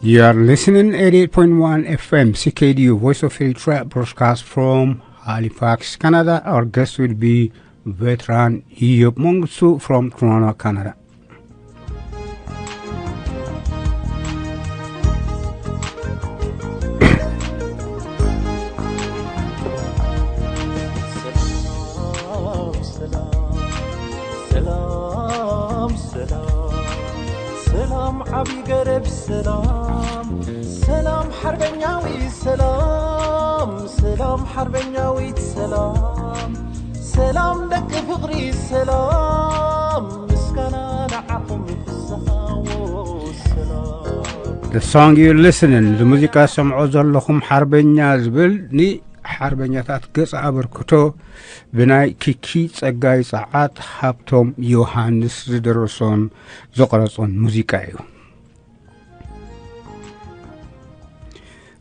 You are listening eighty-eight point one F M C K D U, Voice of Eritrea, broadcast from Halifax, Canada. Our guest will be veteran Iyob Mongusu from Toronto, Canada. ሰላም፣ ሰላም፣ ሰላም፣ ሰላም፣ ዓቢ ገረብ ሰላም፣ ሰላም፣ ሓርበኛዊ ሰላም፣ ሰላም፣ ሓርበኛዊት ሰላም፣ ሰላም፣ ደቂ ፍቕሪ ሰላም፣ ምስጋና ንዓኹም ፍስሃዎ ሰላም። The song you're listening፣ እዚ ሙዚቃ ሰምዖ ዘለኹም ሓርበኛ ዝብል ንሓርበኛታት ገጸ ኣበርክቶ ብናይ ኪኪ ጸጋይ ጸዓት ሃብቶም ዮሃንስ ዝደረሶን ዘቕረጾን ሙዚቃ እዩ።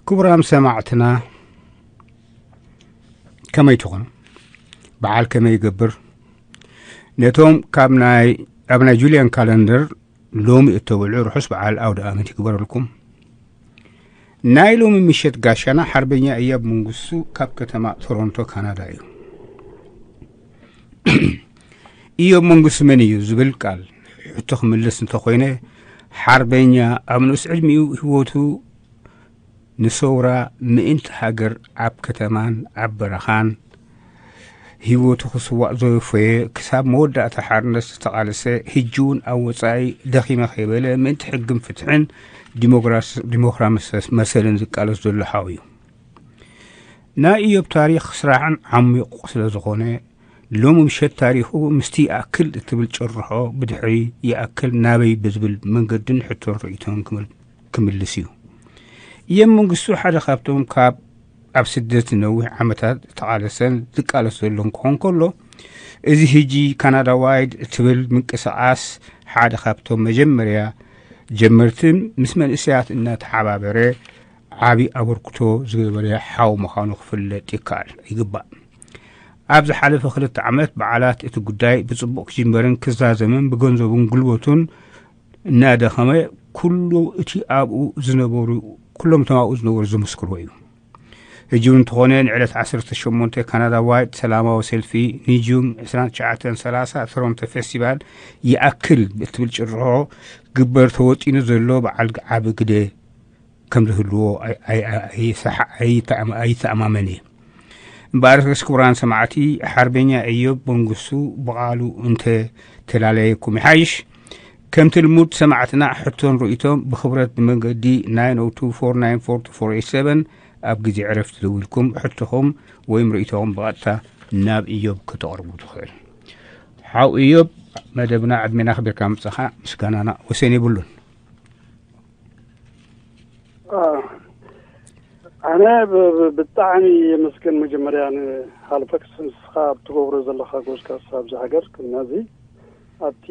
ክቡራም ሰማዕትና፣ ከመይ ትኾኑ? በዓል ከመይ ይገብር? ነቶም ካብ ናይ፣ ኣብ ናይ ጁልያን ካለንደር ሎሚ እተውዕሉ ርሑስ በዓል ኣውደ ኣመት ይግበረልኩም። ናይ ሎሚ ምሸት ጋሻና ሓርበኛ እዮብ መንግስቱ ካብ ከተማ ቶሮንቶ ካናዳ እዩ። እዮብ መንግስቱ መን እዩ ዝብል ቃል ሕቶ ክምልስ እንተኾይነ፣ ሓርበኛ ኣብ ንኡስ ዕድሚኡ ህይወቱ ንሰውራ ምእንቲ ሃገር ኣብ ከተማን ኣብ በረኻን ህይወቱ ክስዋእ ዘወፈየ፣ ክሳብ መወዳእታ ሓርነት ዝተቓለሰ፣ ሕጂ እውን ኣብ ወጻኢ ደኺመ ከይበለ ምእንቲ ሕግን ፍትሕን ዲሞክራስ-፣ ዲሞክራሲ መሰልን ዝቃለስ ዘሎ ሓው እዩ። ናይ እዮብ ታሪኽ ስራሕን ዓሚቑ ስለ ዝኾነ፣ ሎሚ ምሸት ታሪኹ ምስቲ ይኣክል እትብል ጭርሖ ብድሕሪ ይኣክል ናበይ ብዝብል መንገድን ሕቶን ርእይቶን ክምል-፣ ክምልስ እዩ። እዮብ መንግስቱ ሓደ ካብቶም ካብ ኣብ ስደት ነዊሕ ዓመታት ዝተቓለሰን ዝቃለስ ዘሎን ክኾን ከሎ፣ እዚ ሕጂ ካናዳ ዋይድ እትብል ምንቅስቓስ ሓደ ካብቶም መጀመርያ ጀመርትን ምስ መንእሰያት እናተሓባበረ ዓቢ ኣበርክቶ ዝገበረ ሓው ምዃኑ ክፍለጥ ይከኣል፣ ይግባእ። ኣብ ዝሓለፈ ክልተ ዓመት በዓላት እቲ ጉዳይ ብጽቡቕ ክጅመርን ክዛዘምን ብገንዘቡን ጉልበቱን እናደኸመ፣ ኩሉ እቲ ኣብኡ ዝነበሩ፣ ኩሎም እቶም ኣብኡ ዝነበሩ ዝምስክርዎ እዩ። ሕጂ እውን እንተኾነ ንዕለት ዓሰርተ ሸሞንተ ካናዳ ዋይድ ሰላማዊ ሰልፊ፣ ንጁን ዕስራን ትሽዓተን ሰላሳ ቶሮንቶ ፌስቲቫል ይኣክል እትብል ጭርሖ ግበር ተወጢኑ ዘሎ በዓል ዓቢ ግደ ከም ዝህልዎ ኣይ-፣ ኣይ-፣ ኣይሰሓ-፣ ኣይተኣማ-፣ ኣይተኣማመን እየ። እምበኣርከስ ክቡራን ሰማዕቲ፣ ሓርበኛ እዮብ መንግስቱ ብቓሉ እንተ ተላለየኩም ይሓይሽ። ከምቲ ልሙድ ሰማዕትና ሕቶን ርእይቶም ብኽብረት ብመንገዲ ናይን ኦ ቱ ፎር ናይን ፎር ቱ ፎር ኤይት ሰቨን ኣብ ግዜ ዕረፍቲ ደዊልኩም ሕቶኹም ወይም ርእይቶኹም ብቐጥታ ናብ እዮብ ከተቕርቡ ትኽእል። ሓው እዮብ፣ መደብና ዕድሜና ኣኽቢርካ ምጻኻ ምስጋናና ወሰን የብሉን። አ፣ ኣነ ብ-፣ ብ-፣ ብጣዕሚ የመስግን መጀመርያ ንሃልፈክስ ንስኻ ኣብ ትገብሮ ዘለኻ ጎስካስ ኣብዚ ሃገር ክናዚ ኣብቲ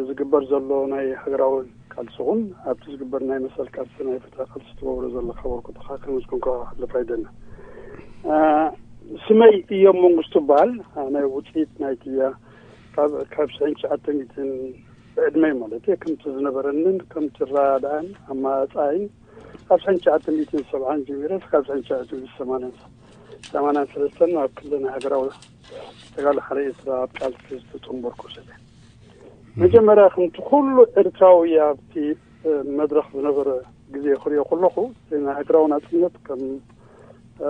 ዝግበር ዘሎ ናይ ሃገራዊ ቃልሲ ኹን ኣብቲ ዝግበር ናይ መሰል ቃልሲ ናይ ፍትሒ ቃልሲ ትገብሮ ዘለኻ ወርቁ ተኻ ከመስግንካ ክሓልፍ ኣይደልን። አ፣ ስመይ እዮም መንግስቱ በሃል። ኣነ ውፅኢት ናይቲ እያ ካብ፣ ካብ ሽሕን ትሽዓተ ሚእትን ብዕድመይ ማለት እየ፣ ከምቲ ዝነበረንን ከምቲ ረዳእን ኣማጻይን ካብ ሽሕን ትሽዓተ ሚእትን ሰብዓን ጀሚረ ካብ ሽሕን ትሽዓተ ሚእትን ሰማንያን፣ ሰማንያን ሰለስተን ኣብ ክልል ናይ ሃገራዊ ተጋድሎ ሓርነት ኤርትራ ኣብ ቃልሲ ዝተጸንበርኩ ሰብ እየ። መጀመርያ ከምቲ ኩሉ ኤርትራዊ ኣብቲ፣ እ፣ መድረኽ ዝነበረ ግዜ ክሪኦ ከለኹ፣ እቲ ናይ ሃገራዊ ናጽነት ከም፣ እ፣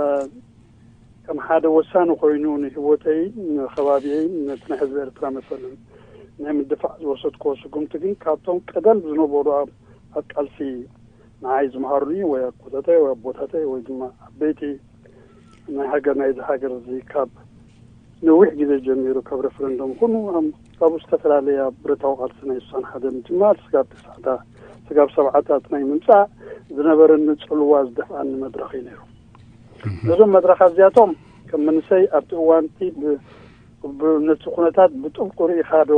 ከም ሓደ ወሳኒ ኮይኑ ንህይወተይ፣ ንኸባቢየይ፣ ነቲ ናይ ህዝቢ ኤርትራ መሰልን ናይ ምድፋዕ ዝወሰድክዎ ስጉምቲ ግን ካብቶም ቀደም ዝነበሩ ኣብ፣ ኣብ ቃልሲ ንዓይ ዝመሃሩኒ ወይ ኣኮታተይ ወይ ኣቦታተይ ወይ ድማ ዓበይቲ ናይ ሃገር፣ ናይዚ ሃገር እዚ ካብ ነዊሕ ግዜ ጀሚሩ ካብ ሬፈረንደም ኩኑ ኣብ፣ ካብ ዝተፈላለየ ኣብ ብረታዊ ቃልሲ ናይ ስሳን ሓደ ምጅማር ስጋብ ተስዓታ፣ ስጋብ ሰብዓታት ናይ ምምጻእ ዝነበረኒ ጽልዋ ዝደፍኣኒ መድረኽ እዩ ነይሩ። ነዞም መድረኻት እዚኣቶም ከም መንእሰይ ኣብቲ እዋንቲ ብ-፣ ብ-፣ ነቲ ኩነታት ብጥብቁ ርኢኻ ዶ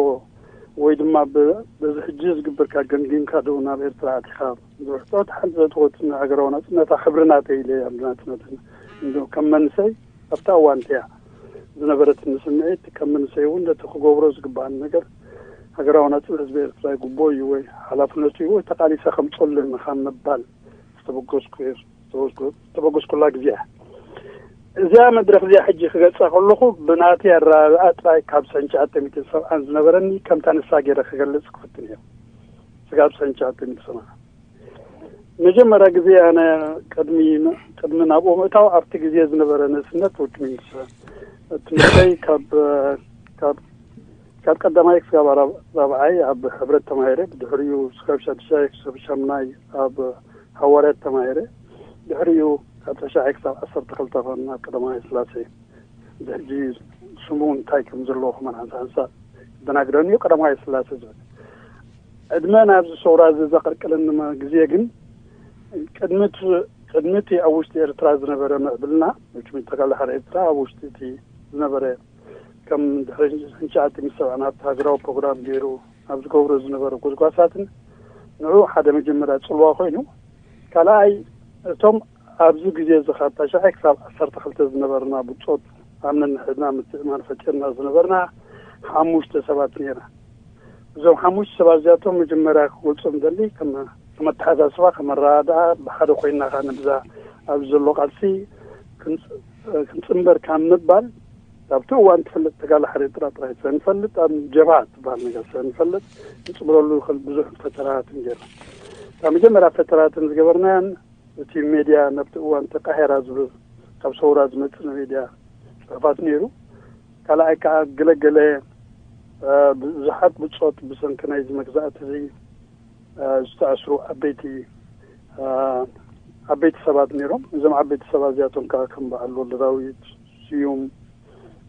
ወይ ድማ ብ-፣ በዚ ሕጂ ዝግበርካ ገምጊምካ ዶ ናብ ኤርትራ ኣቲኻ ዝብል ሕቶ፣ እቲ ሓንቲ ዘትወት ሃገራዊ ናጽነታ ክብሪ ናተይ ኢለ ኣብ ናጽነት እንዶ ከም መንእሰይ ኣብታ እዋን እቲኣ ዝነበረትኒ ስምዒት ከም መንእሰይ እውን ነቲ ክገብሮ ዝግባኣኒ ነገር ሃገራዊ ናጽነት ህዝቢ ኤርትራ ይግብኦ እዩ ወይ ሓላፍነቱ እዩ ወይ ተቓሊሰ ከምጸሉ ምኻን ምባል ዝተበገስኩ እየ፣ ዝተበገስኩ-፣ ዝተበገስኩላ ግዜ እያ። እዚኣ መድረኽ እዚኣ ሕጂ ክገልጻ ከለኹ ብናተይ ኣረኣእያ ጥራይ ካብ ሰነ ትሽዓተ ሚእትን ሰብዓን ዝነበረኒ ከምታ ንሳ ገይረ ክገልጽ ክፍትን እየ። ስጋብ ሰነ ትሽዓተ ሚእትን ሰብዓን መጀመርያ ግዜ ኣነ ቅድሚ፣ ቅድሚ ናብኡ ምእታው ኣብቲ ግዜ ዝነበረ ንእስነት which means ትምህርተይ ካብ፣ ካብ፣ ካብ ቀዳማይ ክሳብ ራብ-፣ ራብዓይ ኣብ ሕብረት ተማሂረ፣ ብድሕሪኡ ክሳብ ሻድሻይ ክሳብ ሻምናይ ኣብ ሃዋርያት ተማሂረ፣ ድሕሪኡ ካብ ተሽዓይ ክሳብ ዓሰርተ ክልተ ኾን ኣብ ቀዳማይ ስላሴ፣ ሕጂ ስሙ እንታይ ከም ዘለዎ ከማን ሓንሳ ሓንሳ ደናግረኒ እዩ፣ ቀዳማይ ስላሴ ዝብል። ዕድመ ናብዚ ሰውራ እዚ ዘቐርቅለኒ መ-፣ ግዜ ግን ቅድሚ እቲ፣ ቅድሚ እቲ ኣብ ውሽጢ ኤርትራ ዝነበረ ምዕብልና፣ which means ተጋድሎ ሓራ ኤርትራ ኣብ ውሽጢ እቲ ዝነበረ ከም ድሕሪ ትሽዓተ ሚእቲ ሰብዓን ኣብቲ ሃገራዊ ፕሮግራም ገይሩ ኣብ ዝገብሮ ዝነበረ ጎስጓሳትን ንዕኡ ሓደ መጀመርያ ጽልዋ ኮይኑ፣ ካልኣይ እቶም ኣብዚ ግዜ እዚ ካብ ታሽዓይ ክሳብ ዓሰርተ ክልተ ዝነበርና ብጾት ኣብ ነንሕድና ምትእማን ፈጢርና ዝነበርና ሓሙሽተ ሰባት ነይርና። እዞም ሓሙሽተ ሰባት እዚኣቶም መጀመርያ ክገልጾም ደሊ ከም፣ ከም ኣተሓሳስባ፣ ከም ኣረዳድኣ ብሓደ ኮይንና ከኣ ነብዛ ኣብዚ ዘሎ ቃልሲ ክንጽ-፣ ክንጽንበር ካብ ምባል ኣብቲ እዋን ትፈልጥ ተጋድሎ ሓራ ኤርትራ ጥራይ ስለ ንፈልጥ ኣብ ጀብሃ ትበሃል ነገር ስለ ንፈልጥ ንጽንብረሉ ይኽእል ብዙሕ ፈተራትን ገይርና። እታ መጀመርያ ፈተራትን ዝገበርናያን እቲ ሜድያ ናብቲ እዋን ተቃሄራ ዝብል ካብ ሰውራ ዝመጽእ ሜድያ ጽሑፋት ነይሩ። ካልኣይ ከኣ ገለገለ፣ እ፣ ብዙሓት ብጾት ብሰንኪ ናይዚ መግዛእቲ እዚ፣ እ፣ ዝተኣስሩ ዓበይቲ፣ እ፣ ዓበይቲ ሰባት ነይሮም። እዞም ዓበይቲ ሰባት እዚኣቶም ከኣ ከም በዓል ወልደዳዊት ስዩም፣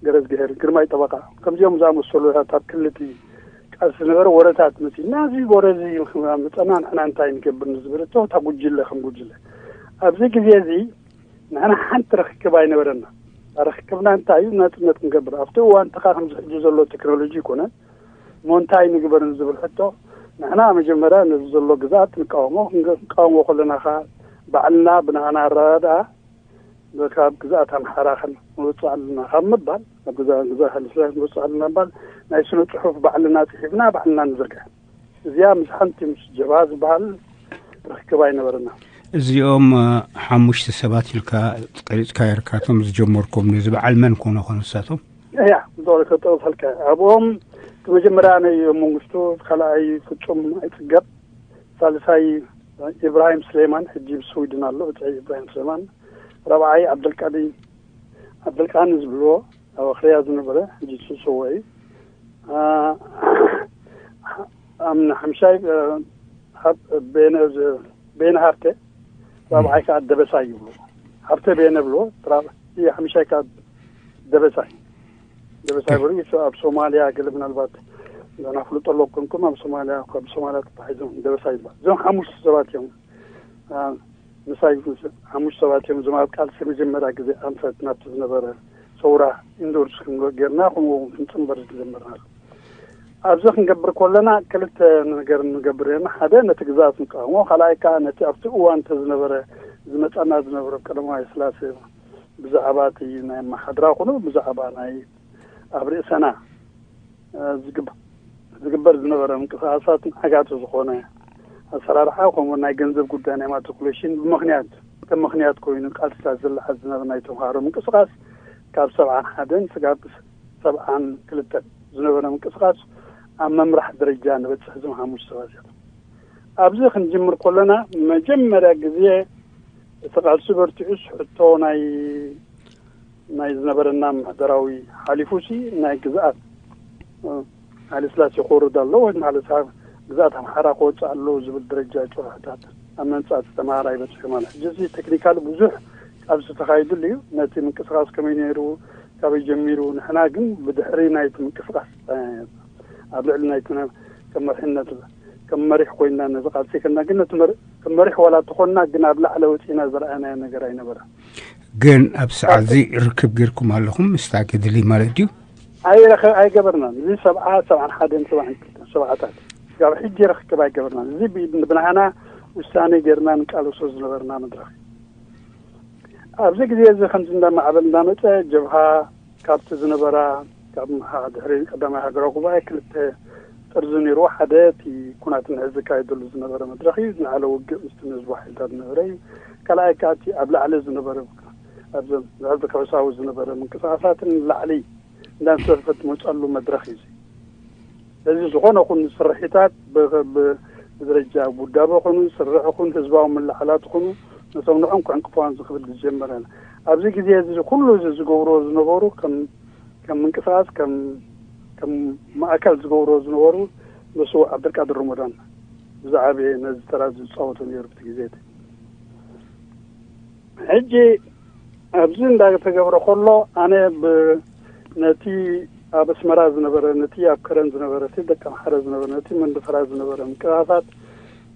ገረዝግሄር፣ ግርማይ ጠበቃ፣ ከምዚኦም ዝኣመሰሉ ኣብ ክልቲ ቃልሲ ዝነበረ ወረታት መጺእና፣ እዚ ወረ እዚ መጸና ንሕና እንታይ ንገብር ንዝብል እቶ እታ ጉጅለ ከም ጉጅለ ኣብዚ ግዜ እዚ ንሕና ሓንቲ ርክክብ ኣይነበረና። ርክክብና እንታይ እዩ? ናጽነት ክንገብር። ኣብቲ እዋን ተኻ ከምዚ ሕጂ ዘሎ ቴክኖሎጂ ይኮነ። እሞ እንታይ ንግበር ንዝብል ሕቶ፣ ንሕና መጀመርያ ነዚ ዘሎ ግዝኣት ንቃወሞ። ክንቃወሞ ከለና ኸኣ ባዕልና ብናህና ኣረዳድኣ ካብ ግዝኣት ኣምሓራ ክንወፅእ ኣለና ካብ ምባል፣ ናብ ግዛ-፣ ግዝኣት ሃይለስላሴ ክንወፅእ ኣለና ምባል፣ ናይ ስነ ፅሑፍ ባዕልና ፅሒፍና ባዕልና ንዝርግሕ። እዚኣ ምስ ሓንቲ ምስ ጀብሃ ዝበሃል ርክክብ ኣይነበረና። እዚኦም፣ እ፣ ሓሙሽተ ሰባት ኢልካ ቀሪፅካ የርካቶም ዝጀመርኩም ነዚ በዓል መን ኮነ ኾነ ንሳቶም? እያ፣ ብዛዕባ ከጠቕሰልካ ኣብኦም እቲ መጀመርያ ናይ መንግስቱ፣ ካልኣይ ፍጹም ኣይጽገብ፣ ሳልሳይ ኢብራሂም ስሌማን፣ ሕጂ ብስዊድን ኣሎ፣ ብጻይ ኢብራሂም ስሌማን፣ ራብዓይ ዓብደልቃዲ፣ ዓብደልቃኒ ዝብልዎ፣ ኣብ ኣኽርያ ዝነበረ፣ ሕጂ ዝስውእ እዩ። ኣ-፣ ኣምና ሓምሻይ፣ እ፣ ሃብ-፣ ቤነ ዝ-፣ ቤነ ሃብተ፣ ራብዓይ ከኣ ደበሳይ ይብሉ። ሃብተ ቤነ ብልዎ፣ ራብ-፣ እቲ ሓምሻይ ከኣ ደበሳይ። ደበሳይ በሉ፣ እሱ ኣብ ሶማልያ ገለ ምናልባት ንሕና ፍልጦ ኣለኩም፣ ኣብ ሶማልያ፣ ካብ ሶማልያ ተታሒዞም ደበሳይ ይባል። እዞም ሓሙሽተ ሰባት እዮም። ኣ፣ ምሳይ ሓሙሽተ ሰባት እዮም። እዞም ኣብ ቃልሲ መጀመርያ ግዜ ኣንፈት ናብቲ ዝነበረ ሰውራ ኢንዶርስ ክንገ-፣ ጌርና፣ ከምኡ እውን ክንጽንበር ዝጀመርና። ኣብዚ ክንገብር ከለና ክልተ ነገር ንገብር ነርና። ሓደ ነቲ ግዝኣት ንቃወሞ፣ ካልኣይ ከኣ ነቲ ኣብቲ እዋን እንተ ዝነበረ ዝመጸና ዝነበረ ቀዳማዊ ስላሴ ብዛዕባ እቲ ናይ ኣመሓድራ ኮነ ብዛዕባ ናይ ኣብ ርእሰና፣ እ፣ ዝግብ-፣ ዝግበር ዝነበረ ምንቅስቃሳት ንዓጋቲ ዝኾነ ኣሰራርሓ ከምኡ ናይ ገንዘብ ጉዳይ ናይ ማትሪኩሌሽን ብምኽንያት፣ ከም ምኽንያት ኮይኑ ቃልስታት ዝለዓል ዝነበረ ናይ ተምሃሮ ምንቅስቃስ ካብ ሰብዓን ሓደን ስጋብ ሰብዓን ክልተን ዝነበረ ምንቅስቃስ ኣብ ምምራሕ ደረጃ ንበጽሕ እዞም ሓሙሽተ ሰባት እዮም። ኣብዚ ክንጅምር ከለና መጀመርያ ግዜ እቲ ቃልሲ በርቲዑስ ሕቶ ናይ፣ ናይ ዝነበረና ማሕበራዊ ሓሊፉሲ ናይ ግዝኣት፣ እ፣ ሃይለስላሴ ክወርድ ኣሎ ወይ ማለት ግዝኣት ኣምሓራ ክወፅእ ኣሎ ዝብል ደረጃ ጭርሖታት ኣብ መንጻት ተምሃራይ በፂሑ ማለት። ሕጂ እዚ ቴክኒካሊ ብዙሕ ቃልሲ ተኻይዱሉ እዩ። ነቲ ምንቅስቃስ ከመይ ነይሩ፣ ካበይ ጀሚሩ፣ ንሕና ግን ብድሕሪ ናይቲ ምንቅስቃስ፣ እ፣ ኣብ ልዕሊ ናይቲ ነ-፣ ከም መሪሕነት፣ ከም መሪሕ ኮይና ነዚ ቃልሲ ከና ግን ነቲ መሪ-፣ ከም መሪሕ ዋላ ተኾንና ግን ኣብ ላዕሊ ወፂና ዝረኣናዮ ነገር ኣይነበረን። ግን ኣብ ሰዓት እዚ ርክብ ጌርኩም ኣለኹም ምስታ ገድሊ ማለት ድዩ? ኣይረኸ-፣ ኣይገበርናን። እዚ ሰብዓ፣ ሰብዓን ሓደን፣ ሰብዓን ክልተን፣ ሰብዓታት። ካብ ሕጂ ርክብ ኣይገበርናን። እዚ ብ-፣ ብናህና ውሳኔ ጌርና ንቃለሶ ዝነበርና መድረኽ። ኣብዚ ግዜ እዚ ከምዚ እንዳማዕበል እንዳመጸ ጀብሃ ካብቲ ዝነበራ፣ ካብ መሓ-፣ ድሕሪ ቀዳማይ ሃገራዊ ጉባኤ ክልተ ጥርዚ ነይርዎ። ሓደ እቲ ኩናት ንሕዚ ዝካየደሉ ዝነበረ መድረኽ እዩ። ዝለዓለ ውግእ ምስቲ ንህዝቡ ሓይልታት ዝነበረ እዩ። ካልኣይ ከዓ እቲ ኣብ ላዕሊ ዝነበረ፣ ኣብዞም ልዕሊ ክሕሳዊ ዝነበረ ምንቅስቃሳትን ላዕሊ እንዳንሰፈፈት ትመፀሉ መድረኽ እዩ። እዚ ዝኾነ ኹን ስርሒታት ብ- ብ- ብደረጃ ውዳበ ኹን ስርሕ ኹን ህዝባዊ ምልዕላት ኹኑ ነቶም ንዕንቁ ዕንቅፋን ዝኽብል ዝጀመረ ኣብዚ ግዜ እዚ ኩሉ እዚ ዝገብርዎ ዝነበሩ ከም ከም ምንቅስቃስ ከም ከም ማእከል ዝገብርዎ ዝነበሩ ንሱ ዓብደልቃድር ረመዳን ብዛዕባ ነዚ ተራ ዝፃወቱ ነይሩ ብቲ ግዜ እቲ። ሕጂ ኣብዚ እንዳተገብረ ከሎ ኣነ ብ- ነቲ ኣብ ኣስመራ ዝነበረ፣ ነቲ ኣብ ከረን ዝነበረ፣ ነቲ ደቂ ኣምሓረ ዝነበረ፣ ነቲ መንደፈራ ዝነበረ ምቅራታት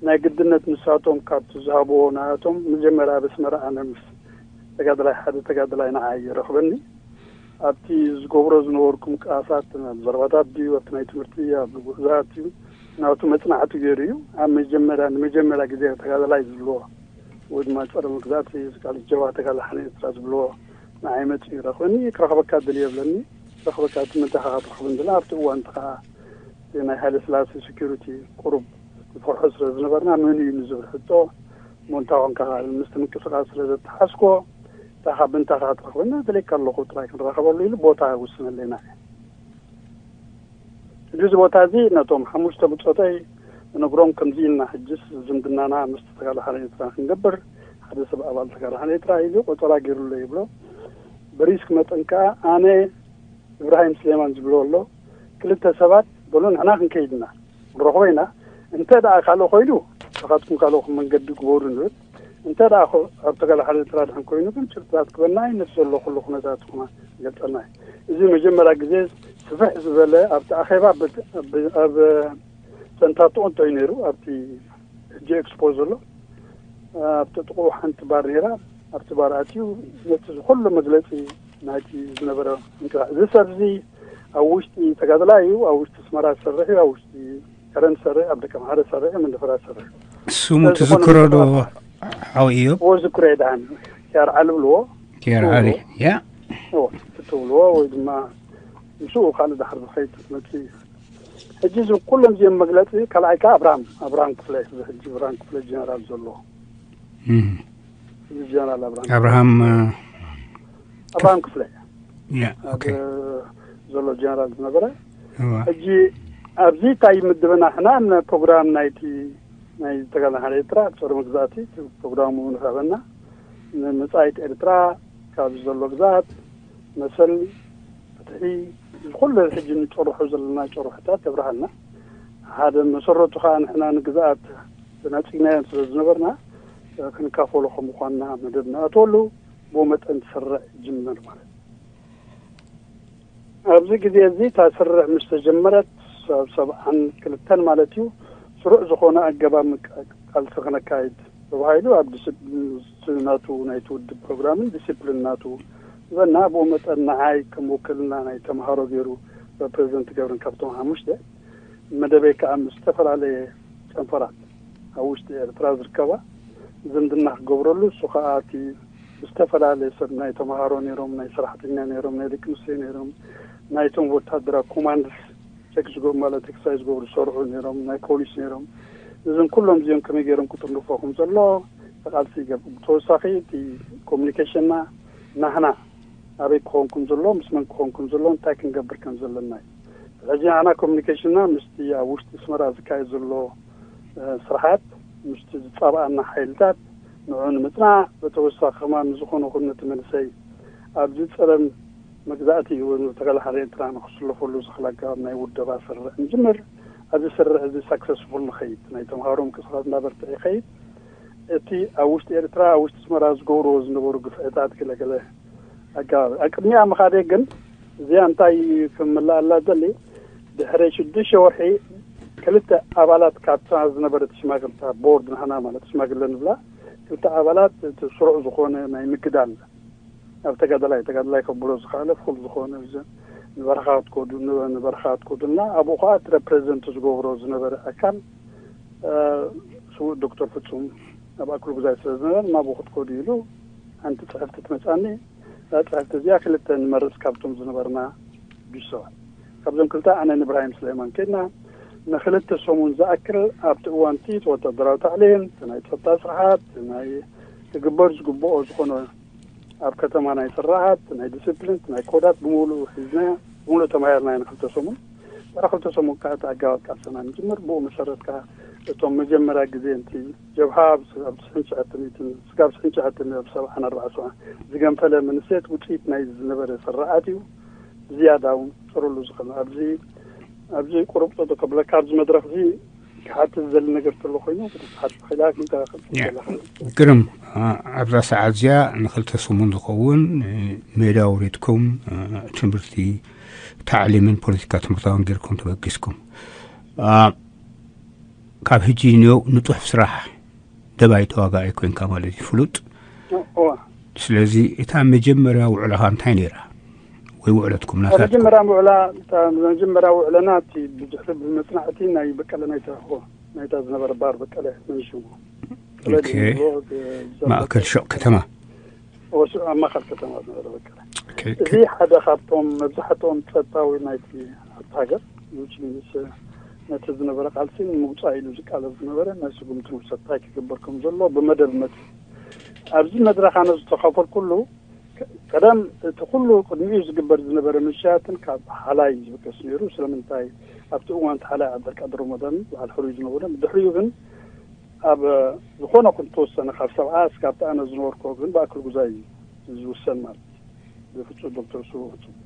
ናይ ግድነት ንሳቶም ካብቲ ዝሃብዎ ናቶም መጀመርያ ኣብ ኣስመራ ኣነ ምስ ተጋደላይ ሓደ ተጋደላይ ንዓይ ይረኽበኒ። ኣብቲ ዝገብሮ ዝነበርኩም ቅራሳት ኣብ ዘረባታት ድዩ ኣብቲ ናይ ትምህርቲ ኣብ ጉዕዛት እዩ ናቱ መፅናዕቲ ገይሩ እዩ። ኣብ መጀመርያ ንመጀመርያ ግዜ ተጋደላይ ዝብልዎ ወይ ድማ ፀረ መግዛእቲ ቃል ጀባ ተጋዳላይ ሓርነት ኤርትራ ዝብልዎ ንዓይ መፅኡ ይረኽበኒ። ክረኽበካ ደልየ ይብለኒ። ክረኽበካ እቲ ምንታይ ኢኻ ክትረኽበኒ ደላ ኣብቲ እዋን እቲ ከዓ ናይ ሃይለ ስላሴ ሴኩሪቲ ቁሩብ ንፈርሖ ስለ ዝነበርና መን እዩ ንዝብል ሕቶ እሞ እንታይ ኮንካ ምስቲ ምንቅስቃስ ስለ ዘተሓዝኮ እንታይ ካብ ምንታይ ኢኻ ክትረኽበኒ ደሊካ ኣለኹ ጥራይ ክንራኸበሉ ኢሉ ቦታ ውስነለና እዩ። እዚ ቦታ እዚ ነቶም ሓሙሽተ ብጾተይ እነግሮም ከምዚ ኢልና ሕጅስ ዝምድናና ምስ ተጋዳላይ ሓርነት ኤርትራ ክንገብር ሓደ ሰብ ኣባል ተጋዳላይ ሓርነት ኤርትራ ኢሉ ቆጸራ ገይሩሎ ይብሎ። ብሪስክ መጠን ከኣ ኣነ እብራሂም ስሌማን ዝብሎ ኣሎ ክልተ ሰባት በሎ ንሕና ክንከይድ ኢና ንረኽቦ ኢና እንተ ደኣ ካልእ ኮይኑ ንኻትኩም ካልእ መንገዲ ግበሩ ንብል እንተ ደኣ ኣብ ተጋዳላይ ሓርነት ኤርትራ ድሕን ኮይኑ ግን ጭርታት ክበና እዩ ነቲ ዘሎ ኩሉ ኩነታት ኩና ይገልጸልና እዩ። እዚ መጀመርያ ግዜ ስፍሕ ዝበለ ኣብቲ ኣኼባ ኣብ ሰንታጥኦ እንታይ ነይሩ ኣብቲ ሕጂ ኤክስፖ ዘሎ ኣብቲ ጥቕኡ ሓንቲ ባር ነይራ ኣብቲ ባር ኣትዩ ነቲ ዝኮሎ መግለፂ ናይቲ ዝነበረ ምንቅስቃስ እዚ ሰብ እዚ ኣብ ውሽጢ ተጋደላይ እዩ ኣብ ውሽጢ ኣስመራ ዝሰርሕ እዩ ኣብ ውሽጢ ከረን ዝሰርሕ ኣብ ደቀምሓረ ዝሰርሕ እዩ መንደፈራ ዝሰርሕ እዩ ስሙ ትዝክሮ ዶ ሓው እዮብ? እዎ ዝክሮ እየ ደሓን ኪያር ዓሊ ብልዎ ኪያር ዓሊ ያ እዎ ትብልዎ ወይ ድማ ምስኡ ካልእ ዳሕር ዝኸይድ መፅእ እዩ ሕጂ እዚ ኩሎም እዚኦም መግለፂ ካልኣይ ከዓ ኣብርሃም ኣብርሃም ክፍለ እዚ ሕጂ ኣብርሃም ክፍለ ጀነራል ዘለዎ እዚ ጀነራል ኣብርሃም ኣብርሃም ኣብርሃም ክፍለ ያ ኦኬ ዘሎ ጀነራል ዝነበረ እዋ ሕጂ ኣብዚ እንታይ ምድበና ሕና ፕሮግራም ናይቲ ናይ ተጋዳላይ ኤርትራ ጾር መግዛእቲ ፕሮግራሙ ንኸበና ንመጻኢት ኤርትራ ካብ ዘሎ ግዛት መሰል ፍትሒ ኩሉ ሕጂ ንጨርሖ ዘለና ጨርሖታት ተብርሃልና ሓደ መሰረቱ ከዓ ንሕና ንግዛኣት ተናጺግናዮም ስለ ዝነበርና ክንካፈሎ ከም ምኳንና መደብ ንኣትወሉ ብኡ መጠን ትስርዕ ይጅምር ማለት ኣብዚ ግዜ እዚ እታ ስርዕ ምስ ተጀመረት ኣብ ሰብዓን ክልተን ማለት እዩ ስሩዕ ዝኾነ ኣገባብ ቃልሲ ክነካይድ ተባሂሉ ኣብ ናቱ ናይቲ ውድብ ፕሮግራምን ዲስፕሊን ናቱ ዝበና ብኡ መጠን ንዓይ ከም ውክልና ናይ ተምሃሮ ገይሩ ፕሬዚደንት ገብርን ካብቶም ሓሙሽተ መደበይ ከዓ ምስ ዝተፈላለየ ጨንፈራት ኣብ ውሽጢ ኤርትራ ዝርከባ ዝምድና ክገብረሉ እሱ ከዓ እቲ ዝተፈላለየ ሰብ ናይ ተምሃሮ ነይሮም ናይ ሰራሕተኛ ነይሮም ናይ ደቂ ኣንስትዮ ነይሮም ናይቶም ወታደራዊ ኮማንድስ ቸክ ዝገብሩ ማለት ኤክሳይዝ ዝገብሩ ዝሰርሑ ነይሮም ናይ ፖሊስ ነይሮም እዞም ኩሎም እዚኦም ከመይ ገይሮም ክጥርንፎ ከም ዘሎ ተቃልሲ ይገብሩ ብተወሳኺ እቲ ኮሚኒኬሽንና ናህና ኣበይ ክኸውን ከም ዘሎ ምስ መን ክኸውን ከም ዘሎ እንታይ ክንገብር ከም ዘለና እዩ ሕጂ ንዓና ኮሚኒኬሽንና ምስቲ ኣብ ውሽጢ ኣስመራ ዝካየድ ዘሎ ስርሓት ምስቲ ዝፃብኣና ሓይልታት ንዑ ንምፅናዕ ብተወሳኺ ከማን ንዝኾነ ኹን ነቲ መንእሰይ ኣብዚ ፀለም መግዛእቲ ወይ ተጋዳላይ ኤርትራ ንክስለፈሉ ዝኽእል ኣገባብ ናይ ውደባ ስርዕ ንጅምር ኣብዚ ስርዕ እዚ ሳክሰስፉል ንኸይድ ናይ ተምሃሮ ምንቅስቃስ እናበርትዕ ይኸይድ እቲ ኣብ ውሽጢ ኤርትራ ኣብ ውሽጢ ኣስመራ ዝገብርዎ ዝነበሩ ግፍዕታት ገለገለ ኣገባብ ኣብ ቅድሚኣ ምኻደ ግን እዚኣ እንታይ ክምልኣላ ደሊ ድሕሪ ሽዱሽተ ወርሒ ክልተ ኣባላት ካብታ ዝነበረት ሽማግልታ ቦርድ ናህና ማለት ሽማግለ ንብላ ክልተ ኣባላት እቲ ስሩዕ ዝኾነ ናይ ምግዳል ኣብ ተጋዳላይ ተጋዳላይ ከብሎ ዝኽኣለ ፍል ዝኾነ ንበረኻ ክትከዱ ንበረኻ ክትከዱና ኣብኡ ከዓ እቲ ፕሬዚደንት ዝገብሮ ዝነበረ ኣካል ስዉእ ዶክተር ፍፁም ኣብ ኣክሉ ግዛይ ስለ ዝነበረ ናብኡ ክትከዱ ኢሉ ሓንቲ ፅሕፍቲ ትመፃኒ እዛ ፅሕፍቲ እዚኣ ክልተ ንመርፅ ካብቶም ዝነበርና ሽዱሽተ ሰባት ካብዞም ክልተ ኣነ ንብራሂም ስለይማን ከድና ንክልተ ሰሙን ዝኣክል ኣብቲ እዋንቲ እቲ ወታደራዊ ታዕሊም፣ እቲ ናይ ጸጥታ ስርዓት፣ ናይ ክግበር ዝግብኦ ዝኾነ ኣብ ከተማ ናይ ስርዓት፣ ናይ ዲስፕሊን፣ ናይ ኮዳት ብምሉኡ ሒዝና፣ ብምሉኡ ተማሂርና ንክልተ ሰሙን። ድሕሪ ክልተ ሰሙን ከዓ እቲ ኣገባብ ቃልስና ንጅምር። ብኡ መሰረት ከዓ እቶም መጀመርያ ግዜ እንቲ ጀብሃ ኣብ ስ-፣ ኣብ ትሽዓን ትሽዓተ ሚእትን ስጋብ ትሽዓን ትሽዓተ ሚእትን ኣብ ሰብዓን ኣርባዓን ሰብዓን ዝገንፈለ መንእሰያት ውፅኢት ናይ ዝነበረ ስርዓት እዩ። ዝያዳ እውን ክፀረሉ ዝኽእል ኣብዚ፣ ኣብዚ ቁሩብ ጠጠው ከብለካ ኣብዚ መድረኽ እዚ ክሓትት ዝደሊ ነገር ተሎ ኮይኑ ክትሓትት ክኢላ ግን ተኸልኩ ያ። ዘለኻ። ግርም፣ ኣ-፣ ኣብዛ ሰዓት እዚኣ ንክልተ ሰሙን ዝኸውን፣ እ፣ ሜዳ ወሪድኩም፣ እ፣ ትምህርቲ፣ ታዕሊምን ፖለቲካ ትምህርታውን ጌርኩም ተበጊስኩም። ኣ፣ ካብ ሕጂ ንዮ ንጡሕ ስራሕ ደባይ ተዋጋኢ ኮንካ ማለት እዩ፣ ፍሉጥ። እዋ። ስለዚ እታ መጀመርያ ውዕለኻ እንታይ ነይራ? ወይ ውዕለትኩም እታ ናታትኩም? መጀመርያ ውዕላ፣ እታ መጀመርያ ውዕለና እቲ ብድሕሪ ብመጽናዕቲ ናይ በቀለ ናይታ፣ ናይታ ዝነበረ ባር በቀለ መንሽዎ። ኦኬ። ማእከል ሸቕ ከተማ። ወሱ ኣብ ማእከል ከተማ ዝነበረ በቀለ። ኦኬ፣ ኦኬ። እዚ ሓደ ካብቶም መብዛሕትኦም ጸጥታዊ ናይቲ ኣብቲ ሃገር፣ ውጭ ምስ ነቲ ዝነበረ ቃልሲ ንምውጻእ ኢሉ ዝቃለስ ዝነበረ ናይ ስጉምቲ ውሰድ እንታይ ክግበር ከም ዘሎ ብመደብ መጽ-፣ ኣብዚ መድረኽ ኣነ ዝተኻፈልኩሉ ቀደም እቲ ኩሉ ቅድሚኡ ዝግበር ዝነበረ ምሻትን ካብ ሓላይ ዝብገስ ነይሩ። ስለምንታይ ኣብቲ እዋን እቲ ሓላይ ዓብደልቃድር ረመዳን በዓል ሕሩይ ዝነበረ፣ ድሕሪኡ ግን ኣብ ዝኾነ ኩን ተወሰነ ካብ ሰብዓ እስካብ ኣነ ዝነበርኮ ግን ብኣክል ጉዛይ እዩ ዝውሰን ማለት እዩ። ብፍጹም ዶክተር ስቡ ፍጹም።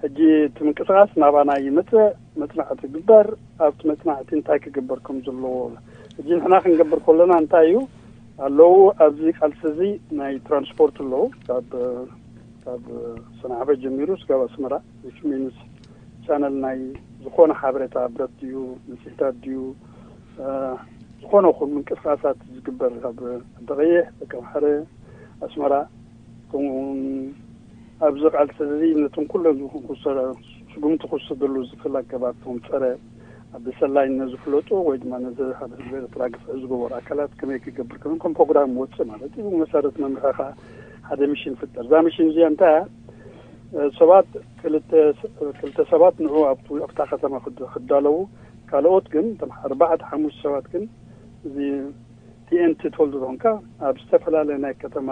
ሕጂ እቲ ምንቅስቃስ ናባና ይመጽእ፣ መጽናዕቲ ይግበር፣ ኣብቲ መጽናዕቲ እንታይ ክግበር ከም ዘለዎ። ሕጂ ንሕና ክንገብር ከለና እንታይ እዩ ኣለዉ፣ ኣብዚ ቃልሲ እዚ ናይ ትራንስፖርት ኣለዉ፣ ካብ፣ ካብ ሰንዓፈ ጀሚሩ ስጋብ ኣስመራ፣ which means ቻነል ናይ ዝኾነ ሓበሬታ ብረት ድዩ፣ መጽሔታት ድዩ፣ እ፣ ዝኾነ ይኹን ምንቅስቃሳት ዝግበር ካብ ደቀይሕ፣ ደቀምሓረ፣ ኣስመራ፣ ከምኡውን ኣብዚ ቃልሲ እዚ ነቶም ኩሎም ዝኹን ክውሰ-፣ ስጉምቲ ክውሰደሉ ዝኽእል ኣገባብ እቶም ጸረ ኣብ ሰላይነት ዝፍለጡ ወይ ድማ ነዚ ሓደ ህዝቢ ኤርትራ ግፍዒ ዝገበሩ ኣካላት ከመይ ክገብር ከም ከም ፕሮግራም ወጽእ ማለት እዩ። መሰረት መምርሒ ከዓ ሓደ ሚሽን ፍጠር። እዛ ሚሽን እዚኣ እንታይ እያ? እ፣ ሰባት ክልተ ስ-፣ ክልተ ሰባት ንዑ ኣብቱ-፣ ኣብታ ከተማ ክድ-፣ ክዳለዉ፣ ካልኦት ግን እቶም ኣርባዕተ ሓሙሽተ ሰባት ግን እዚ ቲኤንቲ ትወልዱ ዝኾንካ ኣብ ዝተፈላለየ ናይ ከተማ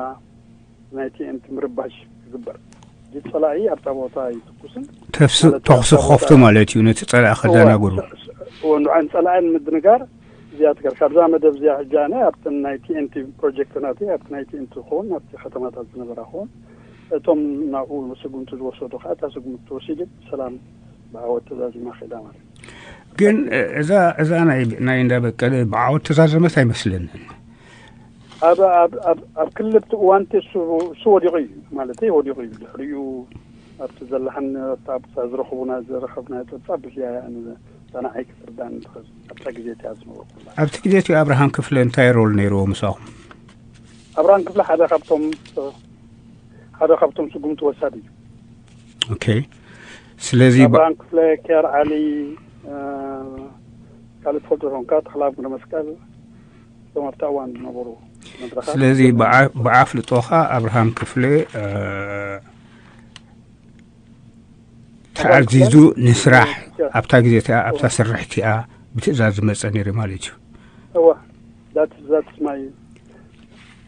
ናይ ቲኤንቲ ምርባሽ ክግበር። እቲ ጸላኢ ኣብታ ቦታ ኣይትኩስን። ተፍስ-፣ ማለት ተኹሲ ኣብታ ቦታ ክኸፍቱ ማለት እዩ፣ ነቲ ጸላኢ እወ፣ ከደናግሩ። ስ-፣ ስ-፣ እወ፣ ንዓን ጸላእን ምድንጋር እዚኣ ትገር። ካብዛ መደብ እዚኣ ሕጂ ኣነ ኣብተን ናይ ቲኤንቲ ፕሮጀክት ናተይ፣ ኣብቲ ናይ ቲኤንቲ ክኸውን፣ ኣብቲ ከተማታት ዝነበራ ክኸውን፣ እቶም ናብኡ ስጉምቲ ዝወሰዱ ከዓ እታ ስጉምቲ ተወሲዱ ብሰላም ብዓወት ተዛዚማ ከይዳ ማለት እዩ። ግን፣ እ፣ እዛ፣ እዛ ናይ፣ ናይ እንዳ በቀለ ብዓወት ተዛዘመት ኣይመስለንን። ኣብ፣ ኣብ፣ ኣብ፣ ኣብ ክልል እቲ እዋን እቲ እሱ፣ እሱ ወዲቑ እዩ ማለት እዩ፣ ወዲቑ እዩ። ድሕሪኡ ኣብቲ ዘለሓን ኣብታ፣ ኣብታ ዝረኸቡና፣ ዝረኸብና ጸብጻብ ብዝያ ንዛናዓይ ክትርዳን ትኽእል። ኣብታ ግዜ እቲኣ ዝነበርኩላ። ኣብቲ ግዜ እቲ ኣብርሃም ክፍለ እንታይ ሮል ነይርዎ ምሳኹም? ኣብርሃም ክፍለ ሓደ ካብቶም፣ ሓደ ካብቶም ስጉምቲ ወሳድ እዩ። ኦኬ። ስለዚ ባ- ኣብርሃም ክፍለ፣ ኪያር ዓሊ፣ እ፣ ካልእ ትፈልጦ ኾንካ፣ ተኽለኣብ ገብረመስቀል፣ እቶም ኣብታ እዋን ዝነበሩ መድረኻት። ስለዚ ብዓ-፣ ብዓፍልጦኻ ኣብርሃም ክፍለ፣ እ፣ ተኣዚዙ ንስራሕ ኣብታ ግዜ እቲኣ፣ ኣብታ ስርሕቲ እያ ብትእዛዝ ዝመጸ ነይሩ ማለት እዩ። እዋ፣ that's፣ that's my፣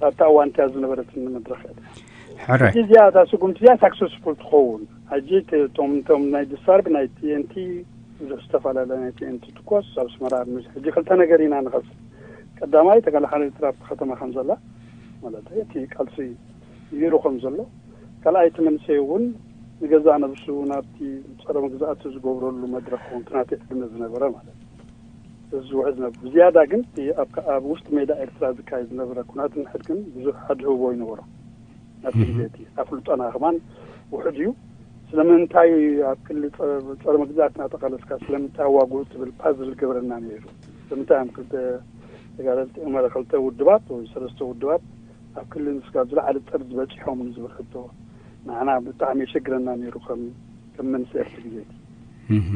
ኣብታ እዋን እቲኣ ዝነበረት መድረኽ እያ። ሕራይ። ሕጂ እዚኣ እታ ስጉምቲ እዚኣ ሳክሰስፉል ትኸውን። ሕጂ እቲ፣ እቶም፣ እቶም ናይ ዲስታርብ ናይ ቲኤንቲ ብዙሕ ዝተፈላለየ ናይ ቲኤንቲ ትኮስ ኣብ ኣስመራ ምስ-፣ ሕጂ ክልተ ነገር ኢና ንኸስብ። ቀዳማይ ተጋዳላይ ኤርትራ ኣብቲ ከተማ ከም ዘላ ማለት እዩ፣ እቲ ቃልሲ ይሩ ከም ዘሎ፣ ካልኣይ እቲ መንእሰይ እውን ንገዛእ ነብሱ ናብቲ ጸረ መግዛእቲ ዝገብረሉ መድረኽ ክኸውን እቲ ናተይ ዕድመ ዝነበረ ማለት እዩ። እዚ ዝውዕል ዝነበረ። ብዝያዳ ግን እቲ ኣብ፣ ኣብ ውሽጢ ሜዳ ኤርትራ ዝካየድ ዝነበረ ኩናትን ሕድግን ብዙሕ ኣድህቦ ይነበሮ። ናብቲ ግዜ እቲ ኣፍልጦና ከማን ውሑድ እዩ። ስለምንታይ ኣብ ክሊ ጸ-፣ ጸረ መግዛእቲ እናተቓለስካ ስለምንታይ ዋግኡ ትብል ፓዝል ገብረና ነይሩ። ስለምንታይ እዮም ክልተ ተጋደልቲ፣ ማለት ክልተ ውድባት ወይ ሰለስተ ውድባት ኣብ ክሊ ንስካ ዝለዓለ ጠርዚ በጺሖም ንዝብል ሕቶ ንዓና ብጣዕሚ የሸግረና ነይሩ ከም፣ ከም መንእሰይ ኣብቲ ግዜ እቲ። እህ።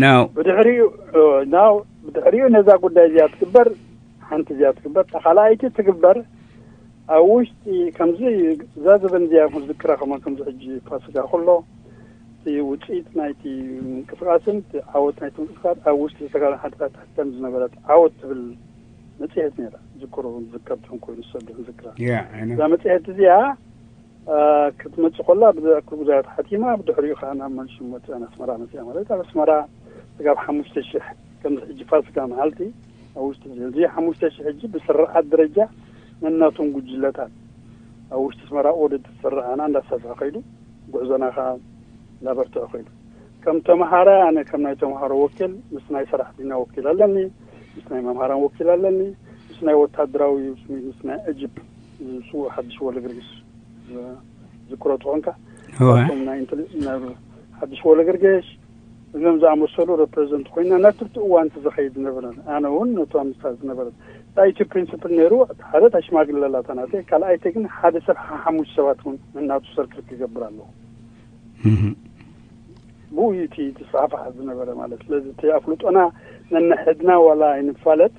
ናው ብድሕሪኡ፣ እ፣ ናው ብድሕሪኡ ነዛ ጉዳይ እዚኣ ትግበር፣ ሓንቲ እዚኣ ትግበር፣ እታ ካልኣይቲ ትግበር። ኣብ ውሽጢ ከምዚ እዛ ዘበን እዚኣ ክዝክራ ከማን ከምዚ ሕጂ ፋሲካ ከሎ እቲ ውፅኢት ናይቲ ምንቅስቃስን እቲ ዓወት ናይቲ ምንቅስቃስ ኣብ ውሽጢ ዝተጋደሉ ሓድታት ሕተም ዝነበረት ዓወት ትብል መፅሄት ነይራ። ዝክሮ ዝከብትን ኮይኑ ዝሰብሕን ዝክራ ያ፣ I know። እዛ መፅሄት እዚኣ ክትመፅእ ከላ ብዘክር ጉዳያት ሓቲማ፣ ብድሕሪኡ ከዓ ናብ መንሽን መፅኣ ኣስመራ መፅኣ ማለት ኣብ ኣስመራ ስጋብ ሓሙሽተ ሽሕ ከምዚ ሕጂ ፋሲካ መዓልቲ ኣብ ውሽጢ እዚ እዚ ሓሙሽተ ሽሕ ሕጂ ብስርዓት ደረጃ ነናቶም ጉጅለታት ኣብ ውሽጢ ኣስመራ ኦደት ዝስርዓና እንዳሰፍሐ ከይዱ፣ ጉዕዞና ከዓ እንዳበርትዐ ከይዱ። ከም ተምሃራይ ኣነ ከም ናይ ተምሃሮ ወኪል ምስ ናይ ሰራሕተኛ ወኪል ኣለኒ፣ ምስ ናይ መምሃራን ወኪል ኣለኒ፣ ምስ ናይ ወታደራዊ ምስ ናይ እጅብ ዝስውእ ሓድሽ ወልደጊዮርጊስ ዝክሮ ትኾንካ እወ። ካብቶም ናይ ኢንተሊ- ናይ ሓድሽ ወልደጊዮርጊስ እዞም ዝኣመሰሉ ሬፕሬዘንት ኮይና ናትብቲ እዋን ዝኸይድ ዝነበረ ኣነ እውን ነቶም ምስታ ዝነበረ እቲ ፕሪንስፕል ነይሩ። ሓደ እታ ሽማግለ ኣላታ ናተይ፣ ካልኣይቲ ግን ሓደ ሰብ ሓሙሽተ ሰባት እውን ነናቱ ሰርክል ክገብር ኣለዎ። እህም። ብኡ እዩ እቲ ተስፋሕፋሕ ዝነበረ ማለት። ስለዚ እቲ ኣፍልጦና ነንሕድና ዋላ ኣይንፋለጥ፣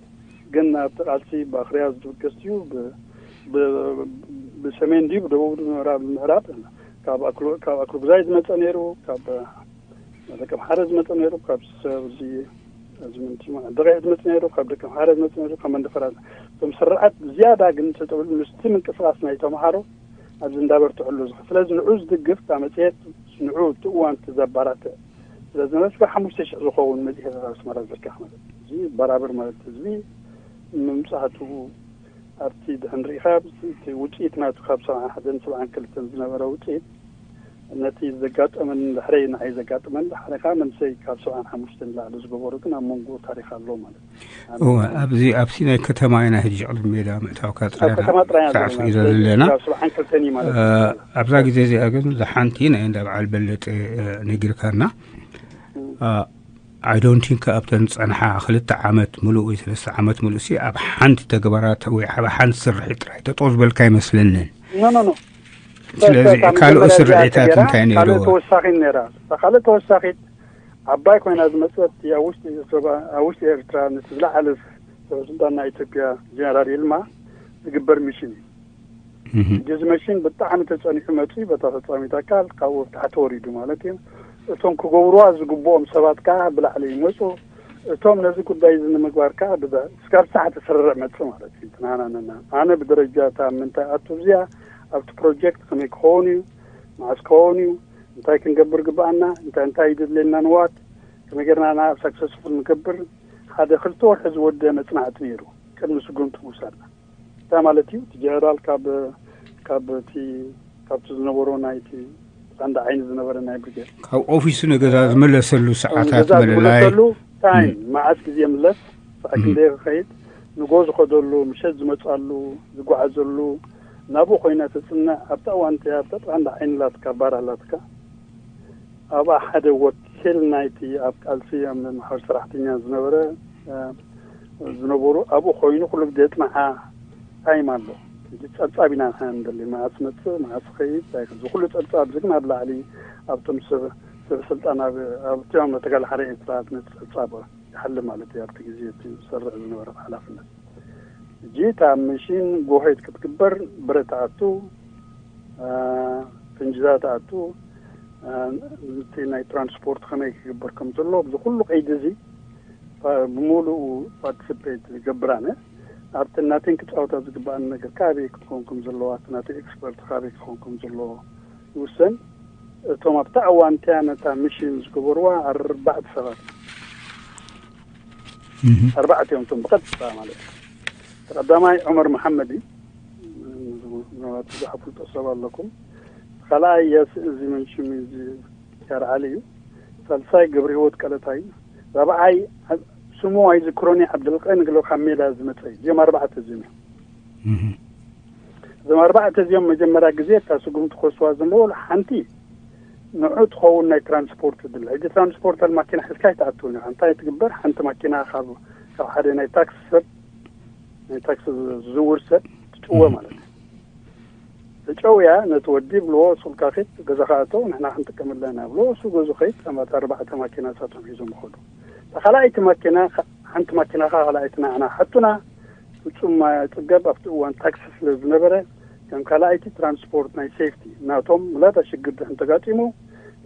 ግን ኣብቲ ቃልሲ ብኣኽርያ ዝድገስ እዩ። ብ- ብ- ብሰሜን ድዩ ብደቡብ ድዩ ምዕራብ ምዕራብ ካብ ኣክሎ ካብ ኣክሎጉዛይ ዝመፀ ነይሩ፣ ካብ ደቀምሓረ ዝመፀ ነይሩ፣ ካብ ሰብ እዚ እዚ ምንቲ ደቀ ዝመፀ ነይሩ፣ ካብ ደቀምሓረ ዝመፀ ነይሩ፣ ካብ መንደፈራ። እቶም ስርዓት ዝያዳ ግን ተጠብሉ ምስቲ ምንቅስቃስ ናይ ተምሃሮ ኣብዚ እንዳበርትዐሉ ዝኸ ስለዚ ንዑ ዝድግፍ እታ መፅሄት ንዑ እቲ እዋን እቲ ዘባራትዕ ስለዚ ነስበ ሓሙሽተ ሽሕ ዝኸውን መፅሄታት ኣብ ኣስመራ ዝርከኽ ማለት እዩ። እዚ በራብር ማለት ህዝቢ ምምፃቱ ኣብቲ ድሕን ርኢኻ እቲ ውፅኢት ናቱ ካብ ሰብዓን ሓደን ሰብዓን ክልተን ዝነበረ ውፅኢት ነቲ ዘጋጠመን ድሕረይ ንዓይ ዘጋጥመን ድሓረ ከዓ መንሰይ ካብ ሰብዓን ሓሙሽተን ንላዕሊ ዝገበሩ ግን ኣብ መንጎ ታሪክ ኣሎ ማለት እዩ። እወ፣ ኣብዚ ኣብ ሲናይ ከተማ ኢና ሕጂ ዕልል ሜዳ ምእታውካ ኣብ ጥራይና ከተማ ጥራይ ኢና ሳዕስዒ ዘለና። ዘለና። ካብ ሰብዓን ክልተን እዩ ማለት እ፣ እዩ። ኣብዛ ግዜ እዚኣ ግን ዝሓንቲ ናይ እንዳ በዓል በለጠ እ፣ ነጊርካና። እ፣ I don't think ኣብተን ዝጸንሓ ክልተ ዓመት ምሉእ ወይ ሰለስተ ዓመት ምሉእ ሲ ኣብ ሓንቲ ተግባራት ወይ ኣብ ሓንቲ ስርሒት ጥራይ ጠጠው ዝበልካ ኣይመስለንን። ኖ ኖ ኖ ስለዚ እታ ካልኦት መጀመርያ ስርሒታት እዚኣ እንታይ ነይርዎ? ካልእ ተወሳኺት ነይራ። እታ ካልእ ተወሳኺት ዓባይ ኮይና ዝመፀት ኣብ ውሽጢ ኣብ ውሽጢ ኤርትራ ነቲ ዝለዓለ ስልጣን ናይ ኢትዮጵያ ጀነራል ይልማ ዝግበር ሚሽን እዩ። እህ፣ ሕጂ እዚ መሽን ብጣዕሚ ተፀኒሑ መፂኡ በታ ፈፃሚት ኣካል ካብኡ ኣብ ታሕቲ ወሪዱ ማለት እዩ። እቶም ክገብርዋ ዝግብኦም ሰባት ከዓ ብላዕሊ ይመፁ። እቶም ነዚ ጉዳይ እዚ ንምግባር ከዓ ብዛ- እስካብ ሳዕ ተስርርዕ መፅእ ማለት እዩ። ትናናነና ኣነ ብደረጃ እታ ምንታይ ኣቱ እዚኣ ኣብቲ ፕሮጀክት ከመይ ክኸውን እዩ፣ መዓስ ክኸውን እዩ፣ እንታይ ክንገብር ግብኣና፣ እንታይ እንታይ ይድልየና ንዋት ከመይ ጌርና ናብ ሳክሰስፉል ንገብር ሓደ ክልተ ወርሒ ዝወደ መፅናዕቲ ነይሩ ቅድሚ ስጉምቲ ምውሳድና። እንታይ ማለት እዩ? እቲ ጀነራል ካብ ካብ እቲ ካብቲ ዝነበሮ ናይቲ ቀንዲ ዓይኒ ዝነበረ ናይ ብሪጌድ ካብ ኦፊሱ ንገዛ ዝመለሰሉ ሰዓታት ገዛ ምልላይ። ዝምለሰሉ ታይም መዓስ ግዜ ምለስ ሰዓት ክንደይ ክኸይድ ንጎ ዝኸደሉ ምሸት ዝመፃሉ ዝጓዓዘሉ ናብኡ ኮይና ተፅንዕ ኣብታ እዋን እቲኣ ኣብታ ቀንዲ ዓይኒ ላትካ ባር ኣላትካ ኣብኣ ሓደ ወኪል ናይቲ ኣብ ቃልሲ ኣብ ማሕበር ሰራሕተኛ ዝነበረ እ፣ ዝነበሩ ኣብኡ ኮይኑ ኩሉ ግዜ የፅንዓ ታይም ኣሎ። ሕጂ ፀብፃብ ኢና ንሕና ንደሊ መዓስ መፅእ መዓስ ኸይድ እንታይ እዚ ኩሉ ፀብፃብ እዚ ግን ኣብ ላዕሊ ኣብቶም ሰብ ሰብ ስልጣን ኣብ ኣብቲኦም ተጋዳላይ ኤርትራ ነቲ ፀብፃብ ይሓልፍ ማለት እዩ። ኣብቲ ግዜ እቲ ዝሰርዕ ዝነበረ ሓላፍነት ሕጂ እታ ምሽን ጎሄድ ክትግበር ብረት ኣቱ ፍንጅዛ ተኣቱ እቲ ናይ ትራንስፖርት ከመይ ክግበር ከም ዘሎ እዚ ኩሉ ቀይዲ እዚ ብሙሉኡ ፓርቲስፔት ዝገብር ኣነ ኣብቲ ናተን ክፃወታ ዝግበኣን ነገር ካበይ ክትኸውን ከም ዘለዋ እቲ ናተይ ኤክስፐርት ካበይ ክኸውን ከም ዘለዎ ይውሰን። እቶም ኣብታ እዋን እቲኣ ነታ ሚሽን ዝገበርዋ ኣርባዕተ ሰባት ኣርባዕተ እዮም እቶም ብቐጥታ ማለት እዩ። እቲ ቀዳማይ ዑመር መሓመድ እዩ። ምናልባት ብዙሕ ኣፍልጦ ሰብ ኣለኩም። ካልኣይ ያስ እዚ መንሽም እዚ ያር ዓሊ እዩ። ሳልሳይ ገብረ ህይወት ቀለታ እዩ። ራብዓይ ስሙ ኣይዝክሮኒ ዓብደልቀ ንግሎ ካብ ሜዳ ዝመፀ እዩ። እዚኦም ኣርባዕተ እዚኦም እዮም። እዞም ኣርባዕተ እዚኦም መጀመርያ ግዜ እታ ስጉምቲ ክወስዋ ዘለዉ ሓንቲ ንዑ ትኸውን ናይ ትራንስፖርት ድለ ሕጂ ትራንስፖርት ማኪና ሒዝካ ኣይትኣትውን ኢኻ። እንታይ ትግበር? ሓንቲ ማኪና ካብ ካብ ሓደ ናይ ታክሲ ሰብ ናይ ታክሲ ዝዝውር ሰብ ትጭወ ማለት እዩ። ተጨውያ ነቲ ወዲ ብልዎ ሱልካ ኺድ ገዛኻ ኣተው ንሕና ክንጥቀመላ ኢና ብሎ እሱ ገዙ ኸይድ ኣማት ኣርባዕተ ማኪና ሳቶም ሒዞም ይኸዱ። እታ ካልኣይቲ ማኪና ሓንቲ ማኪና ኻ ካልኣይቲ ንዓና ሓቱና ፍጹም ማያ ጽገብ ኣብቲ እዋን ታክሲ ስለ ዝነበረ ከም ካልኣይቲ ትራንስፖርት ናይ ሴፍቲ ናቶም ምናልባት ሽግር ድሕን ተጋጢሙ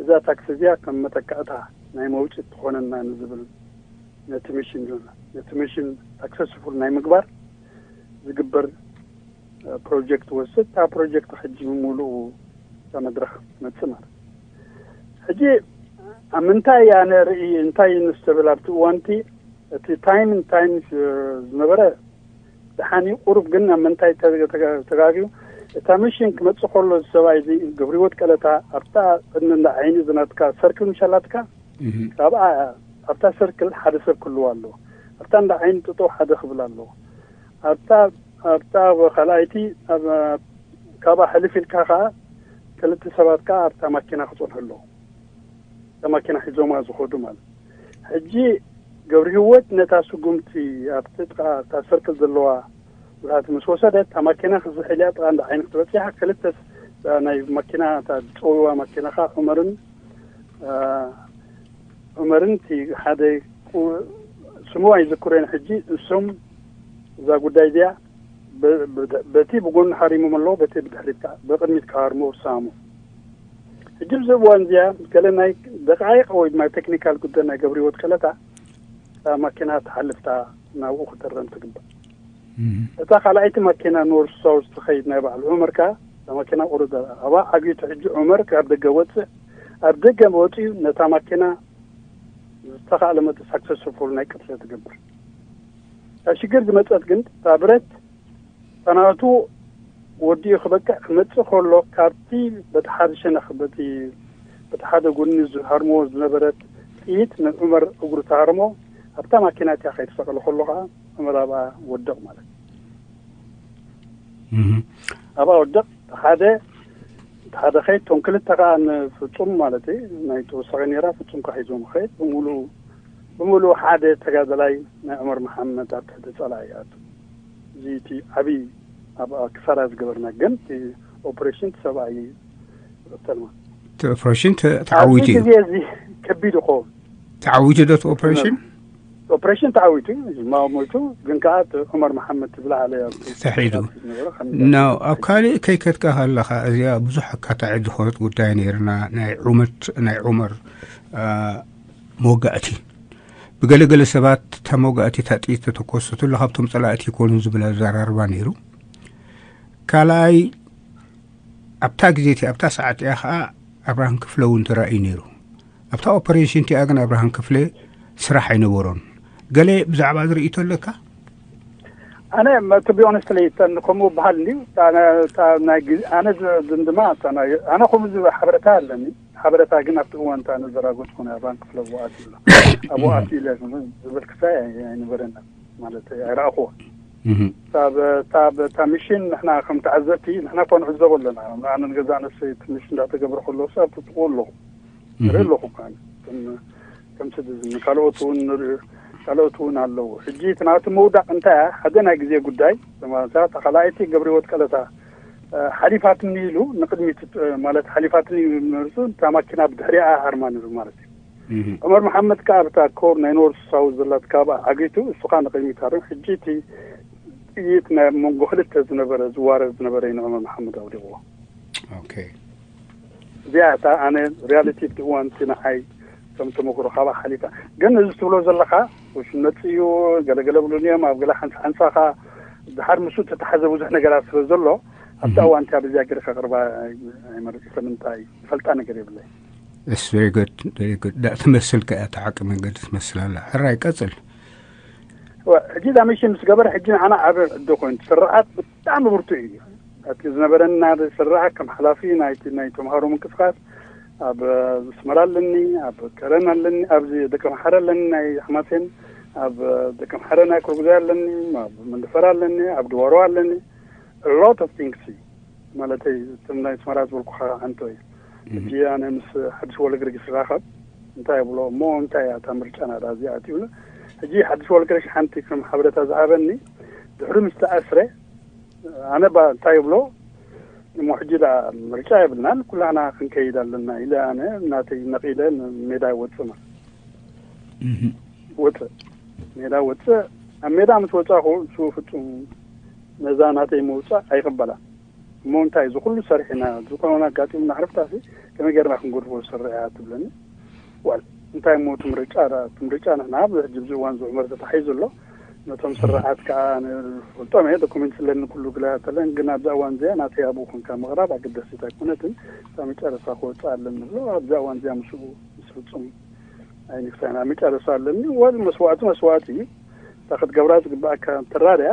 እዛ ታክሲ እዚኣ ከም መተካእታ ናይ መውፅእ ትኾነና ንዝብል ነቲ ሚሽን ነቲ ሚሽን ሳክሰስፉል ናይ ምግባር ዝግበር ፕሮጀክት ወስድ። እታ ፕሮጀክት ሕጂ ብምሉኡ እታ መድረኽ መፅእ ማለት ሕጂ ኣብ ምንታይ ኣነ ርኢ እንታይ ንስተብል ኣብቲ እዋንቲ እቲ ታይም ታይም ዝነበረ ደሓን እዩ። ቁሩብ ግን ኣብ ምንታይ ተጋግዩ እታ ሚሽን ክመፅእ ከሎ ሰብኣይ እዚ ግብሪ ወድቀለታ ኣብታ እንዳ ዓይኒ ዝናትካ ሰርክል ምሻላትካ ካብኣ ኣብታ ሰርክል ሓደ ሰብ ክህልዋ ኣለዎ። ኣብታ እንዳ ዓይኒ ጥጦ ሓደ ክብል ኣለዎ። ኣብታ ኣብታ ካልኣይቲ ካብኣ ሕልፍ ኢልካ ከዓ ክልተ ሰባት ከዓ ኣብታ ማኪና ክፀንሑ ኣለዎ። እታ ማኪና ሒዞማ ዝኸዱ ማለት ሕጂ ገብሪ ህይወት ነታ ስጉምቲ ኣብቲ ጥቃ እታ ሰርክል ዘለዋ ብልሃት ምስ ወሰደት እታ ማኪና ክዝሕል እያ ጥቃ እንዳ ዓይኒ ክትበፅሕ ክልተ ናይ ማኪና እታ ዝፀውዋ ማኪና ከዓ ዑመርን ዑመርን እቲ ሓደ ስሙ ኣይዝክሮን ሕጂ እሶም እዛ ጉዳይ እዚኣ በቲ ብጎኒ ሓሪሞም ኣለዎ በቲ ብድሕሪት ከዓ ብቅድሚት ክሃርሞ ሳሙ ሕጂ ብዚ እዋን እዚኣ ገለ ናይ ደቃይቅ ወይ ድማ ቴክኒካል ጉዳይ ናይ ገብሪ ወድቀለታ ማኪና ትሓልፍታ ናብኡ ክተረም ትግባእ እታ ካልኣይቲ ማኪና ኖርስ ሳውዝ ትኸይድ ናይ ባዕሉ ዑመር ከኣ እታ ማኪና ቁሩብ ኣባ ዓግይቱ ሕጂ ዑመር ካብ ደገ ወፅእ ኣብ ደገ ወፅኡ ነታ ማኪና ዝተኻእለ መጠን ሳክሰስፉል ናይ ቅትለት ትገብር እታ ሽግር ዝመፀት ግን እታ ብረት ተናቱ ወዲኡ ክበቅዕ ክመፅእ ከሎ ካብቲ በቲ ሓደ ሸነኽ በቲ በቲ ሓደ ጎኒ ዝሃርሞ ዝነበረት ጥይት ንዑመር እግሩ ተሃርሞ ኣብታ ማኪና እቲያ ከይተሰቀለ ከሎ ከዓ ዑመር ኣብኣ ወደቕ ማለት ኣብኣ ወደቕ ሓደ ሓደ ከይድ ቶም ክልተ ከዓ ንፍፁም ማለት ናይ ተወሳኺ ነራ ፍፁም ከዓ ሒዞም ከይድ ብምሉእ ብምሉእ ሓደ ተጋደላይ ናይ ዑመር መሓመድ ኣብ ትሕቲ ፀላኢ ይኣቱ እዚ እቲ ዓብዪ ኣብ ክሳራ ዝገበርና ግን ኦፕሬሽን ሰብኣይ ይቕተል ማለት ኦፕሬሽን ተዓዊቱ እዩ ግዜ እዚ ከቢድ ይኸውን ተዓዊቱ ዶ ኦፕሬሽን ኦፕሬሽን ተዓዊቱ ማ ሞይቱ ግን ከዓ ዑመር መሓመድ ትብላ ኣለ ተሒዱ ኖ ኣብ ካልእ ከይከድካ ከለኻ እዚኣ ብዙሕ ኣካታዒ ዝኾነት ጉዳይ ነይርና ናይ ዑመት ናይ ዑመር መወጋእቲ ብገለገለ ሰባት እታ መወጋእቲ እታ ጥይት ተተኮሰትሉ ካብቶም ፀላእቲ ይኮኑ ዝብል ኣዘራርባ ነይሩ ካልኣይ ኣብታ ግዜ እቲ ኣብታ ሰዓት እያ ከዓ ኣብርሃም ክፍለ እውን ተራእዩ ነይሩ ኣብታ ኦፐሬሽን እቲኣ ግን ኣብርሃም ክፍለ ስራሕ ኣይነበሮን ገለ ብዛዕባ ዝርእቶ ኣለካ ኣነ to be honestly ከምኡ በሃል እንዲ ኣነ ዝምድማ ኣነ ከምኡ ሓበረታ ኣለኒ ሓበረታ ግን ኣብቲ እዋን እታ ነዘራጎት ኮነ ኣብርሃም ክፍለ ኣብኡ ኣትዩ ኣሎ ኣብኡ ኣትዩ ኢለ ዝብል ክሳይ ኣይነበረና ማለት ኣይረኣኹዎ እታ ሚሽን ንሕና ከም ተዓዘብቲ ንሕና እኳ ንዕዘቦ ኣለና ኣነ ንገዛእ ነሰይ እቲ ሚሽን እንዳተገብረ ከሎ ሲ ኣብቲ ጥቁ ኣለኹ ንርኢ ኣለኹ ከም ሲቲዝን ካልኦት እውን ንርኢ ካልኦት እውን ኣለዉ ሕጂ እቲ ናቱ ምውዳቅ እንታይ ሓደ ናይ ግዜ ጉዳይ ተማሳ ተኻላይቲ ገብረ ህይወት ቀለታ ሓሊፋትኒ ኢሉ ንቅድሚት ማለት ሓሊፋትኒ መርፁ እታ ማኪና ብድሕሪኣ ሃርማ ነይሩ ማለት እዩ ዑመር መሓመድ ከዓ ኣብታ ኮር ናይ ኖርስ ሳውዝ ዘላት ካብ ዓጊቱ እሱ ከዓ ንቅድሚት ሃርም ሕጂ እቲ ጥይት ናይ መንጎ ክልተ ዝነበረ ዝዋረድ ዝነበረ እዩ ንዑመር መሓመድ ኣውዲቕዎ ኦኬ እዚኣ እታ ኣነ ሪያሊቲ እቲ እዋን እቲ ንዓይ ከም ተመክሮ ካባእ ሓሊፋ ግን እዚ ትብሎ ዘለካ ውሽም መፅእ እዩ ገለገለ ብሉን እዮም ኣብ ገለ ሓንሳ ሓንሳኻ ድሓር ምስኡ ተተሓዘ ብዙሕ ነገራት ስለ ዘሎ ኣብቲ እዋን እቲኣ በዚኣ ገይረ ከቅርባ ኣይመርፅ ስለምንታይ ዝፈልጣ ነገር የብለይ It's very good, very good. ትመስል ከ እታ ሓቂ መንገዲ ትመስል ኣላ። ሕራይ ቀጽል። ሕጂ ዛ ሚሽን ምስ ገበረ ሕጂ ንዓና ዓብ ዕዶ ኮይኑ ስርዓት ብጣዕሚ ብርቱዕ እዩ። እቲ ዝነበረና ስርዓት ከም ሓላፊ ናይቲ ናይ ተምሃሮ ምንቅስቃስ ኣብ ስመራ ኣለኒ፣ ኣብ ከረን ኣለኒ፣ ኣብዚ ደቀምሓረ ኣለኒ ናይ ሓማሴን፣ ኣብ ደቀምሓረ ናይ ክርጉዛይ ኣለኒ፣ ኣብ መንደፈራ ኣለኒ፣ ኣብ ድዋሮ ኣለኒ። A lot of things እዩ ማለተይ እቶም ናይ ስመራ ዝበልኩኻ ሓንቶ እዩ። ሕጂ ኣነ ምስ ሓድሽ ወለግርጊስ ራኸብ እንታይ ይብሎ እሞ እንታይ እያ እታ ምርጫ ናዳ እዚኣ ትብሎ። ሕጂ ሓድሽ ወለግርጊስ ሓንቲ ከም ሓበሬታ ዝሃበኒ ድሕሪ ምስ ተኣስረ ኣነ ባ እንታይ ይብሎ እሞ ሕጂ ዳ ምርጫ የብልናን ኩላና ክንከይድ ኣለና ኢለ ኣነ ናተይ ነቒለ ሜዳ ይወፅእ ማለት ወፅእ ሜዳ ወፅእ ኣብ ሜዳ ምስ ወፃኹ እሱ ፍፁም ነዛ ናተይ ምውፃእ ኣይቕበላን። እሞ እንታይ እዚ ኩሉ ሰሪሕና፣ እዚ ኩሉ ኣጋጢሙና፣ ዕረፍታሲ ከመይ ጌርና ክንገድፎ ዝሰርሕ እያ ትብለኒ። ዋል እንታይ እሞ እቲ ምርጫ ዳ-፣ እቲ ምርጫ ንሕና ኣብዚ ሕጂ ኣብዚ እዋን እዚ ዑመር ተታሒዙ ኣሎ። ነቶም ስርዓት ከዓ ንፈልጦም እየ፣ ዶኩሜንት ስለኒ ኩሉ ግላ ተለን፣ ግን ኣብዛ እዋን እዚኣ ናተይ ኣብኡ ኮንካ ምቕራብ ኣገዳሲት ኣይኮነትን። እታ መጨረሳ ክወፅእ ኣለኒ ብሎ ኣብዛ እዋን እዚኣ ምስኡ ምስ ፍጹም ኣይንክሳን ኣብ መጨረሳ ኣለኒ። ወል መስዋዕቲ መስዋዕቲ እዩ። እታ ክትገብራ ዝግባኣካ ተራርያ፣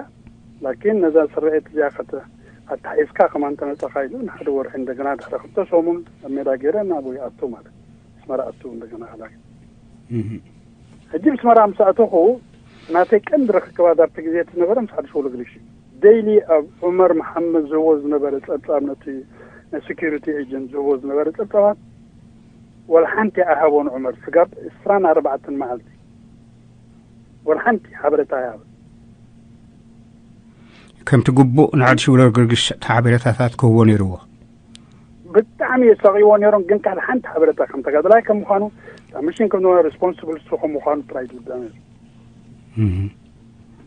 ላኪን ነዛ ስርዒት እዚኣ ከተ-፣ ኣተሓሒዝካ ከማን ተመጻኻ ኢሉ ንሓደ ወርሒ እንደገና ድሕሪ ክልተ ሰሙን ኣብ ሜዳ ገይረ ናብኡ ይኣቱ ማለት እዩ። ኣስመራ ኣቱ እንደገና ክላክ። ሕጂ ብስመራ ምስ ኣተኹ ናተይ ቀንዲ ርክክባት ኣብቲ ግዜ እቲ ነበረ ምስ ሓድሽ ወለግልሽ እዩ። ደይሊ ኣብ ዑመር መሓመድ ዝህቦ ዝነበረ ጸብጻብ፣ ነቲ ናይ ሴኩሪቲ ኤጀንት ዝህቦ ዝነበረ ጸብጻባት ወላ ሓንቲ ኣይሃቦን ዑመር። ስጋብ ዕስራን ኣርባዕተን መዓልቲ ወላ ሓንቲ ሓበሬታ ኣይሃበን። ከምቲ ግቡእ ንሓድሽ ወለግልሽ ሓበሬታታት ክህቦ ነይርዎ። ብጣዕሚ የሳቕይዎ ነይሮም፣ ግን ካልእ ሓንቲ ሓበሬታ ከም ተጋደላይ ከም ምዃኑ፣ እታ ሚሽን ከም ዝኾነ ሪስፖንስብል እሱ ከም ምዃኑ ጥራይ ዝውዳ ነይሩ።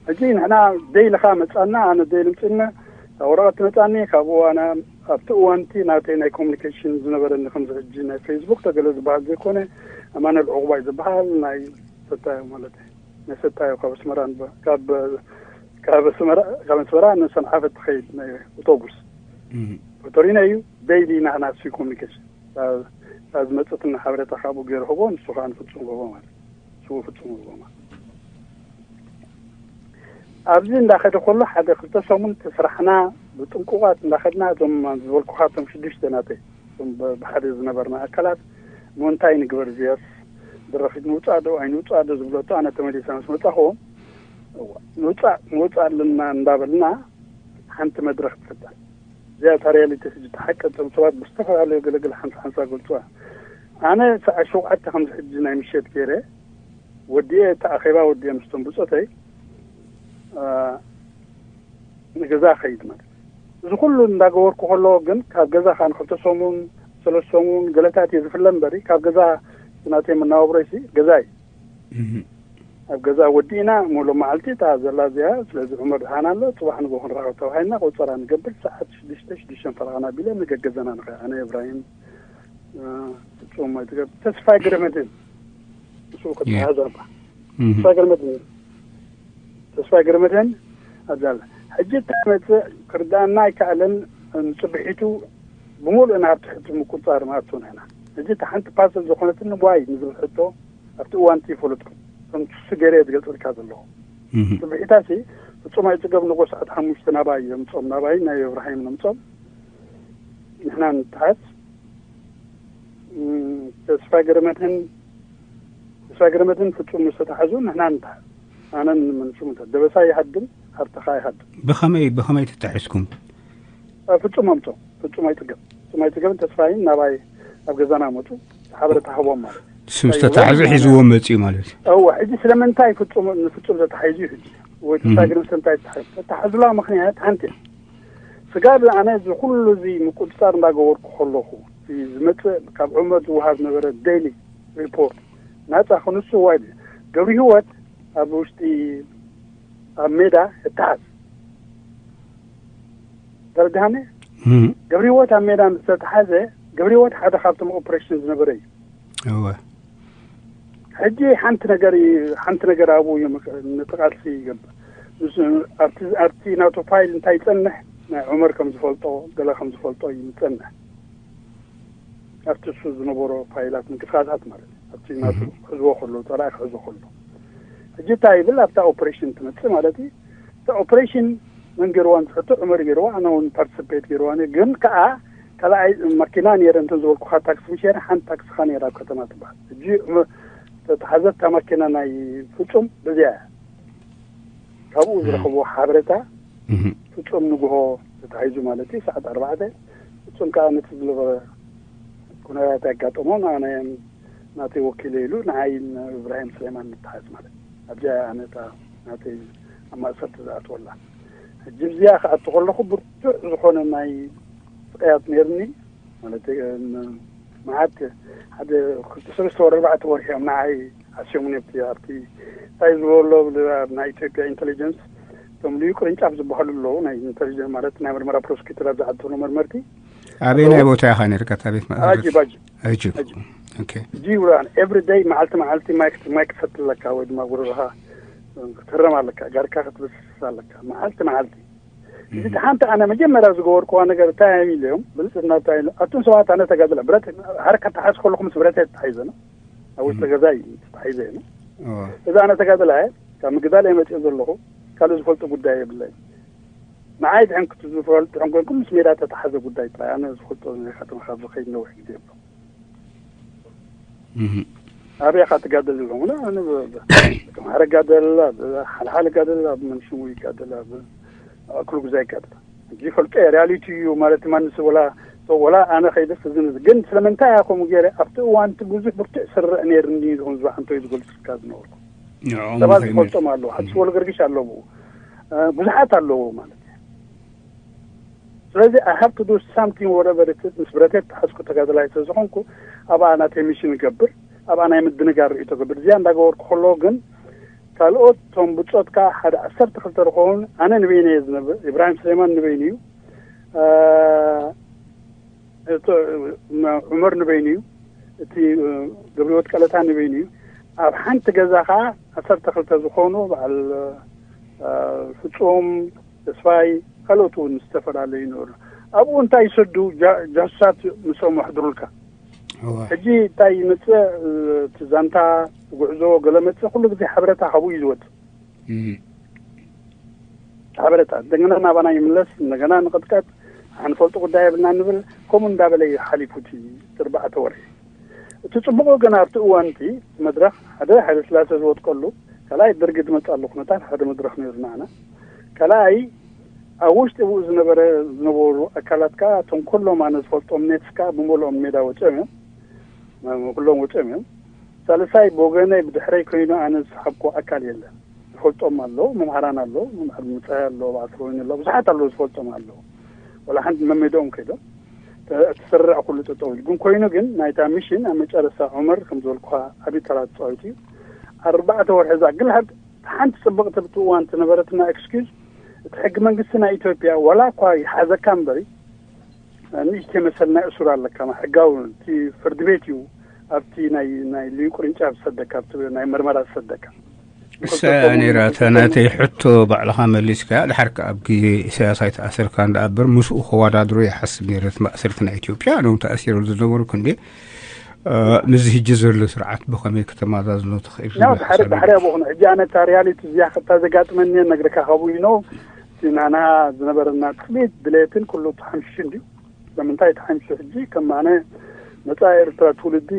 ሕጂ ንሕና ደይሊ ኸዓ መጻና፣ ኣነ ደይሊ ምጽእና፣ እታ ወረቐት መጻኒ፣ ካብኡ ኣነ ኣብቲ እዋንቲ ናተይ ናይ ኮሚኒኬሽን ዝነበረኒ ከምዚ ሕጂ ናይ ፌስቡክ ተገለ ዝበሃል ዘይኮነ፣ ኣማኑኤል ዕቑባይ ዝበሃል ናይ ሰታዮ ማለት እዩ። ናይ ሰታዮ ካብ ኣስመራ ንበ-፣ ካብ፣ ካብ ኣስመራ፣ ካብ ኣስመራ ንሰንዓፈ ትኸይድ ናይ ኣውቶቡስ። ቪክቶሪኖ እዩ፣ ደይሊ ናህና እሱ ኮሚኒኬሽን። እታ ዝመጽእትና ሓበሬታ ካብኡ ገይሩ ህቦ፣ ንሱ ኸዓ ንፍጹም ህቦ ማለት እዩ። ንሱ ፍጹም ህቦ ማለት እዩ። ኣብዚ እንዳኸደ ከሎ ሓደ ክልተ ሰሙን እቲ ስራሕና ብጥንቁቓት እንዳኸድና፣ እዞም ዝበልኩኻ እቶም ሽዱሽተ ናተይ፣ እቶም ብ-፣ ብሓደ ዝነበርና ኣካላት፣ እሞ እንታይ ንግበር እዚኣስ፣ ድረኺት ንውጻእ ዶ ኣይንውጻእ ዶ ዝብለቶ፣ ኣነ ተመሊሰ ምስ መጻኹ፣ እዋ፣ ንውጻእ፣ ንውጻእ ኣለና እንዳበልና፣ ሓንቲ መድረኽ ትፍጠር። እዚኣ እታ ሪያሊቲ ሕጂ፣ እቲ ሓቂ፣ እቶም ሰባት ብዝተፈላለዩ ገለገለ ሓንሳ ሓንሳ ገልጹዋ። ኣነ ሰዓት ሸውዓተ ከምዚ ሕጂ ናይ ምሸት ገይረ ወዲኤ፣ እቲ ኣኼባ ወዲኤ ምስቶም ብጾተይ፣ አ፣ ንገዛ ኸይድ ማለት እዩ። እዚ ኩሉ እንዳገበርኩ ከሎ ግን ካብ ገዛ ኸዓ ንክልተ ሰሙን፣ ሰለስተ ሰሙን ገለታት እየ ዝፍለ እምበሪ፣ ካብ ገዛ እቲ ናተይ መነባብሮይሲ ገዛ እዩ። ኣብ ገዛ ወዲእና፣ ሙሉ መዓልቲ እታ ዘላ እዚኣ፣ ስለዚ ዑመር ደሓን ኣሎ፣ ጽባሕ ንግሆ ክንራኸብ ተባሂልና፣ ቆጸራ ንገብር፣ ሰዓት ሽዱሽተ፣ ሽዱሽተ ፈረቓ ኣቢለ ንገገዛና ንኸ-፣ ኣነ፣ እብራሂም፣ እ፣ ፍጹም ኣይትገብ-፣ ተስፋይ ገረመድህን፣ ንሱ ያ። ክትሓዝ ኣባ። እህ። ተስፋይ ገረመድህን፣ ተስፋይ ገረመድህን ኣብዛ ኣላ። ሕጂ እንታይ መጽእ ክርዳኣና ኣይከኣለን፣ ንጽብሒቱ ብምሉእ ናብ ትሕቲ ምቁጽጻር ንኣቱ ንሕና። ሕጂ እታ ሓንቲ ፓስል ዝኾነትኒ ጓይ ንዝብል ሕቶ ኣብቲ እዋን እቲ ይፈለጥኩ። ከም ክሱ ገይረ እየ ዝገልጸልካ ዘለኹ። እህ። ጽብሒታሲ ፍጹም ኣይጽገብ ንጎ ሰዓት ሓሙሽተ ናባይ የምጾም፣ ናባይ ናይ እብራሂም ነምጾም። ንሕና ንተሓዝ። እም፣ ተስፋ ገረመድህን፣ ተስፋ ገረመድህን ፍጹም ምስ ተታሕዙ ንሕና ንተሓዝ። ኣነን መንሱ ምንተ ደበሳ ይሃድም፣ ሃብተኻ ይሃድም። ብኸመይ፣ ብኸመይ ተታሒዝኩም? እ፣ ፍጹም ኣምጾም። ፍጹም ኣይጽገብ። ፍጹም ኣይጽገብን ተስፋይን ናባይ ኣብ ገዛና መጹ። ሓበሬታ ሃቦም ማለት እዩ። ንሱ ምስ ተታሕዙ ሒዝዎ መጺኡ ማለት እዩ። እወ፣ ሕጂ ስለምንታይ ፍጹም፣ ንፍጹም ተታሒዙ እዩ ሕጂ? ወይ ተስፋ እህ። ገረመድህን ስለምንታይ ተታሒዙ? ተታሕዙላ ምኽንያት ሓንቲ እያ። ስጋብ ኣነ እዚ ኩሉ እዚ ምቁጽጻር እንዳገበርኩ ከለኹ፣ እቲ ዝመጽእ ካብ ዑመር ዝወሃብ ዝነበረ ዴይሊ ሪፖርት ናጻ ክንሱ ዋይ ገብሪ ህይወት ኣብ ውሽጢ ኣብ ሜዳ እተሓዝ። ተረድሃኒ? እም። ገብሪ ህይወት ኣብ ሜዳ ምስ ተተሓዘ፣ ገብሪ ህይወት ሓደ ካብቶም ኦፕሬሽን ዝነበረ እዩ። እወ። ሕጂ ሓንቲ ነገር ይ-፣ ሓንቲ ነገር ኣብኡ እዩ ምክ-፣ ነቲ ቃልሲ ይገብር። ምስ-፣ ኣብቲ፣ ኣብቲ ናቱ ፋይል እንታይ ይጸንሕ፣ ናይ ዑመር ከም ዝፈልጦ፣ ገለ ከም ዝፈልጦ እዩ ዝጸንሕ። ኣብቲ እሱ ዝነበሮ ፋይላት ምንቅስቃሳት ማለት እዩ። ኣብቲ ናቱ እህ። ክሕዝዎ ከሎ፣ ጸላኢ ክሕዞ ከሎ። ሕጂ እንታይ ይብል፣ ኣብታ ኦፕሬሽን ትመጽእ ማለት እዩ። እታ ኦፕሬሽን መን ገይርዋ ንትሕቶ፣ ዑመር ገይርዋ፣ ኣነ እውን ፓርቲስፔት ገይርዋ ነየ። ግን ከኣ ካልኣይ ማኪና ነይረ፣ እንተን ዝበልኩኻ ታክሲ ምሽ ነይረ፣ ሓንቲ ታክሲ ኸኣ ነይራ ኣብ ከተማ ትበሃል። ሕጂ ዑመር ተተሓዘት እታ ማኪና ናይ ፍጹም በዚኣ እያ። ካብኡ እም። ዝረኸብዎ ሓበሬታ እህ። ፍጹም ንግሆ ተታሒዙ ማለት እዩ፣ ሰዓት ኣርባዕተ። ፍጹም ከኣ ነቲ ዝነበረ ኩነታት ያጋጠሞ፣ ንኣነ ናተይ ወኪለ ኢሉ ንዓይ ንእብራሂም ስሌማን ንተሓዝ ማለት እዩ። ኣብዚኣ ኣነ እታ ናተይ ኣብ ማእሰርቲ ዝኣትወላ። ሕጂ ኣብዚኣ ክኣቱ ከለኹ ብርቱዕ ዝኾነ ናይ ስቕያት ነይርኒ። ማለት፣ እም፣ መዓት ሓደ ክልተ ሰለስተ ወር ኣርባዕተ ወርሒ እዮም ንዓይ ኣስዮምኒ ኣብቲ፣ ኣብቲ እንታይ ዝበሎ ብ-፣ ኣብ ናይ ኢትዮጵያ ኢንተሊጀንስ እቶም ልዩ ቅርንጫፍ ዝበሃሉ ኣለዉ፣ ናይ ኢንተሊጀንስ ማለት ናይ ምርመራ ፕሮስኪተር ኣብ ዝዓተሉ መርመርቲ። ኣበይ ናይ ቦታ ኢኻ ነርካ? እታ ቤት ማእሰርቲ? ኣጂብ ኣጂብ ኣጂብ። ኣጂብ። ኦኬ። ጂውራን ኤቭሪ ደይ፣ መዓልቲ መዓልቲ ማይክ ማይክ ክትሰቲ ኣለካ ወይ ድማ ጉሮሮኻ ክትህረም ኣለካ፣ ጋርካ ክትብስስ ኣለካ መዓልቲ መዓልቲ። እዚ ሓንቲ ኣነ መጀመርያ ዝገበርኩዋ ነገር እንታይ እዮም ኢለዮም፣ ብልፅትና እንታይ ኢለ፣ ኣቱም ሰባት ኣነ ተጋድላ ብረት ሓረካ ተሓዝ ከለኹ ምስ ብረት ተታሒዘ ነው ኣብ ውሽጢ ገዛ እዩ ተታሒዘ ነው። እዋ። እዚ ኣነ ተጋድላ እየ፣ ካብ ምግዳል እየ መፅኦ ዘለኹ፣ ካልእ ዝፈልጦ ጉዳይ የብለይ። ንዓይ ድሕን ክትዝፈልጡ ድሕን ኮንኩም ምስ ሜዳ ተተሓዘ ጉዳይ ጥራይ፣ ኣነ ዝፈልጦ ነገር ካብ ዝኸይድ ነዊሕ ግዜ የብሎ። እህ። ኣበይ ኢኻ ትጋደል ኢሎም፣ ኣነ ብ- ብ- ማሕረ ጋደል፣ ኣብ ሓልሓል ጋደል፣ ኣብ መንሽሙ ይጋደል፣ ኣብ ኣብ ኩሉ ግዜ ይጋደል። እዚ ይፈልጦ እየ፣ ሪያሊቲ እዩ ማለት ማንስ ወላ ወላ ኣነ ከይደስ ዝን ግን ስለምንታይ ኢኻ ከምኡ ገይረ ኣብቲ እዋን እቲ ብዙሕ ብርቱዕ ስርዕ ነይርኒ ዝኹን ዝባዕንቶ እዩ ዝገልጽልካ ዝነበርኩ። ንዕኦም ሰባት ከይመልሱ። ዝፈልጦም ኣለዉ፣ ሓንቲ ወልገርግሽ ኣለዉ፣ እ፣ ብዙሓት ኣለዉ ማለት እዩ። ስለዚ I have to do something whatever it is። ምስ ብረተይ ተሓዝኩ ተጋደላይ ስለ ዝኾንኩ ኣብኣ ናተይ ሚሽን እገብር፣ ኣብኣ ናይ ምድንጋር ርእይቶ እገብር። እዚኣ እንዳገበርኩ ከለዉ ግን ካልኦት እቶም ብጾት ከኣ ሓደ ዓሰርተ ክልተ ዝኸውን ኣነ ንበይነ እየ ዝነብር፣ ኢብራሂም ስሌማን ንበይኑ እዩ፣ እ፣ እቲ ዑመር ንበይኑ እዩ፣ እቲ ገብረህይወት ቀለታ ንበይኑ እዩ። ኣብ ሓንቲ ገዛ ከዓ ዓሰርተ ክልተ ዝኾኑ በዓል፣ እ፣ ፍጹም ተስፋይ ካልኦት እውን ዝተፈላለዩ ይነበሩ። ኣብኡ እንታይ ይሰዱ ጃ- ጃሱሳት ምስኦም ኣሕድሩልካ። እዋ። ሕጂ እንታይ ይመፅእ፣ እ፣ እቲ ዛንታ፣ እቲ ጉዕዞ ገለ መፅእ ኩሉ ግዜ ሓበሬታ ካብኡ እዩ ዝወፅእ። እህ። ሓበሬታ እንደገና ናባና ይምለስ፣ እንደገና ንቐጥቀጥ፣ ንፈልጦ ጉዳይ የብልና ንብል። ከምኡ እንዳበለ እዩ ሓሊፉ እቲ ኣርባዕተ ወርሒ። እቲ ጽቡቕ ግን ኣብቲ እዋን እቲ መድረኽ ሓደ ሃይለ ስላሴ ዝወጥቀሉ፣ ካልኣይ ደርጊ ዝመጻሉ ኩነታት ሓደ መድረኽ ነይሩ ንዓና። ካልኣይ ኣብ ውሽጢ ብኡ ዝነበረ ዝነበሩ ኣካላት ከኣ እቶም ኩሎም ኣነ ዝፈልጦም ኔትስ ከኣ ብመልኦም ሜዳ ወጺኦም እዮም። ኩሎም ወጺኦም እዮም። ሳልሳይ ብወገነይ ብድሕረይ ኮይኑ ኣነ ዝሰሓብኩ ኣካል የለን። ዝፈልጦም ኣለዉ፣ መምሃራን ኣለዉ፣ መምሃር ምጻይ ኣለዉ፣ በዓል ተወይኒ ኣለዉ፣ ብዙሓት ኣለዉ ዝፈልጦም ኣለዉ። ወላ ሓንቲ መሜድኦም ከይዶም ተ- እቲ ስርዕ ኩሉ ጠጠው ኢሉ። ግን ኮይኑ ግን ናይታ ሚሽን ኣብ መጨረስታ ዑመር ከም ዝበልኩኻ ዓብዪ ተራ ተጻዊቱ እዩ። ኣርባዕተ ወርሒ ዝኣክል ሓድ- ሓንቲ ጽብቕቲ ብቲ እዋን ዝነበረትና ኤክስኪዩዝ እቲ ሕጊ መንግስቲ ናይ ኢትዮጵያ ዋላ እኳ ይሓዘካ እምበሪ ንእሽተይ መሰል ናይ እሱር ኣለካ፣ ሕጋዊ እቲ ፍርዲ ቤት እዩ ኣብቲ ናይ ናይ ልዩ ቅርንጫፍ ዝሰደካ፣ ኣብቲ ናይ መርመራ ዝሰደካ። እሳ ነይራ እታ ናተይ ሕቶ ባዕልኻ መሊስካ፣ ድሓር ከኣ ኣብ ግዜ ኢሳያስ ኣይተኣሰርካ እንዳኣበር ምስኡ ከወዳድሮ ይሓስብ ነይረ እቲ ማእሰርቲ ናይ ኢትዮጵያ፣ ኣነ እውን ተኣሲሩ ዝነበርኩ እንዴ። እ፣ ምስዚ ሕጂ ዘሎ ስርዓት ብኸመይ ከተመዛዝኖ ትኽእል? ያው ድሓሪ ድሓሪ ኣብኡ ሕጂ ኣነ እታ ሪያሊቲ እዚኣ ከታ ዘጋጥመኒ ነግረካ ካብኡ ኢኖ እቲ ናና ዝነበረና ትኽሊት ድሌትን ኩሉ ተሓምሽሹ እንድዩ። ስለምንታይ ተሓምሽሹ? ሕጂ ከም ኣነ መጻኢ ኤርትራ ትውልዲ፣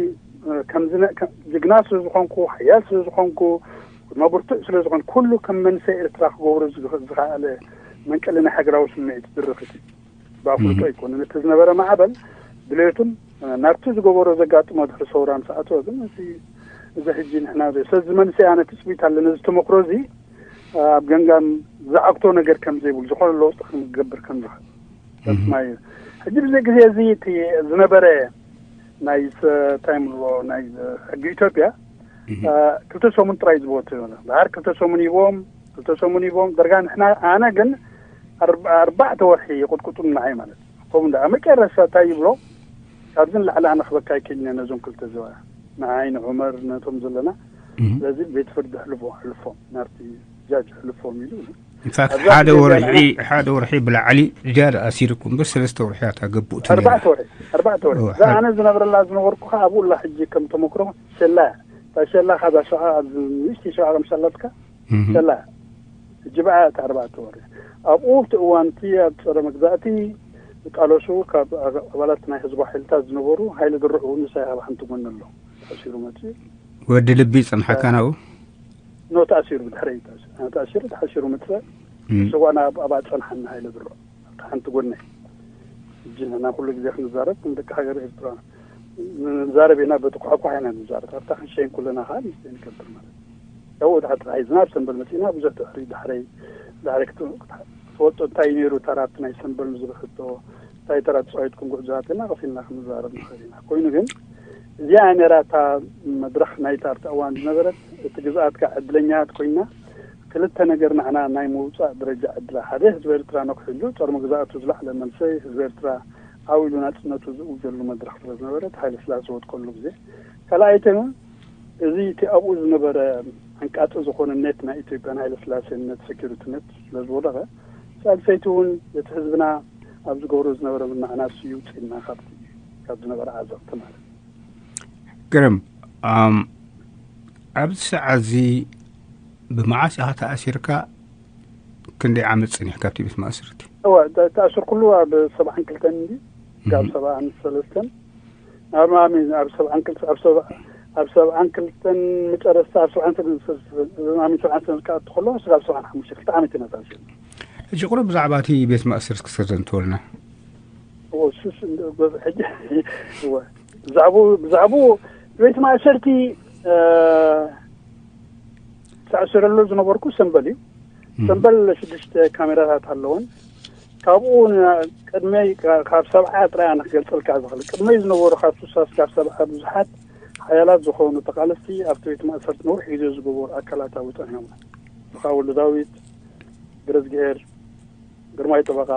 እ፣ ከምዚ ነ- ከም ጅግና ስለ ዝኾንኩ፣ ሓያል ስለ ዝኾንኩ፣ ድማ ብርቱዕ ስለ ዝኾን ኩሉ ከም መንሰይ ኤርትራ ክገብሮ ዝግ- ዝኸኣለ መንቀሊ ናይ ሃገራዊ ስምዒት ዝድርኽ እቲ ብኣፍልጦ ኣይኮነን። እቲ ዝነበረ ማዕበል ድሌቱን፣ እ፣ ናብቲ ዝገበሮ ዘጋጥሞ ድሕሪ ሰውራ ምስ ኣተወ ግን እቲ እዚ ሕጂ ንሕና ዶ- ስለዚ መንሰይ ኣነ ትጽቢት ኣለኒ። እዚ ተመክሮ እዚ ኣብ ገንጋን ዝዓግቶ ነገር ከም ዘይብሉ፣ ዝኾነ ለውጢ ክንገብር ከም ዝኽእል ተስማዩ። ሕጂ ብዚ ግዜ እዚ እቲ ዝነበረ ናይ ስ- እንታይ ምንብሎ ናይ ሕጊ ኢትዮጵያ፣ እ፣ ክልተ ሰሙን ጥራይ ዝበቱ ይሆነ። ድሓር ክልተ ሰሙን ይቦም፣ ክልተ ሰሙን ይቦም። ደርጋ ንሕና፣ ኣነ ግን ኣርባ- ኣርባዕተ ወርሒ ይቕጥቅጡም ንዓይ ማለት እዩ። ከምኡ እንዳ ኣብ መጨረሻ እንታይ ይብሎ፣ ካብዚ ንላዕሊ ኣነ ክበካ ኣይክእልን እየ ነዞም ክልተ ዝባ፣ ንዓይ ንዑመር ነቶም ዘለና። ስለዚ ቤት ፍርዲ ሕልፎ ሕልፎም ናብቲ ጃጅ ሕልፎም ኢሉ። ኢንፋክት ሓደ ወርሒ ሓደ ወርሒ ብላዕሊ ዝያዳ ኣሲርኩም እምበር ሰለስተ ወርሒ ኣታ ገቡእ እቲ ነይሩ። ኣርባዕተ ወርሒ ኣርባዕተ ወርሒ እዛ ኣነ ዝነብረላ ዝነበርኩ ከዓ ኣብኡ ላ ሕጂ ከም ተመክሮ ሸላ እያ። እታ ሸላ ካብዛ ሸዓ ኣብዚ ንእሽተይ ሸዓ ከም ሸላትካ ሸላ እያ። ሕጂ ብኣ እቲ ኣርባዕተ ወርሒ ኣብኡ ኣብቲ እዋንቲ ኣብ ፀረ መግዛእቲ ዝቃለሱ ካብ ኣባላት ናይ ህዝባዊ ሓይልታት ዝነበሩ ሃይለ ድርዑ እውን ምሳይ ኣብ ሓንቲ ጎኒ ኣሎ። ተኣሲሩ መፅኡ። ወዲ ልቢ ጸንሓካ ናብኡ? ኖ ተኣሲሩ ብድሕረይ ተኣሲሩ። ተኣሲሩ ተሓሲሩ መፅእ ስዋና ኣብኣ ፀንሓና ሃይለ ድሮ ኣብቲ ሓንቲ ጎነይ። ሕጂ ንሕና ኩሉ ግዜ ክንዛረብ ንደቂ ሃገር ኤርትራ ንዛረብ ኢና፣ በቲ ኳሕኳሕ ኢና ንዛረብ። ኣብታ ክንሸይን ኩለና ከዓ ንስተይ ንገብር ማለት እዩ። ያው ድሓ ጥራይ ዝናብ ሰንበል መፂና ብዙሕ ድሕሪ ዳሕረይ ዳሕረይ ክትፈልጦ እንታይ ነይሩ ተራ ኣብቲ ናይ ሰንበል ዝብሕቶ እንታይ ተራ ተፃዊትኩም ጉዕዞ ኣትና ቀሲልና ክንዛረብ ንኽእል ኢና። ኮይኑ ግን እዚኣ ነራ እታ መድረኽ ናይታ ኣብቲ እዋን ዝነበረት እቲ ግዝኣት ከዓ ዕድለኛት ኮይና ክልተ ነገር ንዓና ናይ ምውፃእ ደረጃ ዕድላ ሓደ ህዝቢ ኤርትራ ነክሕሉ ጦር መግዛእቱ ዝለዓለ መንሰይ ህዝቢ ኤርትራ ዓው ኢሉ ናፅነቱ ዝእውጀሉ መድረክ ስለ ዝነበረ እቲ ሃይለ ስላሴ ዝወድቀሉ ግዜ ካልኣይቲ እውን እዚ እቲ ኣብኡ ዝነበረ ዕንቃፂ ዝኾነ ነት ናይ ኢትዮጵያ ናይ ሃይለ ስላሴ ነት ሴኪሪቲ ነት ስለ ዝወደቐ ሳልሰይቲ እውን እቲ ህዝብና ኣብ ዝገብሮ ዝነበረ ምናዕናስ ይውፅእና ካብቲ ካብ ዝነበረ ዓዘቕቲ ማለት ግርም ኣም፣ ኣብዚ ሰዓት እዚ ብመዓስ ኢኻ ተኣሲርካ? ክንደይ ዓመት ጸኒሕካ ኣብቲ ቤት ማእሰርቲ? እወ ተኣስርኩሉ ኣብ ሰብዓን ክልተን እንዲ ካብ ሰብዓን ሰለስተን ኣብ ማሚ ኣብ ሰብዓን ክልተ ኣብ ሰብዓ ኣብ ሰብዓን ክልተን መጨረስታ ኣብ ሰብዓን ሰለስተን ማሚ ሰብዓን ሰለስተን ክኣቱ ከሎ ስጋብ ሰብዓን ሓሙሽተ ክልተ ዓመት ኢና ተኣሲርና። ሕጂ ቁሩብ ብዛዕባ እቲ ቤት ማእሰርቲ ክተዘንትወልና። እወ ሱስ እንደ ጎብ ሕጂ እወ ብዛዕቡ ብዛዕቡ ቤት ማእሰርቲ እ፣ ተኣስረሉ ዝነበርኩ ሰምበል እዩ። ሰምበል ሽዱሽተ ካሜራታት ኣለወን። ካብኡ ን- ቅድመይ ካ- ካብ ሰብዓ ጥራይ ኣነ ክገልጸልካ ዝኽእል ቅድመይ ዝነበሩ ካብ ሱሳ ስጋብ ሰብዓ ብዙሓት ሓያላት ዝኾኑ ተቃለስቲ ኣብቲ ቤት ማእሰርቲ ነዊሕ ግዜ ዝገበሩ ኣካላት ኣብኡ ጸኒሖም። ብኻ ወልደ ዳዊት፣ ገረዝግሄር፣ ግርማይ ጠበቃ፣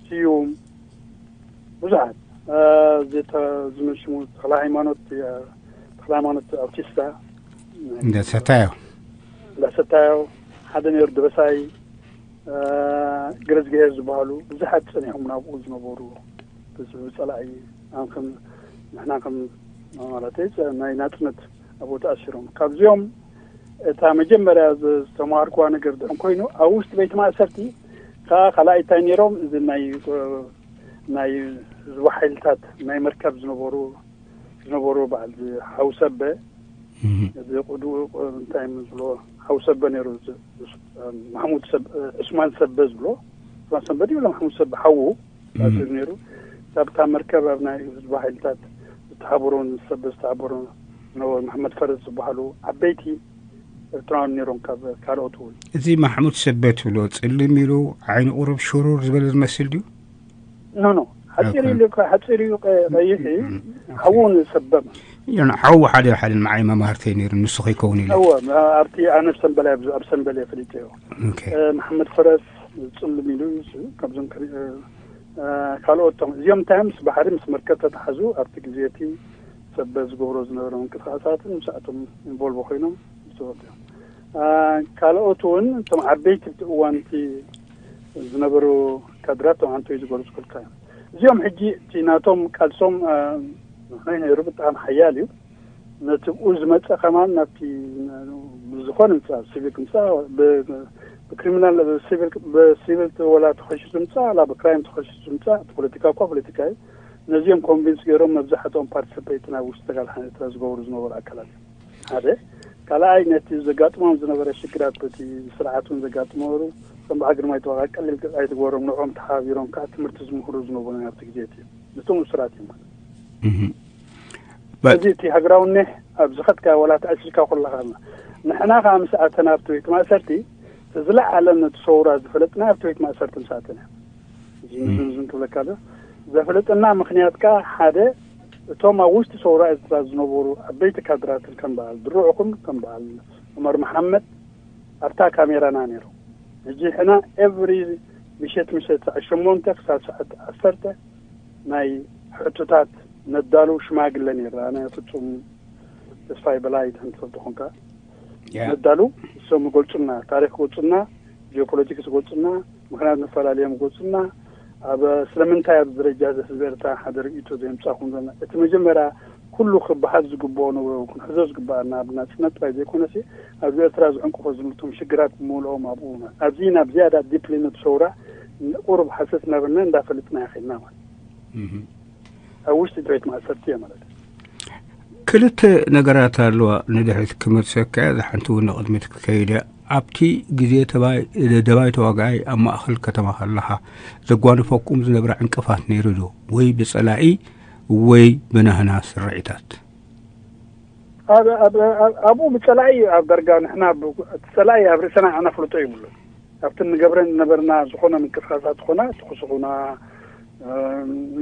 ስዩም፣ ብዙሓት እ፣ ዝተ- ዝምን ሽሙ ተክለ ሃይማኖት እ፣ ተክለ ሃይማኖት ኣውቲስታ እንደ ሰታዮ እንዳሰታዮ ሓደ ነይሩ ደበሳይ እ፣ ገረዝግሄር ዝበሃሉ ብዙሓት ጸኒሖም ናብኡ ዝነበሩ ብዝ- ብጸላኢ ኣንክም ንሕና ከም ማለት ጸ- ናይ ናጽነት ኣብኡ ተኣሲሮም ካብዚኦም እታ መጀመርያ ዝ- ዝተማሃርኩዋ ነገር ድሕን ኮይኑ ኣብ ውሽጢ ቤት ማእሰርቲ ከዓ ካልኣይ እንታይ ነይሮም እዚ ናይ እ፣ ናይ ህዝቢ ሓይልታት ናይ መርከብ ዝነበሩ ዝነበሩ በዓል ሓውሰበ እዚ ቅዱ እንታይ ዝብሎ ሓውሰበ ነይሩ ማሕሙድ ሰብ ዑስማን ሰበ ዝብሎ ዑስማን ሰበ ድዩ ማሕሙድ ሰበ ሓዉ ኣሲሩ ነይሩ። ካብታ መርከብ ኣብ ናይ ህዝቢ ሓይልታት ዝተሓበሩ ሰበ ዝተሓበሩ ነበሩ። መሓመድ ፈረስ ዝበሃሉ ዓበይቲ ኤርትራውያን ነይሮም ካብ ካልኦት እውን። እዚ ማሕሙድ ሰበ ትብሎ ጽልም ኢሉ ዓይኑ ቁሩብ ሽሩር ዝበለ ዝመስል ድዩ? ኖ ኖ ሓፂር ኢሉ ሓፂር እዩ ቀይሕ እዩ። ሓዉ ንሰበ ማለት ዮና ሓዉ ሓደ ሓደ ንዓይ መማህርተይ ነይሩ ንሱ ከይከውን ኢለ እወ ኣብቲ ኣነ ሰንበል ኣብ ሰንበል ፈሊጠዮ። መሓመድ ፈረስ ፅልም ኢሉ ካብዞም ካልኦት እዚኦም እንታይ ምስ ባሕሪ ምስ መርከብ ተተሓዙ ኣብቲ ግዜ እቲ ሰበ ዝገብሮ ዝነበረ ምንቅስቃሳትን ምስኣቶም ኢንቮልቭ ኮይኖም ዝተወዱ እዮም። ካልኦት እውን እቶም ዓበይቲ ብቲ እዋንቲ ዝነበሩ ካድራት ቶም ኣንቶይ ዝገለፅኩልካ እዮም። እዚኦም ሕጂ እቲ ናቶም ቃልሶም ናይ ነይሩ ብጣዕሚ ሓያል እዩ። ነቲ ብኡ ዝመፀ ከማን ናብቲ ብዝኾነ ምፃእ ሲቪክ ምፃእ ብክሪሚናል ብሲቪል ወላ ተኸሲሱ ምፃእ ላ ብክራይም ተኸሲሱ ምፃእ እቲ ፖለቲካ እኳ ፖለቲካ እዩ። ነዚኦም ኮንቪንስ ገይሮም መብዛሕትኦም ፓርቲስፔት ናብ ውሽጢ ተጋል ሓነታ ዝገብሩ ዝነበሩ ኣካላት እዮም። ሓደ ካልኣይ ነቲ ዘጋጥሞም ዝነበረ ሽግራት በቲ ስርዓት እውን ዘጋጥመሩ ከም በዓል ግርማይ ተባቃ ቀሊል ኣይትግበሮም ንዕኦም ተሓባቢሮም ከዓ ትምህርቲ ዝምህሩ ዝነበሩ ኣብቲ ግዜ እቲ ነቶም እሱራት እዮም ማለት እዚ እቲ ሃገራዊ ኒሕ ኣብ ዝኸድካ ወላ ተኣሲርካ ከለኻ ንሕና ከዓ ምስ ኣተና ኣብቲ ቤት ማእሰርቲ ዝለዓለ ነቲ ሰውራ ዝፈለጥና ኣብቲ ቤት ማእሰርቲ ምስ ኣተና እዚ ምዝምዝም ክብለካ ዶ ዘፍለጠና ምክንያት ከዓ ሓደ እቶም ኣብ ውሽጢ ሰውራ ኤርትራ ዝነበሩ ዓበይቲ ካድራትን ከም በዓል ድሩዕኹም ከም በዓል ዑመር መሓመድ ኣብታ ካሜራና ነይሩ። ሕጂ ሕና ኤቭሪ ምሸት ምሸት ሰዓት ሸሞንተ ክሳብ ሰዓት ዓሰርተ ናይ ሕቶታት ነዳሉ ሽማግለ ነይርና። ኣነ ፍጹም ተስፋይ በላይ እንተ ትፈልጦ ኮንካ ነዳሉ እሶም ይገልጹና፣ ታሪኽ ይገልጹና፣ ጂኦፖለቲክስ ይገልጹና፣ ምኽንያት መፈላለዮም ይገልጹና። ኣብ ስለምንታይ ኣብ ደረጃ ህዝቢ ኤርትራ ሓደ ርእይቶ ዘምጻኹም ዘለና እቲ መጀመርያ ኩሉ ክበሃል ዝግብኦ ነበሩ ክንሕዞ ዝግበኣና ኣብ ናጽነት ጥራይ ዘይኮነሲ ኣብዚ ኤርትራ ዝዕንቅፎ ዝምልቶም ሽግራት ብምልኦም ኣብኡ ኣብዚ ናብ ዝያዳ ዲፕሊ ነቲ ሰውራ ቁሩብ ሓሰስ እናበልና እንዳፈለጥና ይኸድና ማለት ኣብ ውሽጢ ቤት ማእሰርቲ እየ ማለት ክልተ ነገራት ኣለዋ ንድሕሪት ክመልሰካ እያ ዝሓንቲ እውን ንቕድሚት ክከይድ እያ ኣብቲ ግዜ ተባይ ደባይ ተዋጋኣይ ኣብ ማእኸል ከተማ ከለኻ ዘጓንፈኩም ዝነብረ ዕንቅፋት ነይሩ ዶ ወይ ብፀላኢ ወይ ብናህና ስርዒታት ኣብኡ ብፀላኢ ኣብ ዳርጋ ንሕና ፀላኢ ኣብ ርእሰና ኣነፍልጦ ይብሉ ኣብቲ ንገብረን ዝነበርና ዝኾነ ምንቅስቃሳት ዝኾና ትኩስ ኹና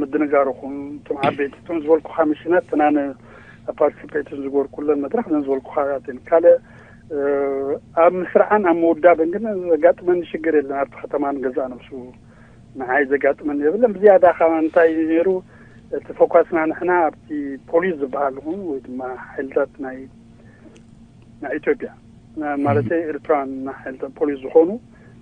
ምድንጋር ኹን እቶም ዓበይቲ እቶም ዝበልኩኻ ሚሽናት ትናነ ፓርቲሲፔትን ዝገበርኩለን መድረክ ነን ዝበልኩኻ ያትን ካልእ ኣብ ምስርዓን ኣብ ምውዳብን ግን ዘጋጥመኒ ሽግር የለን። ኣብቲ ከተማን ገዛእ ነብሱ ንዓይ ዘጋጥመኒ የብለን። ብዝያዳ ካብ እንታይ እዩ ነይሩ፣ እቲ ፎኳስና ንሕና ኣብቲ ፖሊስ ዝበሃል ይኹን ወይ ድማ ሓይልታት ናይ ናይ ኢትዮጵያ፣ ማለተይ ኤርትራን ሓይልታት ፖሊስ ዝኾኑ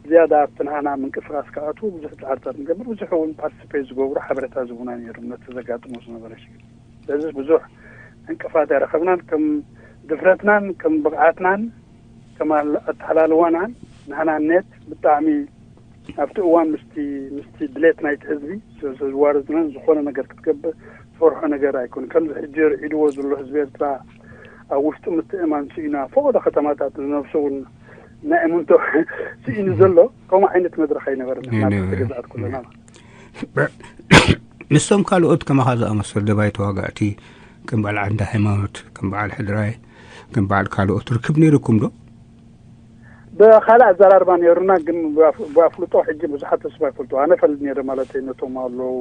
ዝያዳ ኣብቲ ንሃና ምንቅስቃስ ክኣትዉ ብዙሕ ጻዕርታት ንገብር፣ ብዙሕ እውን ፓርቲስፔት ዝገብሩ ሓበሬታ ዝቡና ነይሩ ነቲ ዘጋጥሞ ዝነበረ ሽግር። ስለዚ ብዙሕ ዕንቅፋት ኣይረኸብናን። ከም ድፍረትናን ከም ብቕዓትናን ከም ኣተሓላልዋናን ንሃናነት ብጣዕሚ ኣብቲ እዋን ምስቲ ምስቲ ድሌት ናይቲ ህዝቢ ዝዋረዝነን ዝኾነ ነገር ክትገብር ትፈርሖ ነገር ኣይኮን። ከምዚ ሕጂ ርዒድዎ ዘሎ ህዝቢ ኤርትራ ኣብ ውሽጡ ምትእማን ስኢኑ ኣብ ፈቐዶ ከተማታት ነብሱ እውን ናይ እምንቶ ስኢኑ ዘሎ ከምኡ ዓይነት መድረኽ ኣይነበረን። ንሕና ምስ ተገዛእት ኩለና ንሶም ካልኦት ከማኻ ዝኣመሰሉ ደባይ ተዋጋእቲ ከም በዓል ዓንዲ ሃይማኖት፣ ከም በዓል ሕድራይ፣ ከም በዓል ካልኦት ርክብ ነይርኩም ዶ? ብኻልእ ኣዘራርባ ነይሩና፣ ግን ብኣፍልጦ ሕጂ ብዙሓት ተስፋ ይፈልጡ። ኣነ ፈልጥ ነይረ ማለት ነቶም ኣለዉ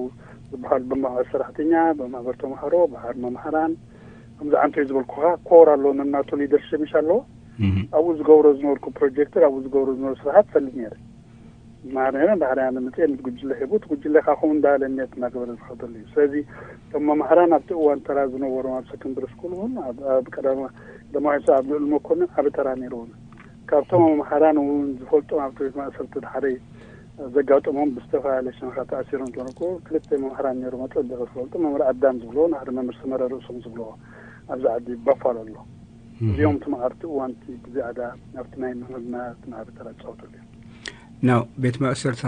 ዝበሃሉ ብማሕበር ሰራሕተኛ፣ ብማሕበር ተምሃሮ፣ ብሓር መምሃራን፣ ከምዚ ዓንተዩ ዝበልኩኻ ኮር ኣሎ ነናቱ ሊደርሽፕ ምሽ ኣለዎ። ኣብኡ ዝገብሮ ዝነበርኩ ፕሮጀክትን ኣብኡ ዝገብሮ ዝነበሩ ስራሓት ፈልጥ ነይረ። ማርያም እንዳ ሓርያ ንምፅኤ ምስ ጉጅለ ሒቡ እቲ ጉጅለ ካኹም እንዳበለ እምነት እናገበረ ዝኸደሉ እዩ። ስለዚ እቶም መምሃራን ኣብቲ እዋን ተራ ዝነበሮም ኣብ ሰከንድሪ ስኩል እውን ኣብ ቀዳማይ ሰ ኣብ ልኡል መኮንን ዓቢ ተራ ነይርዎም። ካብቶም መምሃራን እውን ዝፈልጦም ኣብቲ ቤት ማእሰርቲ ድሓረይ ዘጋጠሞም ብዝተፈላለየ ሸነኻት ተኣሲሮም ዝነበርኩ ክልተ መምሃራን ነይሮም ኣፀቢቐ ዝፈልጡ መምህር ኣዳም ዝብልዎ ናሕሪ መምህር ሰመረ ርእሶም ዝብልዎ ኣብዚ ዓዲ ባፋሎ ኣሎ። እዚኦም ትምኣርቲ እዋንቲ ብዝያዳ ኣብቲ ናይ ምምህርና እቲ ናዕቢ ተራ ዝፃወተሉ እዮም። ናብ ቤት ማእሰርቲ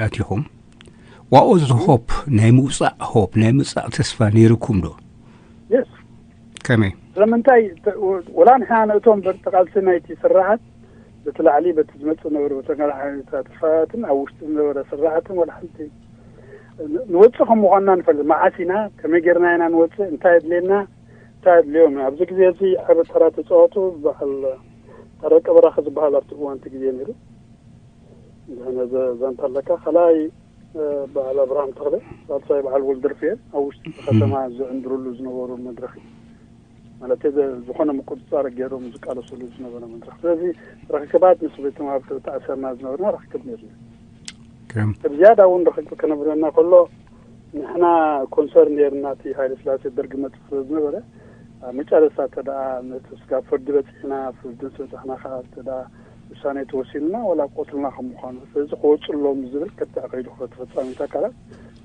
ኣቲኹም ዋኦ እዚ ሆፕ ናይ ምውፃእ ሆፕ ናይ ምፃእ ተስፋ ነይርኩም ዶ? የስ። ከመይ? ስለምንታይ ወላ ንሕና ንእቶም በርቲ ቃልሲ ናይቲ ስራሓት በቲ ላዕሊ በቲ ዝመፅእ ነበሩ በተጋላ ሓይልታት ስራሓትን ኣብ ውሽጢ ዝነበረ ስራሓትን ወላ ሓንቲ ንወፅእ ከም ምኳንና ንፈልጥ መዓስ ኢና ከመይ ጌርና ኢና ንወፅእ እንታይ ኣድልየና እንታይ ኣድልዮም ኣብዚ ግዜ እዚ ዓበ ተራ ተፃወቱ በዓል ታረቀ በራኸ ዝበሃል ኣብቲ እዋንቲ ግዜ ነይሩ። ዘንታ ኣለካ ካልኣይ በዓል ኣብርሃም ተኽለ ሳልሳይ በዓል ወልደርፍኤል ኣብ ውሽጢ ከተማ ዝዕንድርሉ ዝነበሩ መድረኽ ማለት ዝኾነ ምቁፅፃር ገይሮም ዝቃለሰሉ ዝነበረ መድረኽ ስለዚ ርክክባት ምስ ቤቶም ኣብ ተኣሰርና ዝነበርና ርክክብ ነይሩ። ብዝያዳ እውን ርክክብ ከነብረና ከሎ ንሕና ኮንሰርን ነርና እቲ ሃይለ ስላሴ ደርጊ መፅእ ስለ ዝነበረ መጨረስታ ተደኣ ነቲ ስጋብ ፍርዲ በፂሕና ፍርዲ በፃሕና ከዓ ተደኣ ውሳኔ ተወሲኑና ወላ ቆትልና ከም ምዃኑ ስለዚ ክወፅሎም ዝብል ክትዕ ከይዱ ተፈፃሚት ኣካላት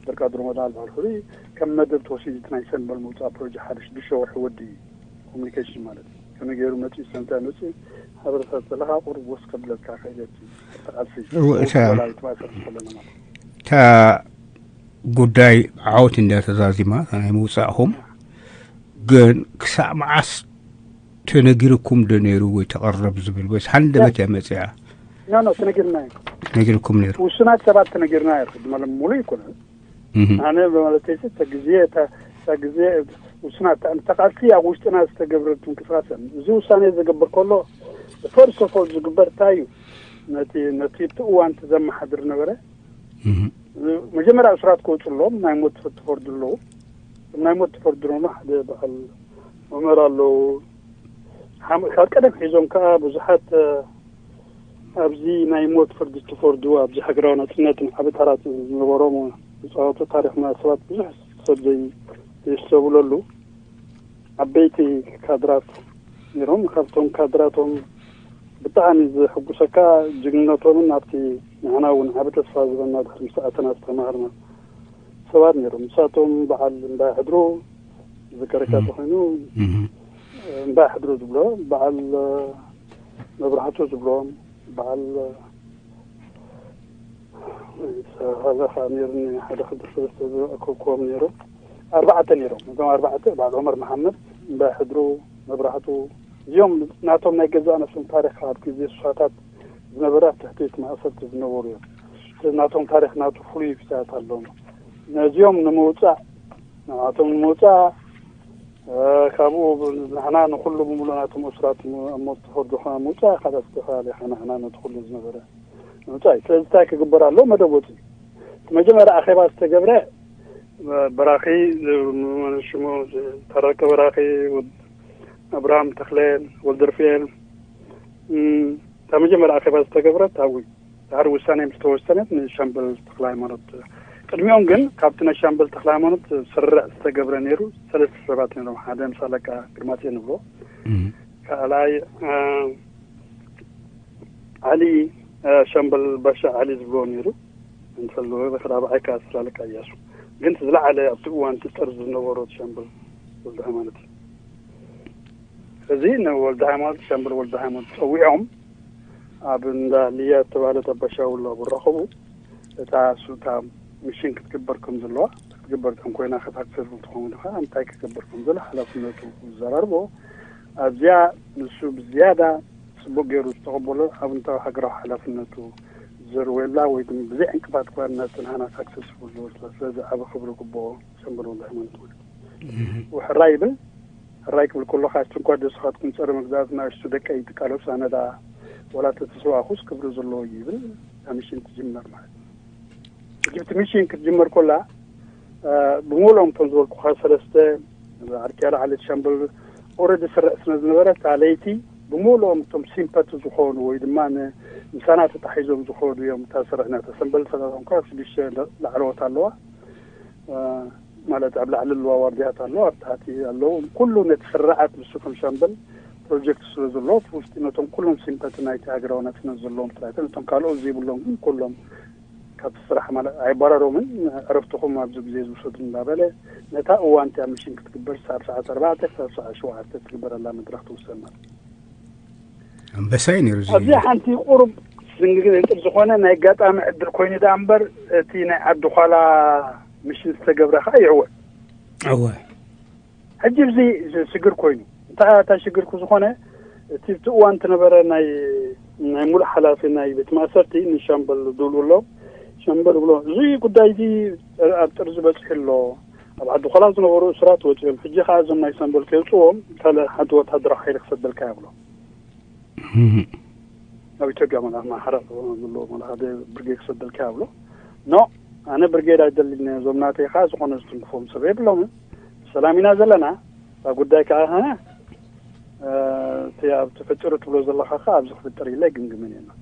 በርቃ ድሮመዳ ዝበሃል ሕሩይ ከም መደብ ተወሲዱ እቲ ናይ ሰንበል ምውፃእ ፕሮጀክት ሓደ ሽዱሽተ ወርሒ ወዲ ኮሚኒኬሽን ማለት እዩ ከመይ ገይሩ መፂኡ ስለምንታይ መፂኡ ሓበረታት ዘለካ ቁሩብ ወስ ከብለካ ከይደቲ ተቃልሲ ወላዊት ማእሰር ዝፈለና ማለት እታ ጉዳይ ዓወት እንድያ ተዛዚማ ናይ ምውፃእኹም ግን ክሳብ መዓስ ተነጊርኩም ዶ ነይሩ ወይ ተቐረብ ዝብል ወይስ ሃንደበት እያ መፅያ? ኖ ኖ ተነጊርና እዩ። ነጊርኩም ነይሩ። ውሱናት ሰባት ተነጊርና እዩ። ድማ ሙሉ ይኮነ ኣነ ማለት ተግዜ ተግዜ ውሱናት ተቃልሲ ኣብ ውሽጥና ዝተገብረ ምንቅስቃስ እዚ ውሳኔ ዝገብር ከሎ ፈርስት ኦፍ ኦል ዝግበር እንታይ እዩ? ነቲ ነቲ እቲ እዋን ዘመሓድር ነበረ መጀመርያ እሱራት ክወፁ ኣለዎም ናይ ሞት ፍርዲ ፈርዱ ኣለዉ ናይ ሞት ፍርዲ ነሎ ሓደ በዓል መምህር ኣለዉ ካብ ቀደም ሒዞም ከዓ ብዙሓት ኣብዚ ናይ ሞት ፍርዲ ዝተፈርዱ ኣብዚ ሃገራዊ ናፅነት ዓቢ ተራ ዝነበሮም ዝፃወቱ ታሪክና ሰባት ብዙሕ ሰብ ዘይስተብለሉ ዓበይቲ ካድራት ነይሮም ካብቶም ካድራቶም ብጣዕሚ ዝሕጉሰካ ጅግንነቶምን ኣብቲ ንሕና እውን ዓቢ ተስፋ ዝበና ድሕሪ ምስ ኣተና ዝተማሃርና ሰባት ነይሮም ንሳቶም በዓል እምባ ሕድሩ ዝከረካ ተኮይኑ እምባ ሕድሩ ዝብሎ በዓል መብራህቱ ዝብሎም በዓል ሰሃለ ከዓ ነይሩኒ ሓደ ክልተ ሰለስተ ዝኣከብክዎም ነይሩ ኣርባዕተ ነይሮም እዞም ኣርባዕተ በዓል ዑመር መሓመድ እምባ ሕድሩ መብራህቱ እዚኦም ናቶም ናይ ገዛእ ነፍሶም ታሪክ ኣብ ግዜ ሱሳታት ዝነበረ ኣብ ትሕቲ እቲ ማእሰርቲ ዝነበሩ እዮም ናቶም ታሪክ ናቱ ፍሉይ ክሳያት ኣለዎም ነዚኦም ንምውፃእ ንዓቶም ንምውፃእ ካብኡ ንሕና ንኩሉ ብምሉእ ናቶም እሱራት ሞት ተፈርዱ ከዓ ምውፃእ ካልኦት ዝተፈላለየ ከዓ ንሕና ነቲ ኩሉ ዝነበረ ምውፃእ እዩ ስለዚ እንታይ ክግበር ኣለዎ መደብ ወፂ እቲ መጀመርያ ኣኼባ ዝተገብረ በራኺ ሽሙ ተረቀ በራኺ ኣብርሃም ተክለ ወልደርፍኤል እታ መጀመርያ ኣኼባ ዝተገብረት ኣብኡ፣ ድሕሪ ውሳኔ ምስ ተወሰነት ንሻምበል ተክለ ሃይማኖት፣ ቅድሚኦም ግን ካብቲ ናይ ሻምበል ተክለ ሃይማኖት ስርዕ ዝተገብረ ነይሩ። ሰለስተ ሰባት ነይሮም። ሓደ ምስ ኣለቃ ግርማጽዮን ንብሎ፣ ካልኣይ ዓሊ፣ ሻምበል ባሻ ዓሊ ዝብሎ ነይሩ። እንተሎ ራብዓይ ከዓ ስላለቃ እያሱ። ግን ዝለዓለ ኣብቲ እዋን ትጠር ዝነበሮ ሻምበል ወልደ ሃይማኖት። እዚ ንወልደ ሃይማኖት፣ ሻምበል ወልደ ሃይማኖት ጸዊዖም ኣብ እንዳ ልያ እተባህለት ኣባሻውላ ብራኸቡ፣ እታ ሱታ ሚሽን ክትግበር ከም ዘለዋ፣ ክትግበር ከም ኮይና ከታክሰል ትኸውን ዲኻ፣ እንታይ ክገብር ከም ዘሎ ሓላፍነቱ ዝዘራርቦ ኣብዚኣ፣ ንሱ ብዝያዳ ጽቡቕ ገይሩ ዝተቐበሎ ኣብንታዊ ሃገራዊ ሓላፍነቱ ዝርወላ ወይ ድማ ብዘይ ዕንቅፋት እኳ እናጽንሃና ሳክሰስፉል ዝወስላ። ስለዚ ዓቢ ክብሪ ግብኦ ሻምበል ወልደ ሃይማኖት ማለት እዩ። ሕራይ ይብል። ሕራይ ክብል ከለኻ፣ እሱ እንኳ ደስኻትኩም ጸረ መግዛእቲ ንኣሽቱ ደቀይ ትቃለሱ፣ ኣነ ደኣ ዋላ ተተሰዋእኹስ ክብሪ ዘለዎ እዩ ይብል። እታ ሚሽን ትጅመር ማለት እዩ። ሕጂ እቲ ሚሽን ክትጅመር ከላ፣ ብሙሉኦም እቶም ዝበልኩኻ ሰለስተ፣ ዓርኪ ኣልዓለት ሻምበል ኦረዲ ስርዕ ስለ ዝነበረ፣ እታ ለይቲ ብሙሉኦም እቶም ሲምፐቲ ዝኾኑ ወይ ድማ ን-፣ ምሳና ተታሒዞም ዝኸዱ እዮም። እታ ስርዕ ናታ ሰምበል ሰላሳ እንኳ ሽዱሽተ ላዕለዎት ኣለዋ። ማለት ኣብ ላዕሊ ኣለዋ ዋርድያት ኣለዋ፣ ኣብ ታሕቲ ኣለዉ። ኩሉ ነቲ ስርዓት ንሱ ከም ሻምበል ፕሮጀክት ስለ ዘሎ፣ እቲ ውሽጢ ነቶም ኩሎም ሲምፐቲ ናይቲ ሃገራዊ ናጽነት ዘለዎም ጥራይ፣ ነቶም ካልኦት ዘይብሎም ግን ኩሎም ካብቲ ስራሕ ማለት ኣይባረሮምን፣ ዕረፍትኹም ኣብዚ ግዜ ዝውሰዱ እንዳበለ፣ ነታ እዋን እቲኣ ሚሽን ክትግበር ክሳብ ሰዓት ኣርባዕተ ክሳብ ሰዓት ሸውዓተ ትግበረላ መድረኽ ትውሰን ማለት እዩ። ኣንበሳ እዩ ነይሩ እዚ። ኣብዚ ሓንቲ ቁሩብ ዝንግግንጥር ዝኾነ ናይ ኣጋጣሚ ዕድል ኮይኑ ደኣ እምበር፣ እቲ ናይ ዓዲ ዃላ ሚሽን ዝተገብረ ኸዓ ይዕወት። እወ። ሕጂ እዚ ሽግር ኮይኑ፣ እንታይ እታ ሽግር ክዝኾነ፣ እቲ ኣብቲ እዋን ዝነበረ ናይ፣ ናይ ሙሉእ ሓላፊ ናይ ቤት ማእሰርቲ ንሻምበል ድውልውሎ፣ ሻምበል ብሎ፣ እዚ ጉዳይ እዚ ኣብ ጥርዚ በፂሑ ኣሎ፣ ኣብ ዓዲ ኾላ ዝነበሩ እሱራት ወፂኦም፣ ሕጂ ኸዓ እዞም ናይ ሻምበል ከየውፅዎም፣ ካልእ ሓንቲ ወታደራዊ ሓይሊ ክሰደልካ ይብሎ። እም። ኣብ ኢትዮጵያ ማለት ማሓራ ዘሎ ማለት ሓደ ብርጌድ ክሰደልካ ይብሎ። ኖ፣ ኣነ ብርጌድ ኣይደልን፣ እዞም ናተይ ኸዓ ዝኾነ ዝትንክፎም ሰብ የብሎምን። ሰላም ኢና ዘለና። እታ ጉዳይ ከዓ፣ እ፣ እቲ ኣብ ተፈጢሩ ትብሎ ዘለኻ ኸዓ ኣብዚ ክፍጠር ኢለ ግምግምን የለን።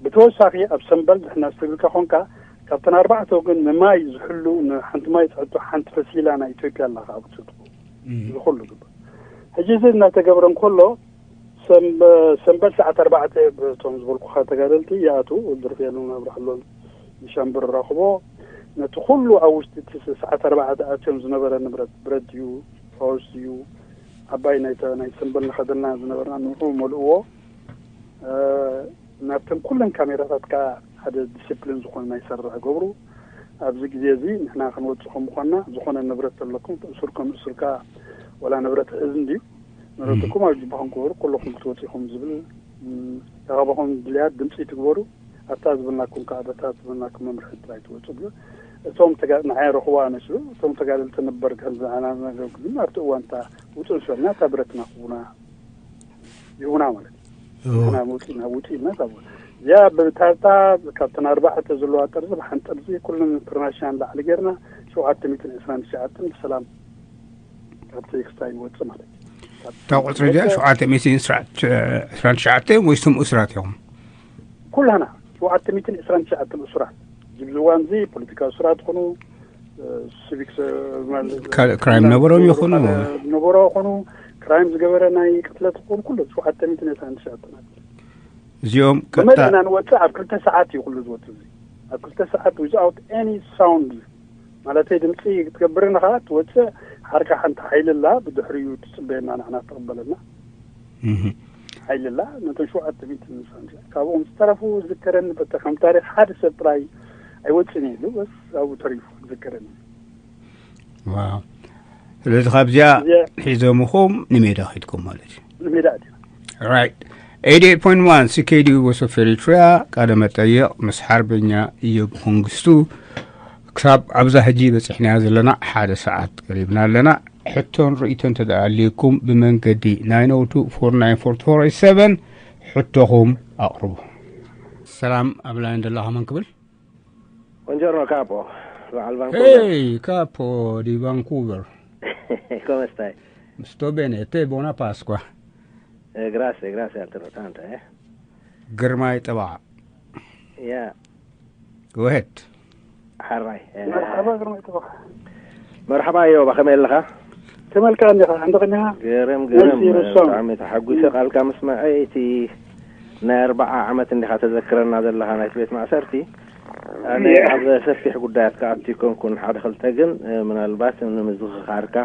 ብተወሳኺ ኣብ ሰምበል ዝሕና ዝተብልካ ኾንካ፣ ካብተን ኣርባዕተ ወገን ንማይ ዝሕሉ፣ ንሓንቲ ማይ ትሕቶ ሓንቲ ፈሲላ ናይ ኢትዮጵያ ኣላ ኸዓ ብትሕትኡ። እም። እዚ ኹሉ ግበር። ሕጂ እዚ እናተገብረ እንከሎ፣ ሰምበ-፣ ሰንበት ሰዓት ኣርባዕተ ብቶም ዝበልኩኻ ተጋደልቲ ይኣትዉ፣ ወዲ ርፍኤልን ኣብርሃሎን ንሻምበል ራኽቦ። ነቲ ኩሉ ኣብ ውሽጢ እቲ ስ-፣ ሰዓት ኣርባዕተ ኣትዮም ዝነበረ ንብረት፣ ብረት ድዩ፣ ፋውስ ድዩ፣ ዓባይ ናይ ተ-፣ ናይ ሰንበል ንኸደና ዝነበርና ንዑ መልእዎ። እ፣ ናብተን ኩለን ካሜራታት ከኣ ሓደ ዲስፕሊን ዝኾነ ናይ ሰርዕ ገብሩ። ኣብዚ ግዜ እዚ ንሕና ክንወጽእ ከም ምዃንና፣ ዝኾነ ንብረት ተለኩም፣ እሱር ከም እሱር ከኣ፣ ወላ ንብረት ሕዝን ድዩ? ንብረትኩም ኣብ ጅባኹም ክበሩ፣ ኩለኹም ክትወጽኡ ኢኹም ዝብል፣ ም፣ ተኻባኹም ድልያት ድምጺ ትግበሩ። ኣታ ዝበልናኩም ከኣ በታ ዝበልናኩም መምርሒ ጥራይ ትወጽኡ ብሎ። እቶም ተጋ-፣ ንዓይ ረኽቦ ኣነሱ፣ እቶም ተጋደልቲ ነበር ከም ዝዓና ነገር ግን ኣብቲ እዋን እታ ውጹእ ስበልና እታ ብረትና ክቡና ይሁና ማለት እዩ። እዎ። ንሕና ውጺእና፣ ውጺእና ካብ እዚኣ ብታርታ ካብተን ኣርባዕተ ዘለዋ ጥርዚ ብሓንቲ ጥርዚ ኩለን ኢንተርናሽናል ላዕሊ ጌርና ሸውዓተ ሚእትን ዕስራን ትሽዓተን ብሰላም ካብቲ ክስታይ ንወጽእ ማለት እዩ። ካብ እታ ቁጽሪ እዚኣ ሸውዓተ ሚእትን ዕስራን ትሽዓተን ወይስ እቶም እሱራት እዮም? ኩላና ሸውዓተ ሚእትን ዕስራን ትሽዓተን እሱራት። ኣብዚ እዋን እዚ ፖለቲካዊ እሱራት ይኹኑ፣ እ፣ ሲቪክ ስ-፣ ማለት ካልእ ክራይም ነበሮም ይኹኑ። ዝነበሮ ይኹኑ፣ ክራይም ዝገበረ ናይ ቅትለት ይኹን ኩሉ ሸውዓተ ሚእትን ዕስራን ትሽዓተን። እዚኦም ቀጥታ መን ኢና ንወጽእ? ኣብ ክልተ ሰዓት እዩ ኩሉ ዝወጽእ እዚ። ኣብ ክልተ ሰዓት without any sound፣ ማለተይ ድምጺ ክትገብር ንኻ ትወጽእ፣ ሓርካ ሓንቲ ሓይሊ ኣላ፣ ብድሕሪኡ ትጽበየና፣ ንዓና ትቕበለና። እህ። ሓይሊ ኣላ፣ ነቶም ሸውዓተ ሚእትን ንሳን ካብኦም ዝተረፉ ዝከረኒ፣ በቃ ከም ታሪኽ ሓደ ሰብ ጥራይ ኣይወጽእን እዩ ኢሉ፣ በስ ኣብኡ ተሪፉ ዝከረኒ። ዋው። ስለዚ ካብዚኣ እዚኣ ሒዞምኹም ንሜዳ ኸድኩም ማለት እዩ። ንሜዳ ኣቲና። ራይት። ኤይቲ ኤይት ፖይንት ዋን ሲ ኬ ዲ ዩ Voice of Eritrea፣ ቃለ መጠይቕ ምስ ሓርበኛ ኢዮብ መንግስቱ። ክሳብ ኣብዛ ሕጂ በጺሕናያ ዘለና ሓደ ሰዓት ቀሪብና ኣለና። ሕቶን ርእይቶን እንተ ደኣ ኣልዩኩም ብመንገዲ ናይን ኦ ቱ ፎር ናይን ፎር ፎር ኤይት ሰቨን ሕቶኹም ኣቕርቡ። ሰላም፣ ኣብ ላይን ዘለኻ መን ክብል? ቦንጆርኖ ካፖ፣ በዓል ቫንኩቨር። Hey, capo di Vancouver. Come stai? Sto bene, e te buona Pasqua. Eh, grazie, grazie altrettanto, eh. ግርማይ ጠባዓ Ja, ወህድ ሓራይ። መርሓባ ግርማይ ተባኻ። መርሓባ እዮባ፣ ከመይ ኣለኻ? ተመልካ እንዲኻ? እንደ ቅድሚያ ገረም ገረም። መልሲ ይርሶም። ብጣዕሚ ተሓጒሰ ቃልካ ምስማዐይ። እቲ ናይ ኣርባዓ ዓመት እንዲኻ ተዘክረና ዘለኻ ናይቲ ቤት ማእሰርቲ። ኣነ እየ። ኣብ ሰፊሕ ጉዳያት ክኣቱ ይኮንኩን፣ ሓደ ክልተ ግን እ፣ ምናልባት ንምዝኽኻርካ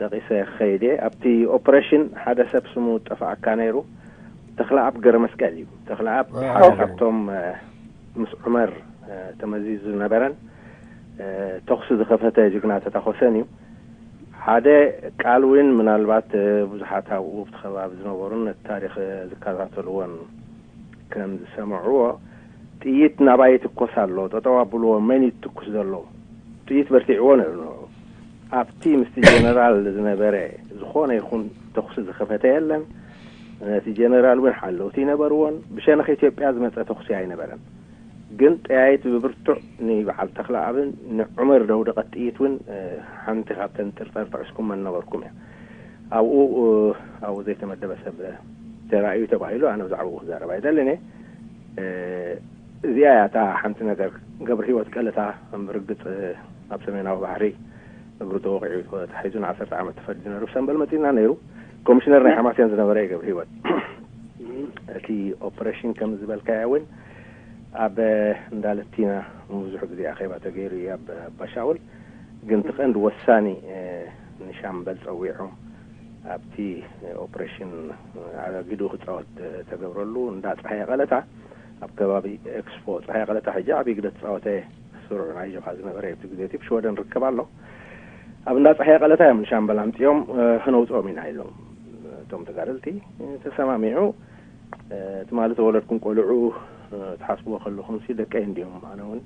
ጠቂሰ ክኸይድ እየ። ኣብቲ ኦፕሬሽን ሓደ ሰብ ስሙ ጠፋኣካ ነይሩ። ተኽለኣብ ገረመስቀል እዩ። ተኽለኣብ አ፣ ሓደ ኦኬ። ካብቶም እ፣ ምስ ዑመር እ፣ ተመዚዙ ዝነበረን እ፣ ተኹሲ ዝኸፈተ ጅግና ተታኾሰን እዩ። ሓደ ቃል እውን ምናልባት እ፣ ብዙሓት ኣብኡ ኣብቲ ከባቢ ዝነበሩን ነቲ ታሪክ እ፣ ዝከታተልዎን ከም ዝሰምዕዎ፣ ጥይት ናባይ ይትኮስ ኣሎ፣ ጠጠው ኣብልዎ፣ መን እዩ ትኩስ ዘሎ? ጥይት በርቲዕዎ ነይሩ። ኣብቲ ምስቲ ጀነራል ዝነበረ ዝኾነ ይኹን ተኹሲ ዝኸፈተ የለን። ነቲ ጀነራል እውን ሓለውቲ ይነበርዎን። ብሸነኽ ኢትዮጵያ ዝመፀ ተኹሲ ኣይነበረን። ግን ጠያይት ብብርቱዕ ንበዓል ተኽለኣብን ንዑመር ደውደቐት ጥይት እውን እ፣ ሓንቲ ካብተን ጥርጠር ጥዕስኩም መን ነበርኩም እያ። ኣብኡ እ፣ ኣብኡ ዘይተመደበ ሰብ ተራእዩ ተባሂሉ። ኣነ ብዛዕባኡ ክዛረብ ኣይደልን እየ። እ፣ እዚኣ እያ እታ ሓንቲ ነገር። ገብረ ህይወት ቀለታ ብርግፅ እ፣ ኣብ ሰሜናዊ ባሕሪ እግሩ ተወቂዑ ተታሒዙ ንዓሰርተ ዓመት ተፈሪዱ ነይሩ። ሰምበል መፂና ነይሩ። ኮሚሽነር ናይ ሓማሴን ዝነበረ እዩ ገብረ ህይወት። እቲ ኦፕሬሽን ከም ዝበልካዮ እውን ኣብ እንዳለቲና ብዙሕ ግዜ ኣኼባ ተገይሩ እዩ ኣብ ኣባሻውል። ግን እቲ ቀንዲ ወሳኒ እ፣ ንሻምበል ፀዊዖም ኣብቲ ኦፕሬሽን ኣረጊዱ ክፃወት ተገብረሉ እንዳ ፀሃየ ቀለታ ኣብ ከባቢ ኤክስፖ ፀሃየ ቀለታ ሕጂ ዓብዪ ግደ ተፃወተ ስሩዕ ናይ ጀብሃ ዝነበረ ኣብቲ ግዜ እቲ ብሽወደን ርከብ ኣሎ። ኣብ እንዳ ፀሃየ ቀለታ እዮም ንሻምበል ኣምፅኦም እ፣ ክነውፅኦም ኢና ኢሎም እቶም ተጋደልቲ። ተሰማሚዑ እ፣ ትማሊ ተወለድኩም ቆልዑ እ፣ ትሓስብዎ ከለኹም ሲ ደቀይ እንዲዮም፣ ኣነ እውን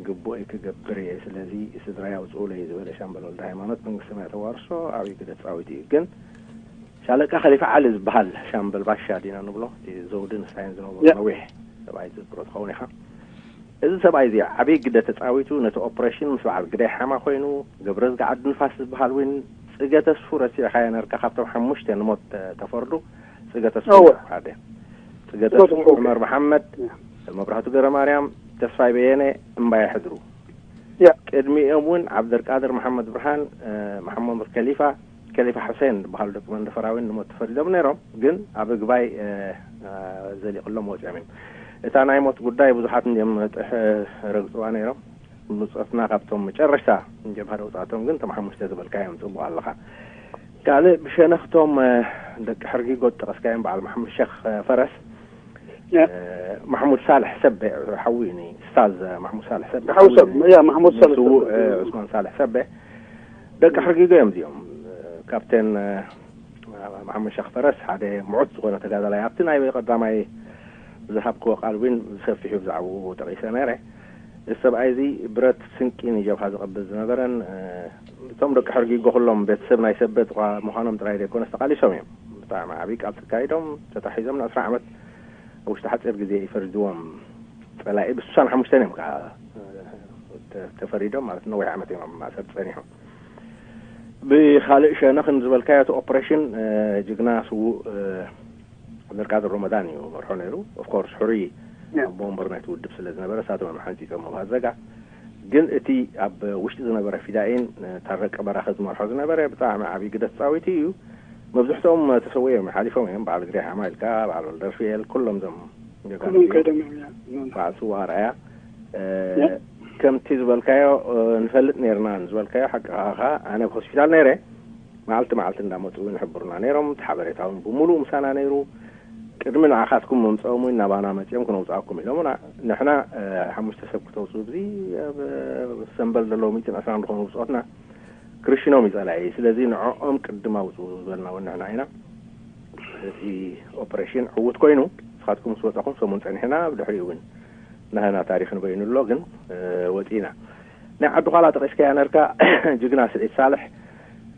ግቡእይ ክገብር እየ፣ ስለዚ ስድራይ ኣውፅኡለይ ዝበለ ሻምበል ወልደ ሃይማኖት መንግስቲ ሰማይ ተዋርሶ ዓብዪ ግደ ተፃዊቱ እዩ። ግን ሻለቃ ከሊፋ ዓሊ ዝበሃል ሻምበል ባሻ ዲና ንብሎ፣ እቲ ዘውድን ስታይን ዝነበሩ ያ። ነዊሕ ሰብኣይ ትዝክሮ ትኸውን ኢኻ። እዚ ሰብኣይ እዚ ዓብዪ ግደ ተፃዊቱ ነቲ ኦፕሬሽን ምስ በዓል ግዳይ ሓማ ኮይኑ፣ ገብረዝጊ ዓዲ ንፋስ ዝበሃል እውን ጽገ ተስፉ ረሲዕካዮ ነርካ፣ ካብቶም ሓሙሽተ ንሞት ተ- ተፈርዱ ጽገ ተስፉ እወ። ሓደ። ጽገ ጽገ ተስፉ ተስፉ። ዑመር መሓመድ፣ ያ። መብራህቱ ገረ ማርያም፣ ተስፋይ በየነ፣ እምባየ ሕድሩ። ያ። ቅድሚኦም እውን ዓብደልቃድር መሓመድ ብርሃን፣ እ፣ መሓመድ ከሊፋ፣ ከሊፋ ሕሴን ዝበሃሉ ደቂ መንደፈራዊን ንሞት ተፈሪዶም ነይሮም። ግን ኣብ እግባይ እ፣ እ፣ ዘሊቕሎም ወፂኦም እዮም። እታ ናይ ሞት ጉዳይ ብዙሓት እንዲኦም ጥሕ ረግፅዋ ነይሮም። ብፆትና ካብቶም መጨረሽታ ጀብሃ ደውፃቶም ግን እቶም ሓሙሽተ ዝበልካዮም ፅቡቕ ኣለኻ። ካልእ ብሸነኽቶም እ፣ ደቂ ሕርጊጎ ዝጠቐስካዮም በዓል ማሕሙድ ሸኽ እ፣ ፈረስ፣ ያ። እ፣ ማሕሙድ ሳልሕ ሰበ፣ ሓዊ ኒ ስታዝ ማሕሙድ ሳልሕ ሰበ ሓዊ ሰብ ሓዊ ኒ ያ ማሕሙድ ሰብ ስዉእ እ፣ ዑስማን ሳልሕ ሰበ፣ ደቂ ሕርጊጎ እዮም እዚኦም። እ፣ ካፕቴን እ፣ ማሕሙድ ሸኽ ፈረስ ሓደ ምዑት ዝኾነ ተጋዳላይ ኣብቲ ናይ ቀዳማይ ዝሃብክዎ ቃል እውን ብሰፊሑ ብዛዕባኡ ጠቒሰ ነይረ። እዚ ሰብኣይ እዚ ብረት ስንቂ ንጀብሃ ዘቐብል ዝነበረን እ፣ እቶም ደቂ ሕርጊጎ ኩሎም ቤተሰብ ናይ ሰበት እኳ ምዃኖም ጥራይ ዘይኮነስ ተቓሊሶም እዮም። ብጣዕሚ ዓብዪ ቃልሲ ኣካይዶም ተታሒዞም ንዕስራ ዓመት ኣብ ውሽጢ ሓፂር ግዜ ይፈርድዎም። ፀላኢ ብስሳን ሓሙሽተን እዮም ከዓ ተ- ተፈሪዶም ማለት ነዊሕ ዓመት እዮም ኣብ ማእሰር ፀኒሖም። ብካልእ ሸነኽን ዝበልካዮ እቲ ኦፕሬሽን እ፣ ጅግና ስዉእ እ፣ ዓብደልቃድር ሮመዳን እዩ መርሖ ነይሩ። ኦፍኮርስ ሕሩይ ያ። ኣቦ ወንበር ናይቲ ውድብ ስለ ዝነበረ እሳቶም እዮም ሓንፂፆም ኣብ ሃዘጋ። ግን እቲ ኣብ ውሽጢ ዝነበረ ፊዳኢን እ፣ ታረቀ በራኸ ዝመርሖ ዝነበረ ብጣዕሚ ዓብዪ ግደ ተፃዊቱ እዩ። መብዝሕትኦም ተሰዊኦም እዮም ሓሊፎም እዮም። በዓል ግዳይ ሓማ ኢልካ፣ በዓል ወልደርፍኤል፣ ኩሎም እዞም ጀጋኑ ኩሎም እዮም። ከይዶም እዮም ያ። በዓል ስዋ ኣርኣያ እ፣ ያ። ከምቲ ዝበልካዮ እ፣ ንፈልጥ ነርና ዝበልካዮ ሓቂ ኻ። ኣነ ኣብ ሆስፒታል ነይረ። መዓልቲ መዓልቲ እንዳመፁ እውን ይሕብሩና ነይሮም። እቲ ሓበሬታ እውን ብምሉእ ምሳና ነይሩ። ቅድሚ ንዓኻትኩም ምምፅኦም እውን ናባና መፂኦም ክነውፅኣኩም ኢሎምና። ንሕና እ፣ ሓሙሽተ ሰብ ክተውፅኡ ብዚ ኣብ እ፣ ሰምበል ዘለዉ ሚእትን ዕስራን ዝኾኑ ብፆትና ክርሽኖም እዩ ፀላኢ። ስለዚ ንዕኦም ቅድም ኣውፅኡ ዝበልና እውን ንሕና ኢና። እቲ ኦፕሬሽን ዕዉት ኮይኑ ንስኻትኩም ምስ ወፃኹም ሰሙን ፀኒሕና። ብድሕሪኡ እውን ናህና ታሪክ ንበይኑ ኣሎ። ግን እ፣ ወፂና ናይ ዓዲ ኳላ ጠቂስካያ ነርካ ጅግና ስዒድ ሳልሕ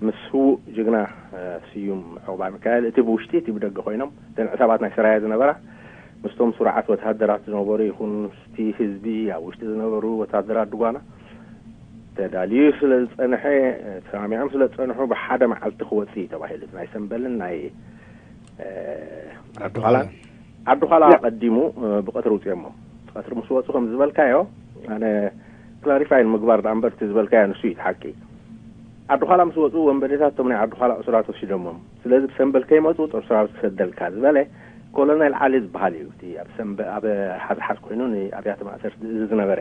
ምስ ስዉእ ጅግና እ፣ ስዩም ዕቑባ ሚካኤል፣ እቲ ብውሽጢ እቲ ብደገ ኮይኖም እተን ዕሳባት ናይ ሰራያ ዝነበራ ምስቶም ስሩዓት ወተሃደራት ዝነበሩ ይኹን ምስቲ ህዝቢ ኣብ ውሽጢ ዝነበሩ ወተሃደራት ድጓና ተዳልዩ ስለ ዝፀንሐ እ፣ ተሰማሚዖም ስለ ዝፀንሑ ብሓደ መዓልቲ ክወፅእ እዩ ተባሂሉ። ናይ ሰምበልን ናይ ዓዲ ዃላ ዓዲ ዃላ ቀዲሙ ብቀትሪ ውፅኦሞ። ቀትሪ ምስ ወፁ ከም ዝበልካዮ ኣነ ክላሪፋይ ንምግባር ዳኣ እምበር እቲ ዝበልካዮ ንሱ እዩ እቲ ሓቂ። ዓዲ ዃላ ምስ ወፁ ወንበዴታት እቶም ናይ ዓዲ ዃላ እሱራት ወሲዶሞም። ስለዚ ብሰንበል ከይመፁ ጦር ሰራዊት ክሰደልካ ዝበለ ኮሎኔል ዓሊ ዝበሃል እዩ። እቲ ኣብ ሰንበ ኣብ ሓዝሓዝ ኮይኑ ንኣብያተ ማእሰርቲ ዝእዝዝ ዝነበረ።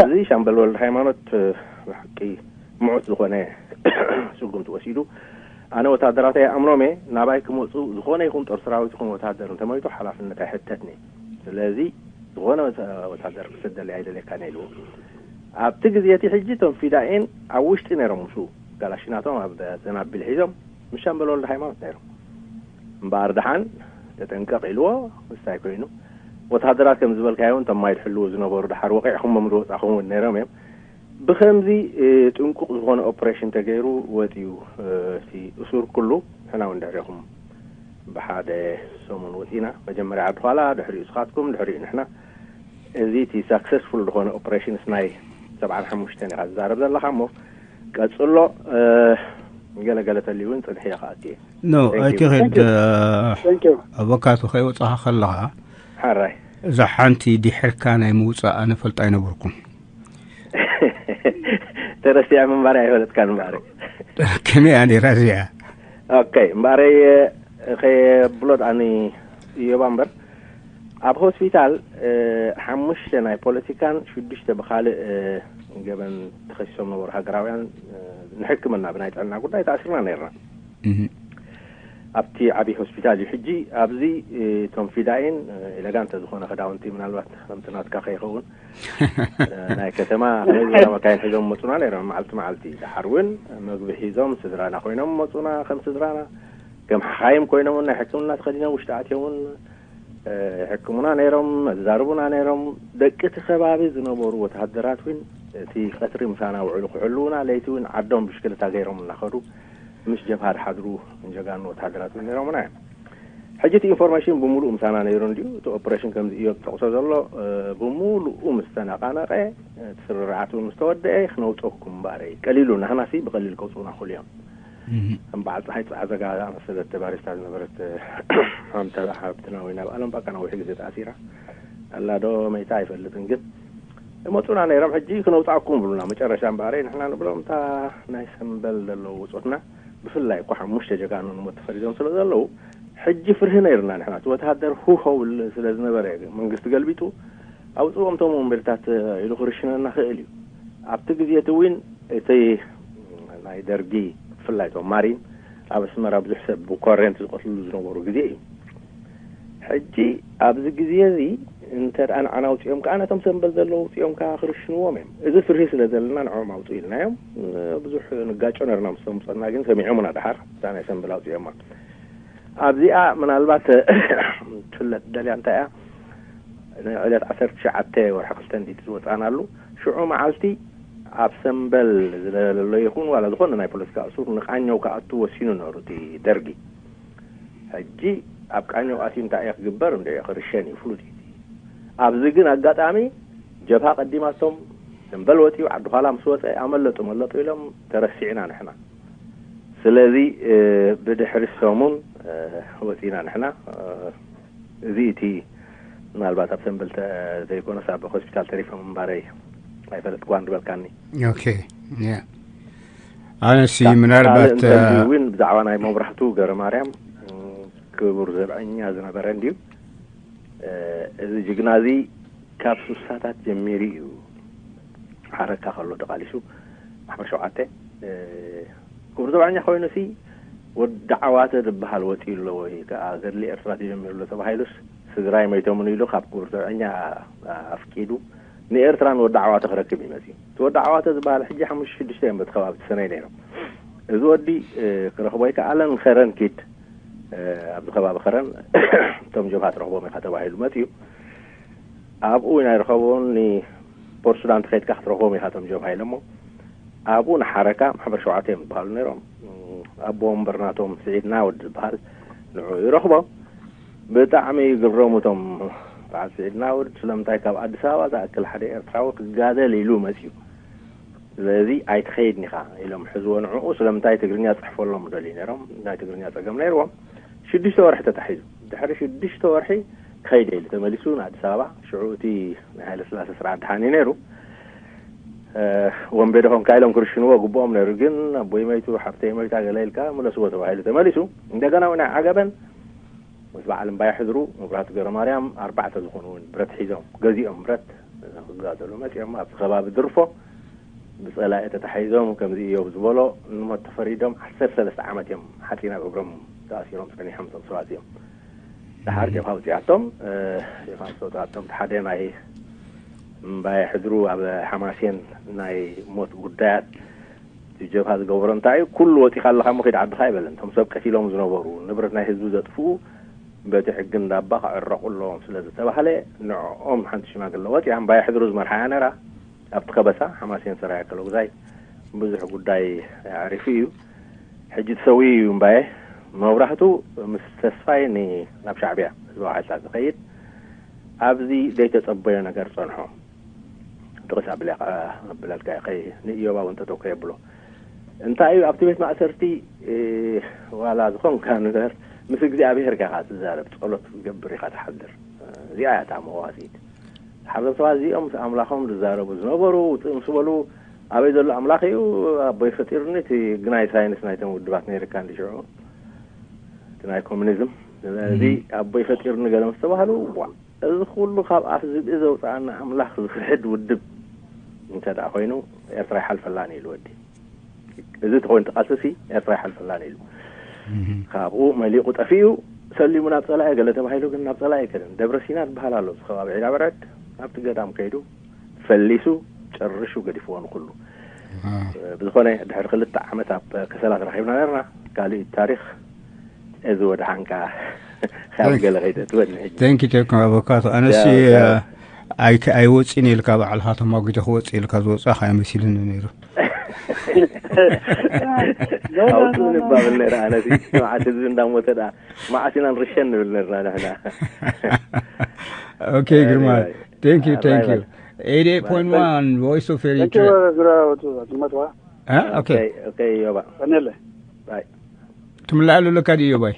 ኣብዚ ሻምበል ወልደ ሃይማኖት ብሓቂ ምዑት ዝኾነ ስጉምቲ ወሲዱ። ኣነ ወታደራት ኣይኣምኖም እየ። ናባይ ክመፁ ዝኾነ ይኹን ጦር ሰራዊት ይኹን ወታደር እንተመይቱ ሓላፍነት ኣይሕተትኒ። ስለዚ ዝኾነ ወታደር ክሰደለይ ኣይደልየካን እየ ኢልዎ። ኣብቲ ግዜ እቲ ሕጂ እቶም ፊዳኢን ኣብ ውሽጢ ነይሮም፣ ምስ ካላሽናቶም ኣብ ዘናቢል ሒዞም ምስ ሻምበል ወልደ ሃይማኖት ነይሮም። እምበኣር ደሓን ተጠንቀቕ ኢልዎ። ምስታይ ኮይኑ ወታደራት ከም ዝበልካዮ እውን እቶም ማይ ዝሕልዉ ዝነበሩ ደሓር ወቂዕኹሞም ዝወፃኹም እውን ነይሮም እዮም። ብከምዚ ጥንቁቕ ዝኾነ ኦፕሬሽን ተገይሩ ወፂኡ እቲ እሱር ኩሉ። ንሕና እውን ድሕሬኹም ብሓደ ሰሙን ወፂና። መጀመርያ ዓዲ ኳላ፣ ድሕሪኡ ስኻትኩም፣ ድሕሪኡ ንሕና። እዚ እቲ ሳክሰስፉል ዝኾነ ኦፕሬሽንስ ናይ ሰብዓን ሓሙሽተን ኢኻ ዝዛረብ ዘለኻ እሞ ቀፅሎ። ገለገለ ተልዩ እውን ፅንሒ ኢኻ ኣትየ። ኖ ኣይትኸድ። ኣቦካቱ ከይወፃኻ ከለኻ ሓራይ እዛ ሓንቲ ድሕርካ ናይ ምውፃእ ኣነ ፈልጣ ኣይነበርኩን። ተረሲዐ ምንባር ኣይፈለጥካን እምበኣር። ከመይ እያ ነይራ እዚኣ? ኦኬ እምበኣረይ ከየብሎ ድኣኒ እዮባ እምበር ኣብ ሆስፒታል ሓሙሽተ ናይ ፖለቲካን ሽዱሽተ ብካልእ ገበን ተኸሲሶም ነበሩ ሃገራውያን። ንሕክምና ብናይ ጥዕና ጉዳይ ተኣሲርና ነይርና። ኣብቲ ዓብዪ ሆስፒታል እዩ። ሕጂ ኣብዚ እቶም ፊዳይን ኤለጋንተ ዝኾነ ክዳውንቲ ምናልባት ከምቲ ናትካ ከይኸውን ናይ ከተማ ከመይ ዝበላ መካይን ሒዞም መፁና ነይሮም። መዓልቲ መዓልቲ ደሓር እውን ምግቢ ሒዞም ስድራና ኮይኖም መፁና። ከም ስድራና ከም ሓኻይም ኮይኖም እውን ናይ ሕክምና ተኸዲኖም ውሽጢ ኣትዮም እውን ሕክሙና ነይሮም፣ ኣዛርቡና ነይሮም። ደቂ እቲ ከባቢ ዝነበሩ ወተሃደራት እውን እቲ ቀትሪ ምሳና ውዕሉ ክሕልዉና ለይቲ እውን ዓዶም ብሽክልታ ገይሮም እናኸዱ ምስ ጀብሃ ዝሓድሩ ጀጋኑ ወተሃደራት እውን ነይሮምና እዮም። ሕጂ እቲ ኢንፎርሜሽን ብምሉእ ምሳና ነይሩ እንድዩ። እቲ ኦፕሬሽን ከምዚ እዮብ ዝጠቕሶ ዘሎ ብምሉኡ ምስ ተነቓነቐ እቲ ስርርዓት እውን ምስ ተወደአ ክነውፀኩም እምበኣረይ ቀሊሉ ናህናሲ ብቐሊል ከውፅኡና ክእሉ እዮም። ከም በዓል ፀሓይ ፀዓዘጋ ዝኣመሰለት ባሪስታ ዝነበረት ሓምታ ሓብትና ወይ ናብ ኣለም ባቃ ነዊሕ ግዜ ተኣሲራ ኣላ ዶ መይታ ኣይፈልጥን ግን እመፁና ነይሮም። ሕጂ ክነውፃእኩም ብሉና መጨረሻ እምበኣረይ ንሕና ንብሎም እታ ናይ ሰምበል ዘለዉ ውፆትና ብፍላይ እኳ ሓሙሽተ ጀጋኑ ንሞት ተፈሪዶም ስለ ዘለዉ ሕጂ ፍርሂ ነይርና ንሕና እቲ ወተሃደር ሁሆው ስለ ዝነበረ መንግስቲ ገልቢጡ ኣውፅዎም እቶም ወንበርታት ኢሉ ክርሽነና ክእል እዩ። ኣብቲ ግዜ እቲ እውን እቲ ናይ ደርጊ ብፍላይ እቶም ማሪን ኣብ ኣስመራ ብዙሕ ሰብ ብኮሬንት ዝቐትልሉ ዝነበሩ ግዜ እዩ። ሕጂ ኣብዚ ግዜ እዚ እንተ ደኣ ንዓና ኣውፅኦም ከዓ ነቶም ሰንበል ዘለዉ ኣውፅኦም ከዓ ክርሽንዎም እዮም። እዚ ፍርሂ ስለ ዘለና ንዕኦም ኣውፅኡ ኢልናዮም። ብዙሕ ንጋጮ ነርና ምስቶም ፀና ግን ሰሚዖምና ደሓር እታ ናይ ሰንበል ኣውፅኦማ። ኣብዚኣ ምናልባት ትፍለጥ ደልያ እንታይ እያ? ዕለት ዓሰርተ ትሽዓተ ወርሒ ክልተ እንዲቲ ዝወፃናሉ ሽዑ መዓልቲ ኣብ ሰንበል ዝለሎ ይኹን ዋላ ዝኾነ ናይ ፖለቲካ እሱር ንቃኘው ክኣቱ ወሲኑ ነሩ እቲ ደርጊ። ሕጂ ኣብ ቃኘው ኣትዩ እንታይ እየ ክግበር እንደ ክርሸን እዩ ፍሉጥ እዩ። ኣብዚ ግን ኣጋጣሚ ጀብሃ ቀዲማቶም ሰንበል ወፂኡ ዓዲ ኳላ ምስ ወፀ ኣመለጡ መለጡ ኢሎም ተረሲዕና ንሕና። ስለዚ ብድሕሪ ሰሙን ወፂና ንሕና። እዚ እቲ ምናልባት ኣብ ሰንበል ዘይኮነስ ኣብ ሆስፒታል ተሪፎም እምባረይ ኣይፈለጥክዋን ዝበልካኒ። ኦኬ። ኣነሲ ምናልባት እውን ብዛዕባ ናይ መብራህቱ ገረ ማርያም ክቡር ዘብዐኛ ዝነበረ እንድዩ። እዚ ጅግና እዚ ካብ ሱሳታት ጀሚሩ እዩ ሓረካ ከሎ ተቃሊሱ ማሕበር ሸውዓተ ክቡር ዘብዐኛ ኮይኑ ሲ ወዲ ዓዋተ ዝበሃል ወፂኡ ኣሎ ወይ ከዓ ገድሊ ኤርትራ ተጀሚሩ ኣሎ ተባሂሉስ ስድራይ መይቶምን ኢሉ ካብ ክቡር ዘብዐኛ ኣፍቂዱ ንኤርትራ ንወዲ ዓዋተ ክረክብ እዩ መፂኡ። እቲ ወዲ ዓዋተ ዝበሃል ሕጂ ሓሙሽተ ሽዱሽተ እዮም በቲ ከባቢ ትሰነይ ነይሮም። እዚ ወዲ ክረኽቦ ኣይከኣለን። ከረን ኪድ ኣብዚ ከባቢ ከረን እቶም ጀብሃ ትረኽቦም ኢኻ ተባሂሉ መፂኡ። ኣብኡ ናይ ረኸቦን ፖርት ሱዳን ተኸይድካ ክትረኽቦም ኢኻ እቶም ጀብሃ ኢሎሞ። ኣብኡ ንሓረካ ማሕበር ሸውዓተ እዮም ዝበሃሉ ነይሮም። ኣቦ ወንበር ናቶም ስዒድ ናውድ ዝበሃል ንዑ ይረኽቦ። ብጣዕሚ ይግረሙ እቶም በዓል ስዒድ ናውድ ስለምንታይ ካብ ኣዲስ ኣበባ ዝኣክል ሓደ ኤርትራዊ ክጋደል ኢሉ መፅዩ። ስለዚ ኣይትኸይድን ኢኻ ኢሎም ሕዝዎ ንዕኡ። ስለምንታይ ትግርኛ ፅሕፈሎም ደልዩ ነይሮም። ናይ ትግርኛ ፀገም ነይርዎም። ሽዱሽተ ወርሒ ተታሒዙ። ድሕሪ ሽዱሽተ ወርሒ ከይደ ኢሉ ተመሊሱ ንኣዲስ ኣበባ። ሽዑ እቲ ናይ ሃይለ ስላሴ ስርዓት ደሓን እዩ ነይሩ። ወንቤደ ኮንካ ኢሎም ክርሽንዎ ግብኦም ነይሩ። ግን ኣቦይ መይቱ፣ ሓብተይ መይታ፣ ገለ ኢልካ ምለስዎ ተባሂሉ ተመሊሱ። እንደገና እውን ናይ ዓገበን ምስ በዓል እምባየ ሕድሩ፣ መብራህቱ ገረማርያም፣ ኣርባዕተ ዝኾኑ እውን ብረት ሒዞም፣ ገዚኦም ብረት ክጋደሉ መፂኦም። ኣብቲ ከባቢ ድርፎ ብፀላኢ ተታሒዞም፣ ከምዚ እዮብ ዝበሎ፣ ንሞት ተፈሪዶም። ዓሰርተ ሰለስተ ዓመት እዮም ሓፂን ኣብ እግሮም ተኣሲሮም ፀኒሖም እቶም ሰባት እዚኦም። ደሓር ጀብሃ ውፅኣቶም። ጀብሃ ምስ ወፅኣቶም፣ እቲ ሓደ ናይ እምባየ ሕድሩ ኣብ ሓማሴን ናይ ሞት ጉዳያት እቲ ጀብሃ ዝገበሮ እንታይ እዩ? ኩሉ ወፂኻ ኣለኻ እሞ ኺድ ዓድኻ ኣይበለን። እቶም ሰብ ቀቲሎም ዝነበሩ፣ ንብረት ናይ ህዝቢ ዘጥፍኡ በቲ ሕጊ እንዳባ ክዕረቑ ኣለዎም ስለ ዝተባህለ፣ ንዕኦም ሓንቲ ሽማግለ ወፂኣ፣ እምባየ ሕድሩ ዝመርሓያ ነራ። ኣብቲ ከበሳ ሓማሴን ሰራየ ኣከለጉዛይ ብዙሕ ጉዳይ ኣዕሪፉ እዩ። ሕጂ ተሰዊኡ እዩ እምባየ። መብራህቱ ምስ ተስፋይ ን-፣ ናብ ሻዕብያ ህዝባዊ ሓይልታት ዝኸይድ ኣብዚ ዘይተጸበዮ ነገር ጸንሖ። ድቕስ ኣብለ ብለልካ ከይ ንእዮባ እውን ተተኮ የብሎ። እንታይ እዩ ኣብቲ ቤት ማእሰርቲ? እ፣ ዋላ ዝኾንካ ነገር ምስ እግዚኣብሔር ኢኻ ትዛረብ፣ ጸሎት ትገብር ኢኻ ትሓድር። እዚኣ እያ እታ መዋሲት። ሓዞም ሰባት እዚኦም ምስ ኣምላኾም ዝዛረቡ ዝነበሩ፣ ውፅእ ምስ በሉ፣ ኣበይ ዘሎ ኣምላኽ እዩ ኣቦይ ፈጢሩኒ? እቲ ግናይ ሳይንስ ናይቶም ውድባት ነይርካ እንዲ ሽዑ፣ እቲ ናይ ኮሙኒዝም። ስለዚ ኣቦይ ፈጢሩኒ ገለ ምስ ተባህሉ፣ ዋ፣ እዚ ኩሉ ካብ ኣፍ ዝብኢ ዘውፅኣና ኣምላኽ ዝኽሕድ ውድብ እንተ ደኣ ኮይኑ፣ ኤርትራ ይሓልፈላን እዩ ኢሉ ወዲ። እዚ ተኮይኑ ተቃልስሲ ኤርትራ ይሓልፈላን ኢሉ። ካብኡ መሊቁ ጠፊኡ፣ ሰሊሙ ናብ ጸላኢ ገለ ተባሂሉ፣ ግን ናብ ጸላኢ ኣይከደን። ደብረ ሲና ዝበሃል ኣሎ ኣብዚ ከባቢ ዒላ በረድ፣ ኣብቲ ገዳም ከይዱ ፈሊሱ ጨርሹ ገዲፍዎ ንኩሉ። ብዝኾነ ድሕሪ ክልተ ዓመት ኣብ ከሰላ ተራኺብና ነርና። ካልእ ታሪኽ እዚ ወድሓንካ ካብ ገለ ከይተትወኒ ሕጂ። Thank you, thank you, ኣቦካቶ። ኣነሲ፣ ቻው፣ ቻው። ኣይወፅን ኢልካ ባዕልኻ ተማጒተ ክወፅእ ኢልካ ዝወፅእኻ ኣይመሲልን ነይሩ። ኣውፅኡ ንባብል ነይረ። ኣነሲ መዓት ህዝቢ እንዳሞተ ደኣ መዓት ኢና ንርሸን ንብል ነርና ንሕና። Okay, ግርማ። Thank you, thank you. Eighty-eight point one Voice of Eritrea. ግራ ወጡ ዝመጥዋ። እ? Okay. Okay, okay, ዮባ። ቀኔለ። ባይ። ትምላእ ኣለካ ድዩ ዮባይ?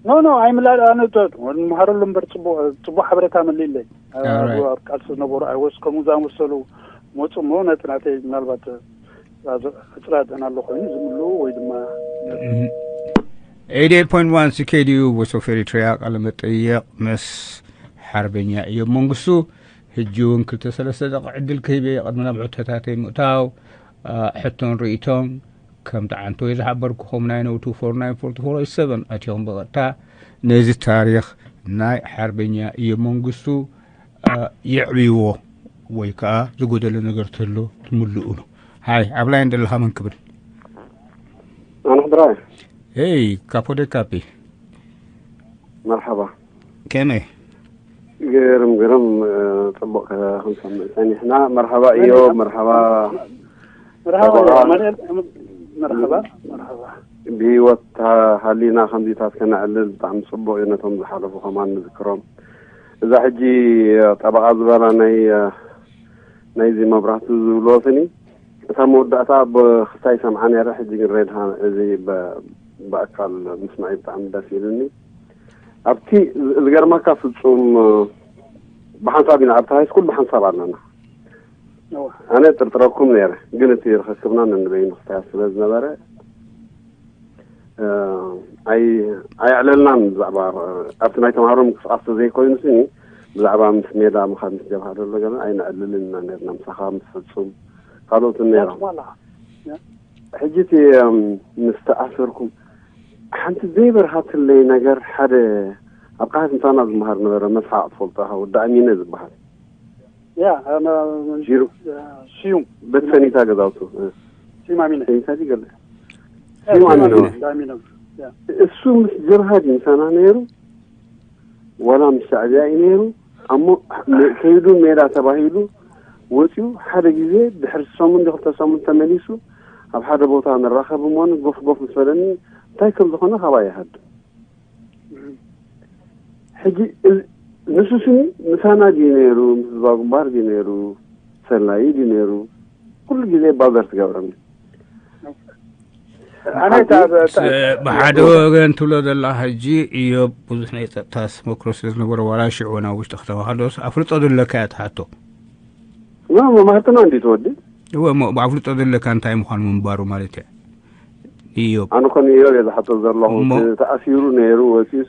ኖ፣ ኖ፣ ኣይምላእ። ኣነ ተ-፣ ንመሃረሉ እምበር ጽቡቕ፣ ጽቡቕ ሓበሬታ መሊለይ። All right. ኣብ ቃልሲ ዝነበሩ ኣይወስ ከምኡ ዝኣመሰሉ መጹ እሞ ነቲ ናተይ ምናልባት ሕጽራ ጥዕና ኣሎ ኮይኑ ዝምልኡ ወይ ድማ Eighty-eight point one C K D U Voice of Eritrea ቃለ መጠይቕ ምስ ሓርበኛ እዮም መንግስቱ። ሕጂ እውን ክልተ ሰለስተ ደቂ ዕድል ክህብ እየ ቅድሚ ናብ ሕቶታተይ ምእታው። አ፣ ሕቶን ርእይቶን ከም ጠዓንቶ እየ ዝሓበርኩኹም። Nine oh two four nine forty-four oh seven ኣትዮም ብቐጥታ ነዚ ታሪኽ ናይ ሓርበኛ እዮም መንግስቱ፣ አ፣ የዕብይዎ ወይ ከዓ ዝጎደለ ነገር ተሎ ትምልኡሉ። ሃይ፣ ኣብ ላይን ዘለኻ መን ክብል? ኣነ ሕድራይ። ሄይ፣ ካፖ ደ ካፒ። መርሓባ። ከመይ? ግርም፣ ግርም፣ እ፣ ጽቡቕ ከ-፣ ክንሰምዕ ጸኒሕና። መርሓባ እዮብ፣ መርሓባ መርሓባ ጠበቓ። ኣማኑኤል፣ መርሓባ፣ መርሓባ። ብህይወት ሃ-፣ ሃሊና ከምዚታት ከነዕልል ብጣዕሚ ጽቡቕ እዩ። ነቶም ዝሓለፉ ከማን ንዝክሮም። እዛ ሕጂ ጠበቓ ዝበላ ናይ፣ ናይዚ መብራህቱ ዝብልዎ ስኒ፣ እታ መወዳእታ ብ-፣ ክስታይ ሰምዓ ነይረ፣ ሕጂ ግን ሬድሃ እዚ በ-፣ ብኣካል ምስማዒ ብጣዕሚ ደስ ኢሉኒ። ኣብቲ ዝ-፣ ዝገርመካ ፍጹም ብሓንሳብ ኢና ኣብቲ ሃይስኩል ብሓንሳብ ኣለና። እወ። ኣነ ጥርጥረኩም ነይረ፣ ግን እቲ ርኽክብና ነንበይኑ ክስታያት ስለ ዝነበረ፣ እ፣ ኣይ-፣ ኣየዕለልናን ብዛዕባ፣ እ፣ ኣብቲ ናይ ተምሃሮ ምንቅስቓስ ተዘይኮይኑ ስኒ፣ ብዛዕባ ምስ ሜዳ ምኻድ ምስ ጀብሃ ዘሎ ገለ ኣይነዕልልን ኢና ነርና። ምሳኻ ምስ ፍጹም ካልኦትን ነይሮም። ዋላ። ያ። ሕጂ እቲ፣ እም፣ ምስ ተኣሰርኩም ሓንቲ ዘይበርሃትለይ ነገር፣ ሓደ ኣብ ካህት ምሳና ዝመሃር ነበረ፣ መስሓቕ ትፈልጦ ኢኻ፣ ወዲ ኣሚነ ዝበሃል። ያ፣ ኣነ ጂሩ። ያ፣ ስዩም። በት ሰኒታ ገዛውቱ። እ። ስዩም ኣሚነ። ሰኒታ ድዩ ገለ? ያ፣ ስዩም ስዩም ኣሚነ። ኣሚነ። ኣሚነ። ያ። እሱ ምስ ጀብሃ ድዩ ምሳና ነይሩ? ዋላ ምስ ሻዕብያ እዩ ነይሩ? ኣሞ፣ መ-፣ ከይዱ ሜዳ ተባሂሉ ወፂኡ፣ ሓደ ግዜ ድሕሪ ሰሙን ዶ ክልተ ሰሙን ተመሊሱ፣ ኣብ ሓደ ቦታ ንራኸብ እሞኒ፣ ጎፍ ጎፍ ምስ በለኒ፣ እንታይ ከም ዝኾነ ካባይ ይሃድም። ሕጂ፣ እ-፣ ንሱ ስኒ ምሳና ድዩ ነይሩ? ምስ ህዝባዊ ግንባር ድዩ ነይሩ? ሰላዪ ድዩ ነይሩ? ኩሉ ግዜ ባዘር ትገብረኒ። ኣነ እታ እታ ብሓደ ወገን ትብሎ ዘላ ሕጂ እዮብ ብዙሕ ናይ ጸጥታ ተመክሮ ስለ ዝነበሮ ዋላ ሽዑ ናብ ውሽጢ ከተማ ከሎስ ኣፍልጦ ዘለካ እያ ትሓቶ። ማ መማህርትና እንዲ ትወዲ እወ እሞ ብኣፍልጦ ዘለካ እንታይ ምዃኑ ምንባሩ ማለት እያ። እዮብ ኣነ ኮን እዮብ እየ ዝሓቶ ዘለኹ። እሞ ተኣሲሩ ነይሩ ወፂስ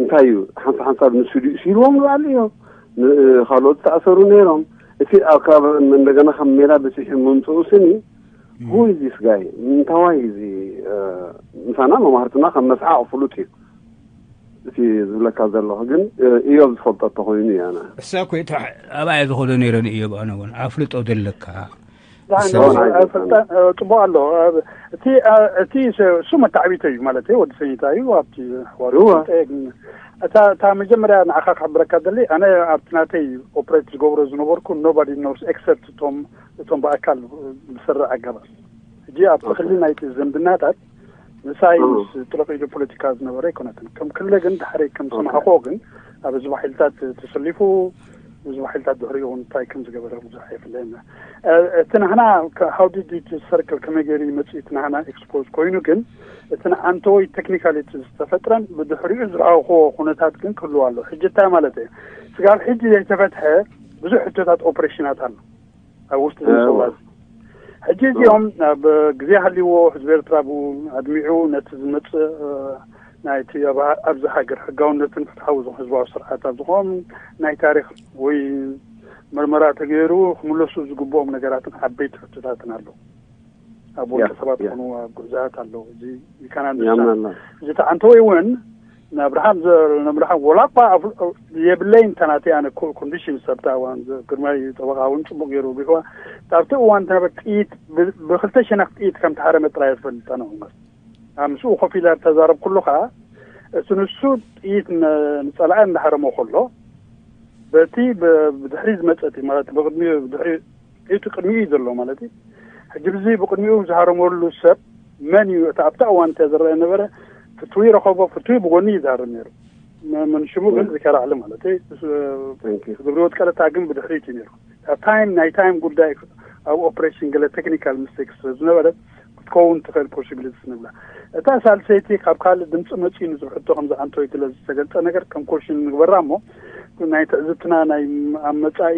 እንታይ እዩ ሓንሳብ ሓንሳብ ንሱ ድዩ ሲልዎም ይበሃል እዮም። ካልኦት ተኣሰሩ ነይሮም። እቲ ኣብ ከባቢ እንደገና ካብ ሜዳ በፂሑ ምምፅኡ ስኒ who is this guy? ምንታዋይ እዚ ምሳና መማህርትና ካብ መስሓቕ ፍሉጥ እዩ። እቲ ዝብለካ ዘለኹ ግን እዮብ ዝፈልጦ ተኮይኑ እዩ። ኣነ እሳ ኮይታ ኣብኣ ዝኸዶ ነይረ ንእዮብ ኣነ እውን ኣፍልጦ ዘለካ ጽቡቅ ኣሎ። እቲ እቲ እሱ መታዕቢተ እዩ ማለት ወዲ ሰኝታ እዩ ኣብቲ ሕዋሩ እታ መጀመርያ ንዓኻ ክሕብረካ ደሊ ኣነ ኣብቲ ናተይ ኦፕሬት ዝገብሮ ዝነበርኩ nobody knows except እቶም እቶም ብኣካል ዝሰርዕ ኣገባብ ሕጂ ኣብ ክሊ ናይቲ ዝምድናታት ምሳይ ምስ ጥለቂሉ ፖለቲካ ዝነበረ ኣይኮነትን። ከም ክሊ ግን ድሕሪ ከም ዝሰማዕኮ ግን ኣብ ህዝቢ ሓይልታት ተሰሊፉ ህዝቢ ሓይልታት ድሕሪኡ እንታይ ከም ዝገበረ ብዙሕ ኣይፍለየና። እቲ ናህና how did it circle ከመይ ገይሩ ይመፅእ እቲ ናህና ኤክስፖዝ ኮይኑ ግን እቲ ንዓንተወይ ቴክኒካል እቲ ዝተፈጥረን ብድሕሪኡ ዝረኸብክዎ ኩነታት ግን ክህልው ኣሎ። ሕጂ እንታይ ማለት እየ ስጋብ ሕጂ ዘይተፈትሐ ብዙሕ ሕቶታት ኦፕሬሽናት ኣሎ ኣብ ውሽጢ ዝሰባት ሕጂ እዚኦም ኣብ ግዜ ሃልይዎ ህዝቢ ኤርትራ ብኡ ኣድሚዑ ነቲ ዝመፅእ ናይቲ ኣብዚ ሃገር ሕጋውነትን ፍትሓዊ ዝኾነ ህዝባዊ ስርዓት ኣብ ዝኾም ናይ ታሪክ ወይ መርመራ ተገይሩ ክምለሱ ዝግብኦም ነገራትን ዓበይቲ ሕቶታትን ኣለዉ። ኣብ ወልቀ ሰባት ኮኑ ኣብ ጉዕዛት ኣለዉ። እዚ ይከና እዚ ተዓንተወይ እውን ንኣብርሃም ንኣብርሃም ወላ እኳ የብለይ እንተናተይ ኣነ ኮንዲሽን ሰብታ እዋን ግርማይ ጠበቃ እውን ፅቡቅ ገይሩ ቢዋ ኣብቲ እዋን ተነበ ጥይት ብክልተ ሸነክ ጥይት ከም ተሃረመ ጥራይ ዝፈልጥ ኣነ ዑመር ኣብ ምስኡ ኮፍ ኢለ ተዛረብ ኩሉ ከዓ እቲ ንሱ ጥይት ንፀላኢ እንዳሃረሞ ከሎ በቲ ብድሕሪ ዝመፀት ማለት ብቅድሚ ድሕሪ እቲ ቅድሚኡ እዩ ዘሎ ማለት እዩ። ሕጂ ብዚ ብቅድሚኡ ዝሃረመሉ ሰብ መን እዩ? እቲ ኣብቲ እዋን እንተ ዝረአ ነበረ ፍትዊ ረኸቦ፣ ፍትዊ ብጎኒ እዩ ዝሃርም ነይሩ። መን ሽሙ ግን ዝከራዕሊ ማለት እዩ። ዝብሪ ወጥቀለታ ግን ብድሕሪት እዩ ነይሩ። ታይም ናይ ታይም ጉዳይ ኣብ ኦፕሬሽን ገለ ቴክኒካል ሚስቴክ ስለ ዝነበረ ክትከውን ትኽእል ፖሲቢሊቲስ ንብላ። እታ ሳልሰይቲ ካብ ካልእ ድምፂ መፂኡ ንዝብል ሕቶ ከም ዝዓንተወይቲ ለዝተገልፀ ነገር ከም ኮሽን ንግበራ እሞ ናይ ትዕዝብትና ናይ ኣብ መፃኢ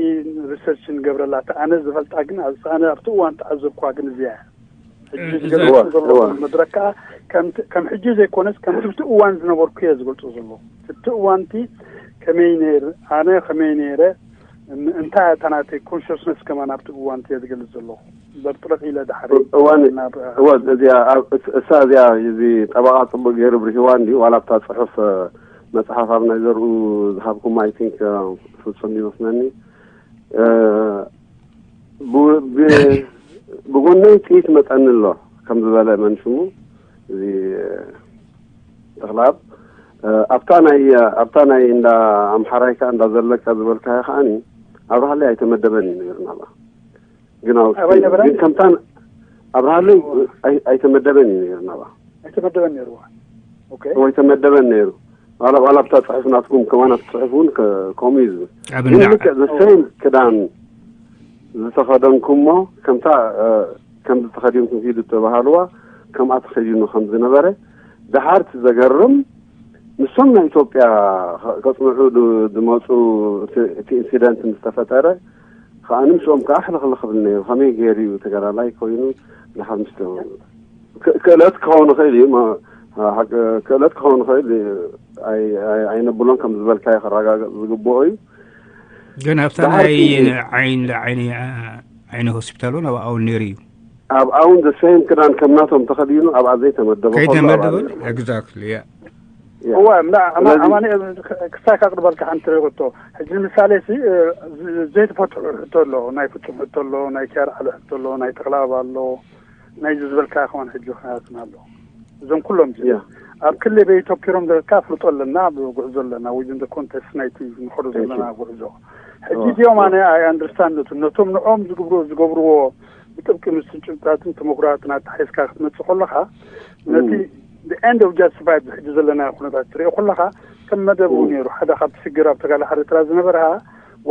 ሪሰርች ንገብረላ እቲ ኣነ ዝፈልጣ ግን ኣነ ኣብቲ እዋን ተዓዘብኳ ግን እዚያ ሕጂ ዝገልፁ ዘሎ መድረክ ከዓ ከም ሕጂ ዘይኮነስ ከም ትብቲ እዋን ዝነበርኩ እየ ዝገልፁ ዘሎ ትብቲ እዋንቲ ከመይ ነይር ኣነ ከመይ ነይረ እንታይ እታ ናተይ ኮንሽስነስ ከማን ኣብቲ እዋንቲ እየ ዝገልፅ ዘለኹ በርጥረቅ ኢለ ድሓሪ እዋን እወ እዚኣ እሳ እዚኣ እዚ ጠበቃ ፅቡቅ ገይሩ ብርሂዋ እንዲ ዋላ ኣብታ ፅሑፍ መፅሓፍ ኣብ ናይ ዘርኡ ዝሃብኩም ኣይ ቲንክ ፍፁም ይመስለኒ ብጎነይ ጥይት መፀኒ ኣሎ ከም ዝበለ መን ሽሙ እዚ ተክላብ ኣብታ ናይ ኣብታ ናይ እንዳ ኣምሓራይ ከዓ እንዳ ዘለካ ዝበልካዮ ከዓኒ ኣብርሃለይ ኣይተመደበን እዩ ነይሩ ናባ ግን ግን ከምታ ኣብርሃለይ ኣይተመደበን እዩ ነይሩ ናባ ኣይተመደበን ነይሩ ወይ ተመደበን ነይሩ ዋላ ዋላ ኣብታ ፅሑፍ ናትኩም ከማን ኣብቲ ፅሑፍ እውን ከምኡ እዩ ዝብል ግን ልክዕ ዘሰይም ክዳን ዝተኸደንኩሞ ከምታ ከም ዝተኸዲንኩም ሂዱ እተባሃልዋ ከምኣ ተኸዲኑ ከም ዝነበረ ደሓር እቲ ዘገርም ንሶም ናይ ኢትዮጵያ ከፅንዑ ዝመፁ እቲ ኢንሲደንት ምስ ተፈጠረ ከዓ ንምስኦም ከዓ ሕልኽልኽ ብል ነይሩ ከመይ ገይሩ እዩ ተጋዳላይ ኮይኑ ደሓር ምስ ክእለት ክኸውን ይኽእል እዩ ክእለት ክኸውን ይኽእል ኣይነብሎን ከም ዝበልካዮ ክረጋገፅ ዝግብኦ እዩ ግን ኣብታ ናይ ዓይኒ ዓይኒ ዓይኒ ሆስፒታል እውን ኣብኣ እውን ነይሩ እዩ ኣብኣ እውን ዘሰይም ክዳን ከም ናቶም ተኸዲኑ ኣብኣ ዘይተመደበ ከይተመደበ exactly yeah እዋ እምዳ ኣማኒኤል ክሳይ ካብ ቅድበልካ ሓንቲ ርኢቶ ሕጂ ንምሳሌ ሲ ዘይተፈትሑ ሕቶ ኣሎ ናይ ፍጹም ሕቶ ኣሎ ናይ ኪያር ዓሊ ሕቶ ኣሎ ናይ ተኽላብ ኣሎ ናይዚ ዝበልካ ከማን ሕጂ ክናትና ኣሎ እዞም ኩሎም ዚ ኣብ ክሊ በይተኪሮም ዘለካ ፍልጦ ኣለና ጉዕዞ ኣለና within the context ናይቲ ንኸዶ ዘለና ጉዕዞ ሕጂ እዚኦም ኣነ ኣይ ኣንደርስታንድ ነቶም ንዖም ዝገብርዎ ብጥብቂ ምስ ጭብጣትን ተመኩራትን ኣተሓሒዝካ ክትመፅእ ከለካ ነቲ end of justified ሕጂ ዘለና ኩነታት ትሪኦ ከለካ ከም መደቡ ነይሩ ሓደ ካብቲ ሽግር ኣብ ተጋዳላይ ኤርትራ ዝነበረ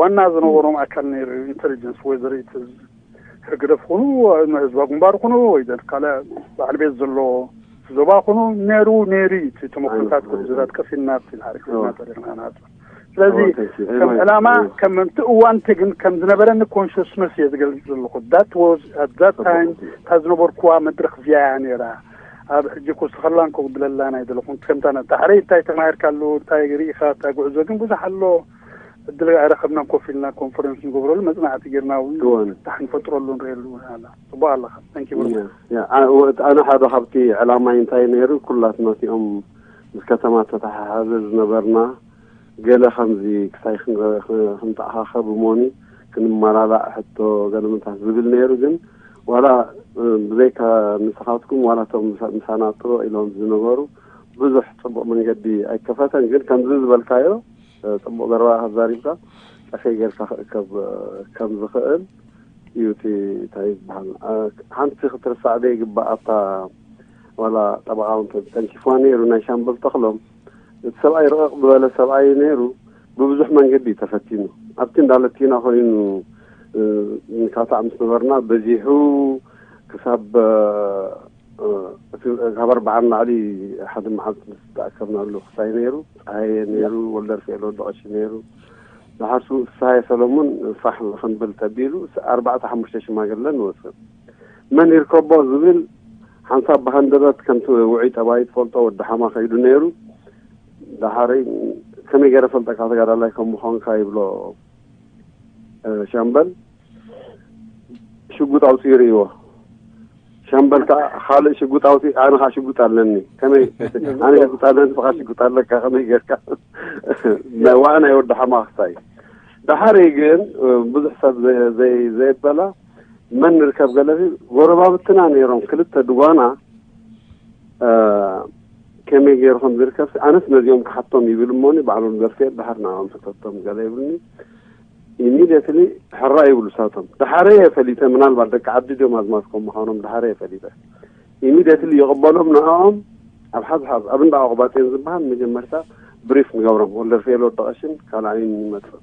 ዋና ዝነበሮም ኣካል ነይሩ ኢንቴሊጀንስ whether it is ህግደፍ ኩኑ፣ ህዝባዊ ግንባር ኩኑ፣ ወይ ዘን ካልእ በዓል ቤት ዘሎ ዞባ ኩኑ፣ ነይሩ፣ ነይሩ እዩ። እቲ ተመክሮታት ኣይኮነን። ኩሉ ዝራት ቀሲና ኣብቲ ታሪኽ እወ። ተሪኽና ናጽ። ስለዚ እወ፣ thank you። ከም እወ፣ ዕላማ፣ እወ። ከም እቲ እዋን እቲ ግን ከም ዝነበረኒ ኮንሽስነስ እየ ዝገልጽ ዘለኹ። That was, at that time፣ እወ። እታ ዝነበርኩዋ መድረኽ እዚኣ እያ ነይራ። ኣብ ሕጂ ክውስኸላ እንከ ጉድለላ ናይ ዘለኹን ከምታ ዳሕረይ እንታይ ተማሂርካሉ፣ እንታይ ርኢኻ፣ እንታይ ጉዕዞ ግን ብዙሕ ኣሎ። ዕድል ኣይረኸብናን ኮፍ ኢልና ኮንፈረንስ ንገብረሉ፣ መጽናዕቲ ጌርና እውን እወ። ፍታሕ ንፈጥረሉ ንርእየሉ እውን ኣላ። ጽቡቕ ኣለኻ። Thank you very much። ያ፣ ያ፣ አ-፣ ወ-፣ ኣነ ሓደ ካብቲ ዕላማይ እንታይ ነይሩ፣ ኩላትና እቲኦም ምስ ከተማ ተተሓሓዘ ዝነበርና ገለ ከምዚ ክሳይ ክን-፣ ክን-፣ ክንተኣኻኸብ እሞኒ ክንመላላእ ሕቶ ገለ ምንታት ዝብል ነይሩ። ግን ዋላ፣ እ፣ ብዘይካ ንስኻትኩም ዋላ እቶም ምሳ-፣ ምሳና ጥሩዕ ኢሎም ዝነበሩ ብዙሕ ጽቡቕ መንገዲ ኣይከፈተን። ግን ከምዚ ዝበልካዮ፣ እ፣ ጽቡቕ ዘረባ ኣዛሪብካ፣ ጠፈይ ጌርካ ክእከብ፣ እ፣ ከም ዝኽእል እዩ እቲ እንታይ ዝበሃል። እ፣ ሓንቲ ክትርሳዕ ዘይግባእ ኣብታ ዋላ ጠበቓ እውን ተንኪፍዋ ነይሩ፣ ናይ ሻምበል ተኽሎም። እቲ ሰብኣይ ርቕቕ ዝበለ ሰብኣይ ነይሩ፣ ብብዙሕ መንገዲ እዩ ተፈቲኑ። ኣብቲ እንዳለቲና ኮይኑ፣ እ፣ ንካታዕ ምስ ነበርና በዚሑ ክሳብ፣ እ፣ እቲ ካብ ኣርባዓ ንላዕሊ ሓደ መዓልቲ ምስ ተኣከብናሉ ክሳይ ነይሩ፣ ጸሃየ ነይሩ፣ ወልደርፍኤል ወዲ ቀሺ ነይሩ። ደሓር ስሙ ፍስሃየ ሰለሙን ፋሕ ክንብል ተቢሉ፣ ኣርባዕተ ሓሙሽተ ሽማግለ ንወስድ። መን ይርከቦ ዝብል ሓንሳብ ብሃንደበት ከምቲ ውዑይ ጠባይ ትፈልጦ ወዲ ሓማ ከይዱ ነይሩ። ደሓረይ ከመይ ገይረ ፈልጠካ ተጋዳላይ ከም ምዃንካ ይብሎ፣ እ፣ ሻምበል ሽጉጥ ኣውፂኡ ይርእይዎ። ሻምበል ከዓ ካልእ ሽጉጥ ኣውፂኡ፣ ኣነ ከዓ ሽጉጥ ኣለኒ። ከመይ ኣነ ሽጉጥ ኣለኒ፣ ንስኻ ሽጉጥ ኣለካ፣ ከመይ ጌርካ? ናይ ዋእ ናይ ወዲ ሓማ ክሳይ። ደሓረይ ግን፣ እ፣ ብዙሕ ሰብ ዘ-፣ ዘይ-፣ ዘየበላ መን ንርከብ ገለ ሲ፣ ጎረባብትና ነይሮም ክልተ ድጓና፣ እ፣ ከመይ ገይሩ ከም ዝርከብ ሲ፣ ኣነስ ነዚኦም ክሓቶም ይብል እሞኒ፣ ባዕሎም ደርፌ ደሓር ንዕኦም ሕተቶም ገለ ይብልኒ። ኢሚድየትሊ ሕራ ይብሉ ሳቶም። ደሓረ እየ ፈሊጠ፣ ምናልባት ደቂ ዓዲ ድዮም ኣዝማድ ከም ምዃኖም ደሓረ እየ ፈሊጠ። ኢሚድየትሊ ይቕበሎም ንዕኦም ኣብ ሓዝሓዝ ኣብ እንዳ ኣቑባጤን ዝበሃል መጀመርታ ብሪፍ ንገብሮም። ወልደርፍኤል ወዲ ቀሽን ካልኣይን ይመጽእ።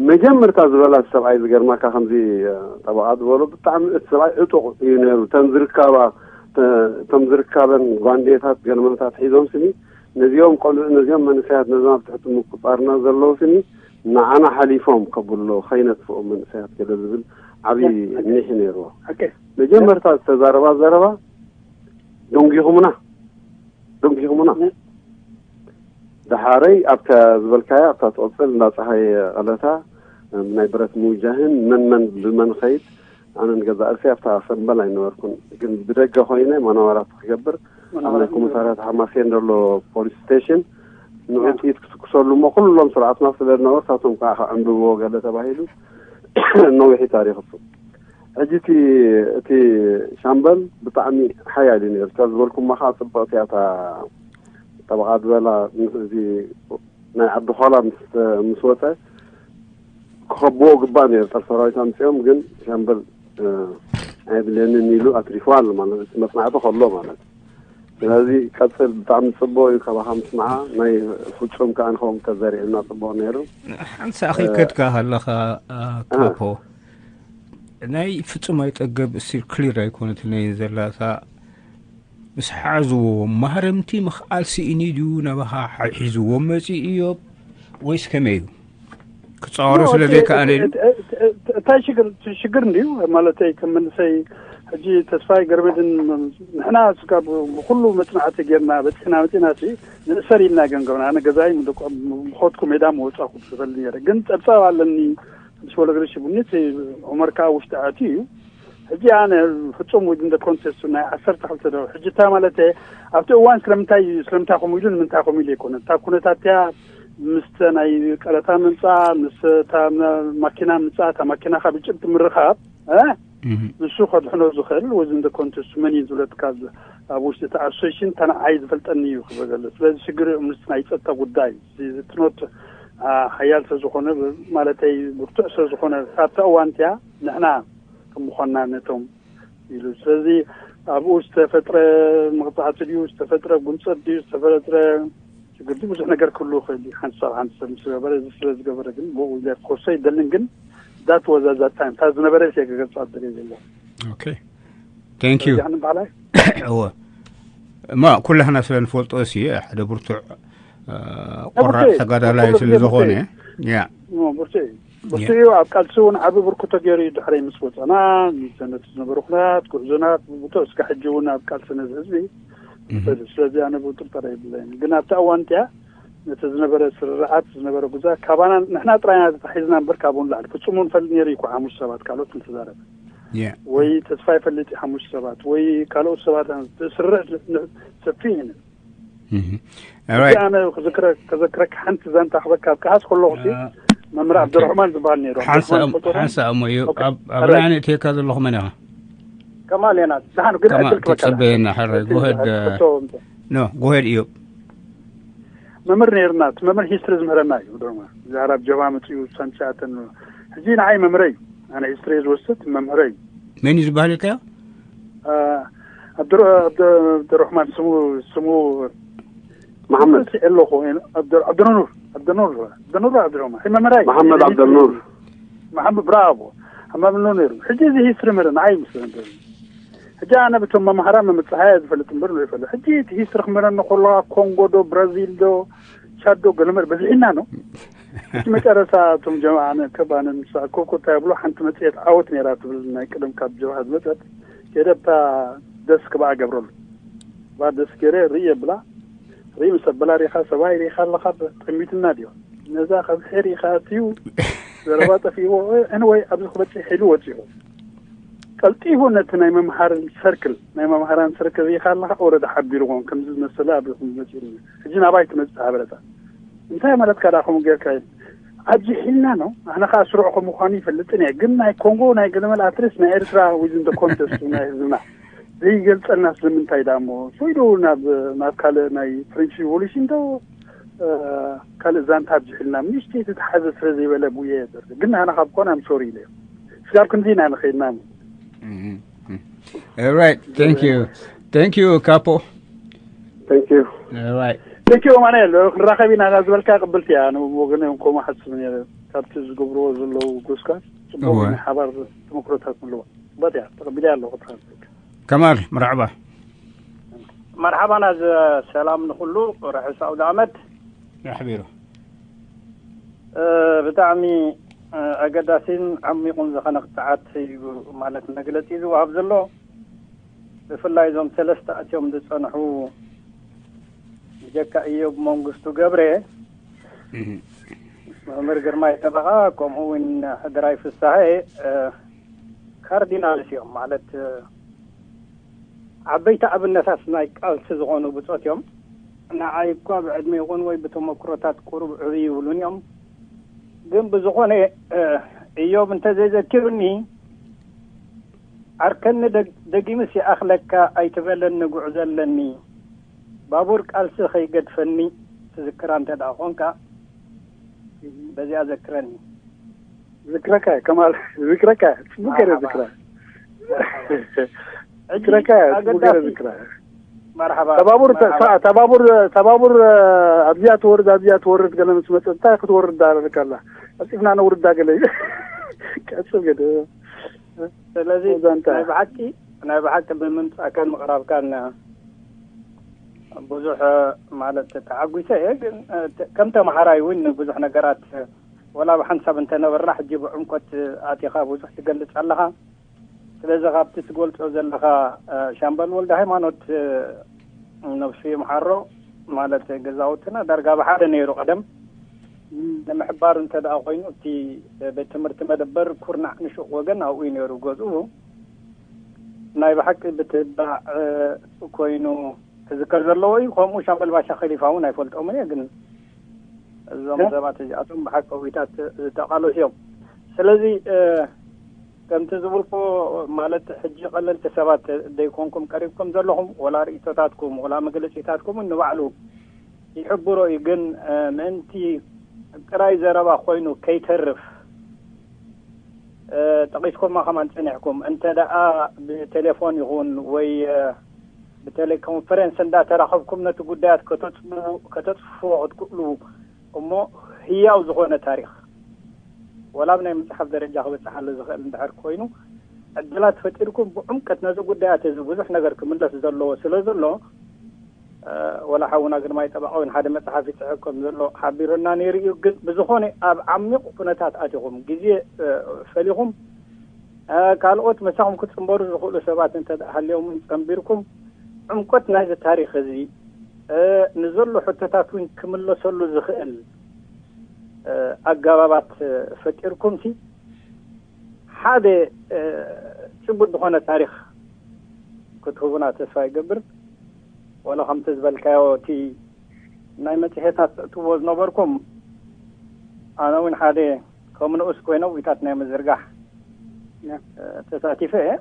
መጀመርታ ዝበላ እቲ ሰብኣይ ዝገርማካ ከምዚ፣ እ፣ ጠበቓ ዝበሎ ብጣዕሚ እቲ ሰብኣይ ዕጡቕ እዩ ነይሩ። እተን ዝርካባ፣ ተ-፣ እቶም ዝርካበን ጓንዴታት ገለመለታት ሒዞም ስኒ ነዚኦም ቆልዑ፣ ነዚኦም መንእሰያት፣ ነዞም ኣብ ትሕቲ ምቁጻርና ዘለዉ ስኒ ንዓና ሓሊፎም ከብሉ ኣለዉ፣ ከይነጥፍኦም መንእሰያት ገለ ዝብል ዓብዪ ኦኬ። ኒሕ ነይርዎ። ኦኬ። መጀመርታ ዝተዛረባ ዘረባ ደንጊኹምና፣ ደንጊኹምና። ነ- ደሓረይ ኣብታ ዝበልካያ፣ ኣብታ ትቕጽል እንዳ ጸሃየ ቀለታ፣ ናይ ብረት ምውጃህን መን መን ብመን ኸይድ፣ ኣነ ንገዛእ ርእሰይ ኣብታ ሰምበል ኣይነበርኩን፣ ግን ብደገ ኮይነ መናወራት ክገብር ኣብ ናይ መናወራት ኮመሳርያት ሓማሴን ዘሎ ፖሊስ ስቴሽን ንዑ ያ። ጥይት ክትኩሰሉ እሞ ኩሎም ስርዓትና ስለ ዝነበሩ፣ ሳቶም ከዓ ከዕንብብዎ ገለ ተባሂሉ ነዊሕ ታሪኽ እሱ። ሕጂ እቲ፣ እቲ ሻምበል ብጣዕሚ ሓያል እዩ ነይሩ። እታ ዝበልኩማ ከዓ ጽብቕቲ እያ፣ እታ ጠበቓ ዝበላ ምስ፣ እዚ ናይ ዓዲ ዃላ ምስ፣ ምስ ወፀ ክኸብዎ ግባእ ነይሩ። ጦር ሰራዊት ኣምፅኦም ግን ሻምበል፣ እ፣ ኣየድልየንን ኢሉ ኣትሪፉ ኣሎ ማለት እዩ። እቲ መፅናዕቲ ከሎ ማለት እዩ። ስለዚ ቀፅል፣ ብጣዕሚ ፅቡቅ እዩ ካባኻ ምስማዓ። ናይ ፍፁም ከዓ ንኸም ተዘሪዕና ፅቡቅ ነይሩ። ሓንሳ እ፣ ከድካ ከለኻ፣ እ፣ እ። ካፖ፣ ናይ ፍፁም ኣይጠገብ ስቲል ክሊር ኣይኮነትለይን ዘላ እታ ምስ ሓዝዎ ማህረምቲ ምኽኣል ስኢኒ ድዩ ናባኻ ሒዝዎ መፂኡ እዮብ ወይስ ከመይ እዩ? ክፃወሮ ኖ፣ ስለ እቲ፣ ዘይከኣለ እቲ፣ እዩ? እቲ፣ እቲ፣ እቲ፣ እንታይ ሽግር፣ እቲ ሽግር እንድዩ ማለተይ ከም መንእሰይ ሕጂ ተስፋይ ገርመድን ንሕና ስጋብ ብኩሉ መፅናዕቲ ጌርና በፂሕና መፂና ሲ ንእሰር ኢልና ገምገምና። ኣነ ገዛይ ምደቆ-፣ ምኾድኩ ሜዳ ምወፃኹ ትፈል ነረ። ግን ፀብፃብ ኣለኒ ምስ ወለገደ ሽቡኒ እቲ ዑመር ከዓ ውሽጢ ኣትዩ እዩ። ሕጂ ኣነ ፍጹም ዊድን ደ ኮንቴስት ናይ ዓሰርተ ክልተ ዶ ሕጂ እንታይ ማለት ኣብቲ እዋን ስለምንታይ እዩ፣ ስለምንታይ ከምኡ ኢሉ ንምንታይ ከምኡ ኢሉ ኣይኮነን። እታ ኩነታት እያ ምስ ናይ ቀለታ ምምጻእ፣ ምስ እታ ማ-፣ ማኪና ምምጻእ፣ እታ ማኪና ካብ ጭብጢ ምርኻብ፣ እ? እህ። ንሱ ከድሕኖ ዝኽእል ዊድን ደ ኮንቴስት መን እዩ ዝብለትካ ኣብ ውሽጢ እቲ ኣሶሴሽን እታ ንዓይ ዝፈልጠኒ እዩ ክብል ዘሎ። ስለዚ ሽግር ምስ ናይ ጸጥታ ጉዳይ፣ እዚ ትኖት፣ አ፣ ሓያል ስለ ዝኾነ፣ ማለተይ ብርቱዕ ስለ ዝኾነ፣ ካብታ እዋን እቲኣ ንሕና ከም ምዃንና ነቶም ኢሉ። ስለዚ ኣብኡ ዝተፈጥረ መቕጻዕቲ ድዩ፣ ዝተፈጥረ ጉንጸት ድዩ፣ ዝተፈጥረ ሽግር ድዩ፣ ብዙሕ ነገር ክህሉ ይኽእል እዩ። ሓንቲ ሰብ፣ ሓንቲ ሰብ ምስ ገበረ፣ እዚ ስለ ዝገበረ ግን ብኡ ኢለ ክወስዶ ኣይደልን። ግን that was at that time እታ ዝነበረ ሴ ክገልጻ ዝደልየ ዘሎ። Okay, thank you። ያን በዓላይ እወ፣ እማ ኩላህና ስለ ንፈልጦ ሲ ሓደ ብርቱዕ እ፣ ቆራዕ ብርቱዕ፣ ተጋዳላይ ኩሉ ስለ ግዜ ዝኾነ ብርቱዕ። ያ ብርቱዕ እዩ። ብርቱዕ እዩ። ኣብ ቃልሲ እውን ዓቢ ብርኩቶ ገይሩ እዩ ድሕረይ ምስ ወፀና፣ ነቲ ዝነበሩ ኩነታት፣ ጉዕዞና ብብቶ እስከ ሕጂ እውን ኣብ ቃልሲ ነዚ ህዝቢ ይፈልጥ። ስለዚ ኣነ ብጥርጠራ የብለይን። ግን ኣብታ እዋን እቲኣ ነቲ ዝነበረ ስርዓት፣ ዝነበረ ጉዛ ካባና ንሕና ጥራይና ተታሒዝና እምበር ካብኡ ንላዕሊ ፍጹም እውን ፈልጥ ነይሩ እዩ እኮ ሓሙሽተ ሰባት ካልኦት እንተዛረበ ያ ወይ ተስፋ ይፈልጥ እዩ ሓሙሽተ ሰባት ወይ ካልኦት ሰባት ስርዕ ሰፊ እዩ። እህ። Alright። ኣነ ክዝክረ- ከዘክረካ ሓንቲ ዛንታ ክበካ ኣብ ከሓስ ከለኹ ሲ አ፣ መምህር ኦኬ። ዓብደርሕማን ዝበሃል ነይሩ። ሓንሳእ ዓብደርሕማን ትፈልጦ ዶ? ሓንሳእ እሞ እዩ ኦኬ። ኣብ ኣብ Alright። ላይን እትየካ ዘለኹ መን ኢኻ? ከማል የናት ደሓን ግን ከማል ዕድል ክበካ። ትጸበየና ሕራይ። Go ahead፣ እ፣ ሕቶ እንተ- No, go ahead እዩ። መምህር ነይርና፣ እቲ መምህር ሂስትሪ ዝምህረና እዩ። ደማ ዛዕባ ኣብ ጀብሃ መፅኡ ሳንሻተን ሕጂ ንዓይ መምህረ እዩ። ኣነ ሂስትሪ ዝወስድ መምህረ እዩ። መን እዩ ዝበሃል ኢልካዮ? አ፣ ኣብዱር- ኣብዱ- ኣብዱረሕማን ስሙ ስሙ መሓመድ ስዒ ኣለኹ። ኣብዱ- ኣብዱኑር ኣብዱኑር ኣብዱኑር ኣብዱረሕማን ሕጂ መምህረ እዩ። መሓመድ ዓብደልኑር መሓመድ ብራቮ። ኣማምሎ ነይሩ። ሕጂ እዚ ሂስትሪ ምረ ንዓይ ምስ ሕጂ ኣነ ብቶም መምሃራ መምፅሓያ ዝፈልጥ እምበር ነው ይፈልጥ። ሕጂ እቲ ሂስትሪ ክመረኒ ከለዋ ኮንጎ ዶ ብራዚል ዶ ቻድ ዶ ገለመር በዚሕና ነው። እቲ መጨረሻ እቶም ጀማዓ ኣነ ከባነ ምስ ኣኮብኮ እንታይ ብሎ ሓንቲ መፅሄት ዓወት ነይራ ትብል ናይ ቅደም ካብ ጀብሃ ዝመፀት ከደብታ ደስ ክበኣ ገብረሉ ባ ደስ ገይረ ርኢ የብላ ርኢ ምስ ኣበላ ሪኻ ሰብኣይ ሪኻ ኣለኻ ጠሚትና ድዮ ነዛ ከብሒ ሪኻ ኣትዩ ዘረባ ጠፊዎ። Anyway ኣብዚ ክበፅሕ ኢሉ ወፂኡ ቀልጢፉ ነቲ ናይ መምሃርን ሰርክል ናይ መምሃራን ሰርክል ሪኻ ኣለኻ ኦረዲ ሓቢርዎም ከምዚ ዝመሰለ ኣብ መፂኡ ሕጂ ናባይ ትመፅእ ሓበረታ እንታይ ማለትካ ዳ ከምኡ ጌርካ ኣብዚ ሒልና ነው ኣነ ከዓ ስሩዕ ከም ምኳኑ ይፈልጥን እየ ግን ናይ ኮንጎ ናይ ገለመል ኣትሊስት ናይ ኤርትራ within the context ናይ ህዝብና ዘይገልፀልና ስለምንታይ ዳ እሞ ሰይዱ ናብ ናብ ካልእ ናይ ፍሬንች ሪቮሉሽን ዶ ካልእ ዛንታ ኣብዚሑልና ምሽቲ ተተሓዘ ስለ ዘይበለ ብየ ግን ኣነ ካብ ኮን ኣም ሶሪ ኢለ ስጋብ ክንዚ ኢና ንኸይድና Right, thank you. Thank you, Capo. Thank you. Right. Thank you ማንኤል ክንራኸብ ኢና ና ዝበልካ ቅብልቲ እያ ወገነ ከምኡ ሓስብ ነረ ካብቲ ዝገብርዎ ዘለዉ ጎስካ ጽቡቅ ሓባር ተመክሮታት ኣለዎ በት እያ ተቀቢለ ኣለኹ ከማል መርሓባ መርሓባና ሰላም ንኩሉ ርሑስ ኣውደ ዓመት ኣሕቢሩ ብጣዕሚ ኣገዳሲን ዓሚቑን ዝኾነ ክትዓት እዩ ማለት መግለፂ ዝወሃብ ዘሎ ብፍላይ እዞም ሰለስተ ኣትዮም ዝፀንሑ ብጀካ እዮብ መንግስቱ ገብረ መምህር ግርማይ ጠበቓ ከምኡ እውን ሕድራይ ፍሳሐ ካርዲናልስ እዮም ማለት ዓበይቲ ኣብነታት ናይ ቃልሲ ዝኾኑ ብፆት እዮም ንዓይ እኳ ብዕድመ ይኹን ወይ ብተመክሮታት ቁሩብ ዕብይ ይብሉን እዮም ግን ብዝኾነ እዮብ እንተዘይዘኪሩኒ ዓርከኒ ደጊምስ ይኣኽለካ ኣይትበለኒ ጉዕዞ ኣለኒ ባቡር ቃልሲ ከይገድፈኒ ትዝክራ እንተ ደኣ ኾንካ በዚኣ ዘክረኒ ዝክረካ ከማል ዝክረካ ጽቡቅ ገይረ ዝክራ ዝክረካ ጽቡቅ ገይረ ዝክራ መርሓባ ተባቡር ተባቡር ተባቡር ኣብዚኣ ትወርድ ኣብዚኣ ትወርድ ገለ ምስ መጸ እንታይ ክትወርድ ዳረካላ ቀልጢፍና ነውርዳ ገለ ቀጽል ገደ ስለዚ ናይ ብሓቂ ናይ ብሓቂ ብምምጻእካን ምቕራብካን ብዙሕ ማለት ተዓጒሰ እየ ግን ከም ተመሃራይ እውን ብዙሕ ነገራት ወላ ብሓንሳብ እንተነበርና ሕጂ ብዕምቆት ኣቲኻ ብዙሕ ትገልፅ ኣለኻ ስለዚ ካብቲ ትገልፆ ዘለኻ ሻምበል ወልደ ሃይማኖት ነብሱ ይምሓሮ ማለት ገዛውትና ዳርጋ ብሓደ ነይሩ ቀደም ንምሕባር እንተ ደኣ ኮይኑ እቲ ቤት ትምህርቲ መደበር ኩርናዕ ንሹቕ ወገን ኣብኡ እዩ ነይሩ ገዝኡ ናይ ብሓቂ ብትባዕ ኮይኑ ክዝከር ዘለዎ እዩ ከምኡ ሻምበል ባሻ ከሊፋ እውን ኣይፈልጦምን እየ ግን እዞም ሰባት እዚኣቶም ብሓቂ ውይታት ዝተቃለሱ እዮም ስለዚ ከምቲ ዝብልኩ ማለት ሕጂ ቀለልቲ ሰባት ዘይኮንኩም ቀሪብኩም ዘለኹም ወላ ርእቶታትኩም ወላ መግለፂታትኩም ንባዕሉ ይሕብሮ እዩ ግን ምእንቲ ጥራይ ዘረባ ኮይኑ ከይተርፍ ጠቂስኩማ ከማን ፀኒሕኩም እንተ ደኣ ብቴሌፎን ይኹን ወይ ብቴሌኮንፈረንስ እንዳተራኸብኩም ነቲ ጉዳያት ከተፅፍዎ ክትክእሉ እሞ ህያው ዝኾነ ታሪክ ወላ ኣብ ናይ ምጽሓፍ ደረጃ ክበጽሓሉ ዝኽእል እንድሕር ኮይኑ ዕድላት ፈጢርኩም ብዕምቀት ነዚ ጉዳያት እዚ ብዙሕ ነገር ክምለስ ዘለዎ ስለ ዘሎ፣ ወላ ሓውና ግርማይ ጠበቃ እውን ሓደ መጽሓፍ ይጽሕፍ ከም ዘሎ ሓቢሩና ነይሩ እዩ። ግን ብዝኾነ ኣብ ዓሚቕ ኩነታት ኣቲኹም ግዜ ፈሊኹም ካልኦት መሳኹም ክጽንበሩ ዝኽእሉ ሰባት እንተ ሃልዮም እውን ጸንቢርኩም ዕምቆት ናይዚ ታሪኽ እዚ ንዘሎ ሕቶታት እውን ክምለሰሉ ዝኽእል ኣገባባት ፈጢርኩም ሲ ሓደ ጭቡጥ ዝኾነ ታሪኽ ክትህቡና ተስፋ ይገብር። ወላ ከምቲ ዝበልካዮ እቲ ናይ መጽሔታት ትእትዎ ዝነበርኩም ኣነ እውን ሓደ ከም ንኡስ ኮይነ ውይታት ናይ ምዝርጋሕ ተሳቲፈ እየ።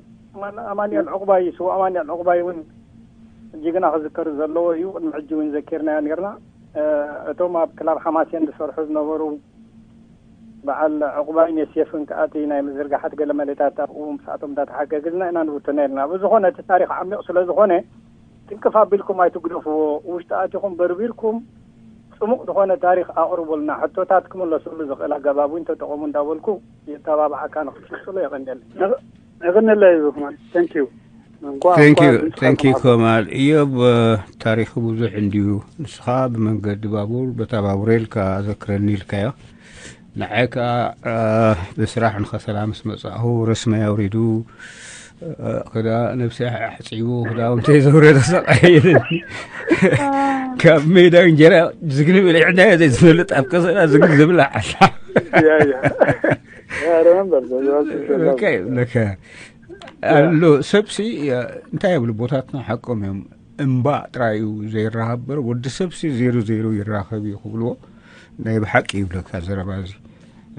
ኣማንኤል ዕቁባይ ስው ኣማንኤል ዕቁባይ እውን ጅግና ክዝከር ዘለዎ እዩ። ቅድሚ ሕጂ እውን ዘኪርናዮ ነርና። እቶም ኣብ ክላብ ሓማሴን ዝሰርሑ ዝነበሩ በዓል ዕቁባይን የሴፍን ከኣቲ ናይ ምዝርጋሓት ገለ መለታት ኣብኡ ምስኣቶም እንዳተሓገግዝና ኢና ንውቶ ነርና። ብዝኾነ እቲ ታሪኽ ዓሚቕ ስለ ዝኾነ ትንክፍ ኣቢልኩም ኣይትግደፍዎ። ውሽጢ ኣቲኹም በርቢርኩም ጽሙቕ ዝኾነ ታሪኽ ኣቕርቡልና። ሕቶታት ክምለሰሉ ዝኽእል ኣገባብ እውን ተጠቐሙ እንዳበልኩ የተባብዓካ ንክትስሉ የቐንደል። እቕንለይ ዝኹማን ተንኪዩ እንኳን Thank you እንኳን thank you ከማል እዮብ ታሪክ ብዙሕ እንድዩ ንስኻ ብመንገዲ ባቡር በታ ባቡር ኢልካ ዘክረኒ ኢልካዮ ንዓይ ከዓ ብስራሕ ንኸሰላ ምስ መፃእኹ ረስመይ ኣውሪዱ ክዳ ነብሰይ ኣሕፂቡ ክዳውንተይ ዘውረደ ሰቃየለኒ ካብ ሜዳ እንጀራ ዝግኒ ብልዕናዮ ዘይዝፈልጥ ኣብ ከሰላ ዝግኒ ዝብላዕ ኣላ Yeah, yeah. Yeah, I remember. That was- that was- Okay, okay. ኣሎ ሰብሲ እንታይ ይብሉ ቦታትና ሓቆም እዮም እምባእ ጥራይ እዩ ዘይራኸብ በር ወዲ ሰብሲ ዜሩ ዜሩ ይራኸብ እዩ ክብልዎ ናይ ብሓቂ ይብለካ ዘረባ እዚ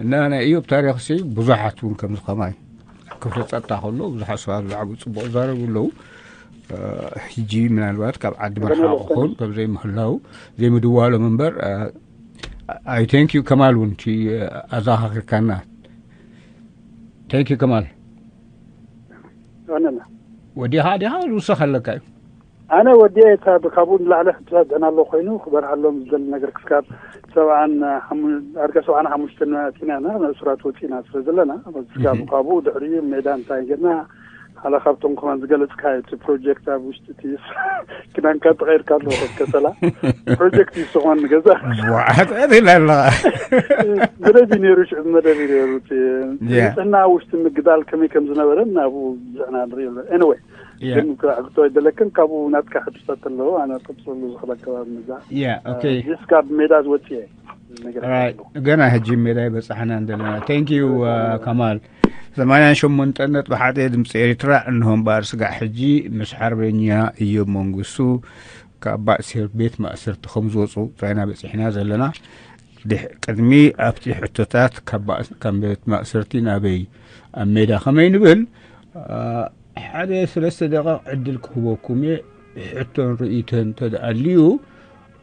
እና ናይ እዮብ ታሪኽሲ ብዙሓት እውን ከምዚ ከማይ ክፍለ ጸጥታ ከሎ ብዙሓት ሰባት ብዛዕባ ጽቡቕ ዛረቡ ኣለዉ ሕጂ ምናልባት ካብ ዓዲ መርሓቕ ክኾን ከም ዘይምህላው ዘይምድዋሎም እምበር ኣይ ቴንክ ዩ ከማል እውን እቲ ኣዘኻኺርካና ቴንክ ዩ ከማል ኣነና ወዲኻ ዲኻ ዝውሰኽ ኣለካ እዩ ኣነ ወዲየ እታ ካብኡ ንላዕሊ ሕቶታት ዘና ኣሎ ኮይኑ ክበርሃሎም ዝደሊ ነገር ክስካብ ሰብዓን ሓሙ- ኣርጋ ሰብዓን ሓሙሽተን መእቲና ኢና ንእሱራት ወፂና ስለ ዘለና ስካብ ካብኡ ድሕሪኡ ሜዳ እንታይ ጌርና ሓደ ካብቶም ከማን ዝገለፅካ እቲ ፕሮጀክት ኣብ ውሽጢ እቲ ክዳንካ ተቐይርካ ኣለዎ ከም ከሰላ ፕሮጀክት እዩ ዝኾን ንገዛ ዋዓት ኢላ ኣለኻ መደብ እዩ ነይሩ ሽዑ መደብ እዩ ነይሩ እቲ Yeah. ንፅህና ውሽጢ ምግዳል ከመይ ከም ዝነበረ ናብኡ ዝዕና ንሪኦ ኤኒወይ Yeah. ግን ክዕግቶ ኣይደለክን ካብኡ ናትካ ሕቶታት ኣለዎ ኣነ ቀፅሉ ዝኽእል ኣገባብ ምዛ Yeah, ኦኬ ዚስ ካብ ሜዳ ዝወፅእ እየ ነገር Alright. ገና ሕጂ ሜዳ ይበፃሕና እንደለና thank you ከማል ሰማንያን ሸሞንተ ነጥቢ ሓደ ድምፂ ኤርትራ እንሆ እምበኣር ስጋዕ ሕጂ ምስ ሓርበኛ እዮብ መንግስቱ ካብ ባእሲር ቤት ማእስርቲ ከም ዝወፁ ጥራይና በፂሕና ዘለና ድሕ- ቅድሚ ኣብቲ ሕቶታት ካብ ባእ- ካብ ቤት ማእስርቲ ናበይ ኣብ ሜዳ ከመይ ንብል አ፣ ሓደ ሰለስተ ደቂቕ ዕድል ክህበኩም እየ ሕቶን ርእይቶን ተደኣልዩ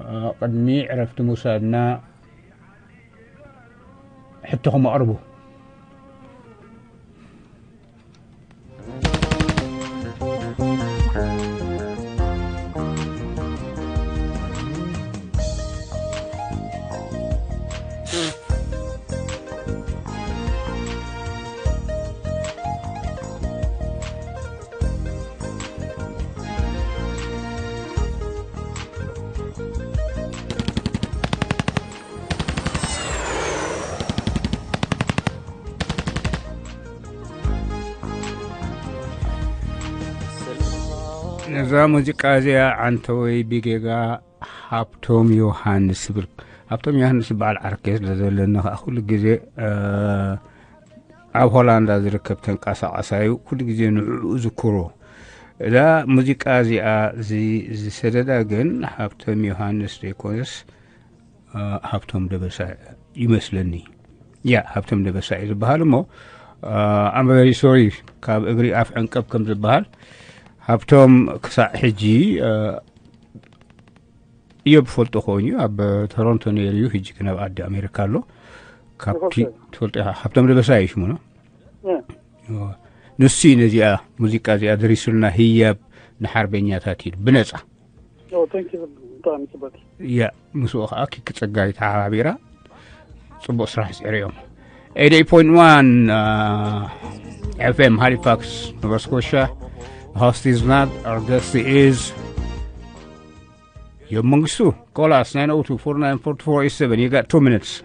አ፣ ቅድሚ ዕረፍቲ ምውሳድና ሕቶኹም ኣቕርቡ ነዛ ሙዚቃ እዚኣ ዓንተወይ ብጌጋ ሃብቶም ዮሃንስ ዝብል ሃብቶም ዮሃንስ ዝበሃል ዓርከይ ስለ ዘለኒ ከዓ ኩሉ ግዜ ኣብ ሆላንዳ ዝርከብ ተንቀሳቐሳዩ ኩሉ ግዜ ንዕኡ ዝክሮ እዛ ሙዚቃ እዚኣ ዝሰደዳ ግን ሃብቶም ዮሃንስ ዘይኮነስ ሃብቶም ደበሳ ይመስለኒ ያ ሃብቶም ደበሳ እዩ ዝበሃል እሞ ኣምበሪ ሶሪ ካብ እግሪ ኣፍ ዕንቀብ ከም ዝበሃል ሃብቶም ክሳዕ ሕጂ እዮ ብፈልጦ ኮይኑ ኣብ ቶሮንቶ ነይሩ እዩ ሕጂ ግን ኣብ ዓዲ ኣሜሪካ ኣሎ ካብቲ ትፈልጦ ኢኻ ሃብቶም ደበሳ እዩ ሽሙ ነው ንሱ እዩ ነዚኣ ሙዚቃ እዚኣ ደሪሱልና ህያብ ንሓርበኛታት ኢሉ ብነፃ ብጣዕሚ ፅቡቅ ያ ምስኡ ከዓ ኪኪ ፀጋይ ተሓባቢራ ፅቡቅ ስራሕ ስዒሩ እዮም eighty-eight point one uh, F M Halifax, Nova Scotia. Host is not, our guest is your Mungisu. Call us nine oh two, four nine four, two four eight seven. You got two minutes.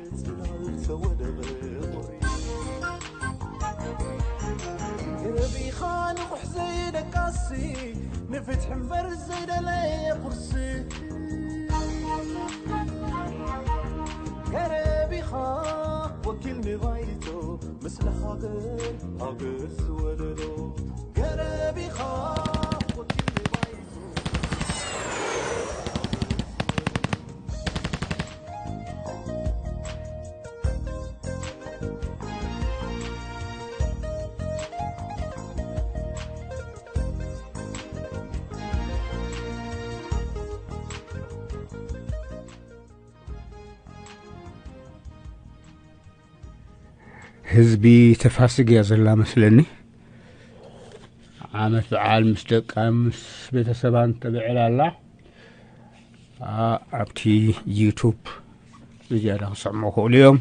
ህዝቢ ተፋስግ እያ ዘላ መስለኒ። ዓመት በዓል ምስ ደቃ ምስ ቤተሰባን ተብዕል ኣላ። ኣብቲ ዩቱብ ብዝያዳ ክሰዕሞ ክእሉ እዮም።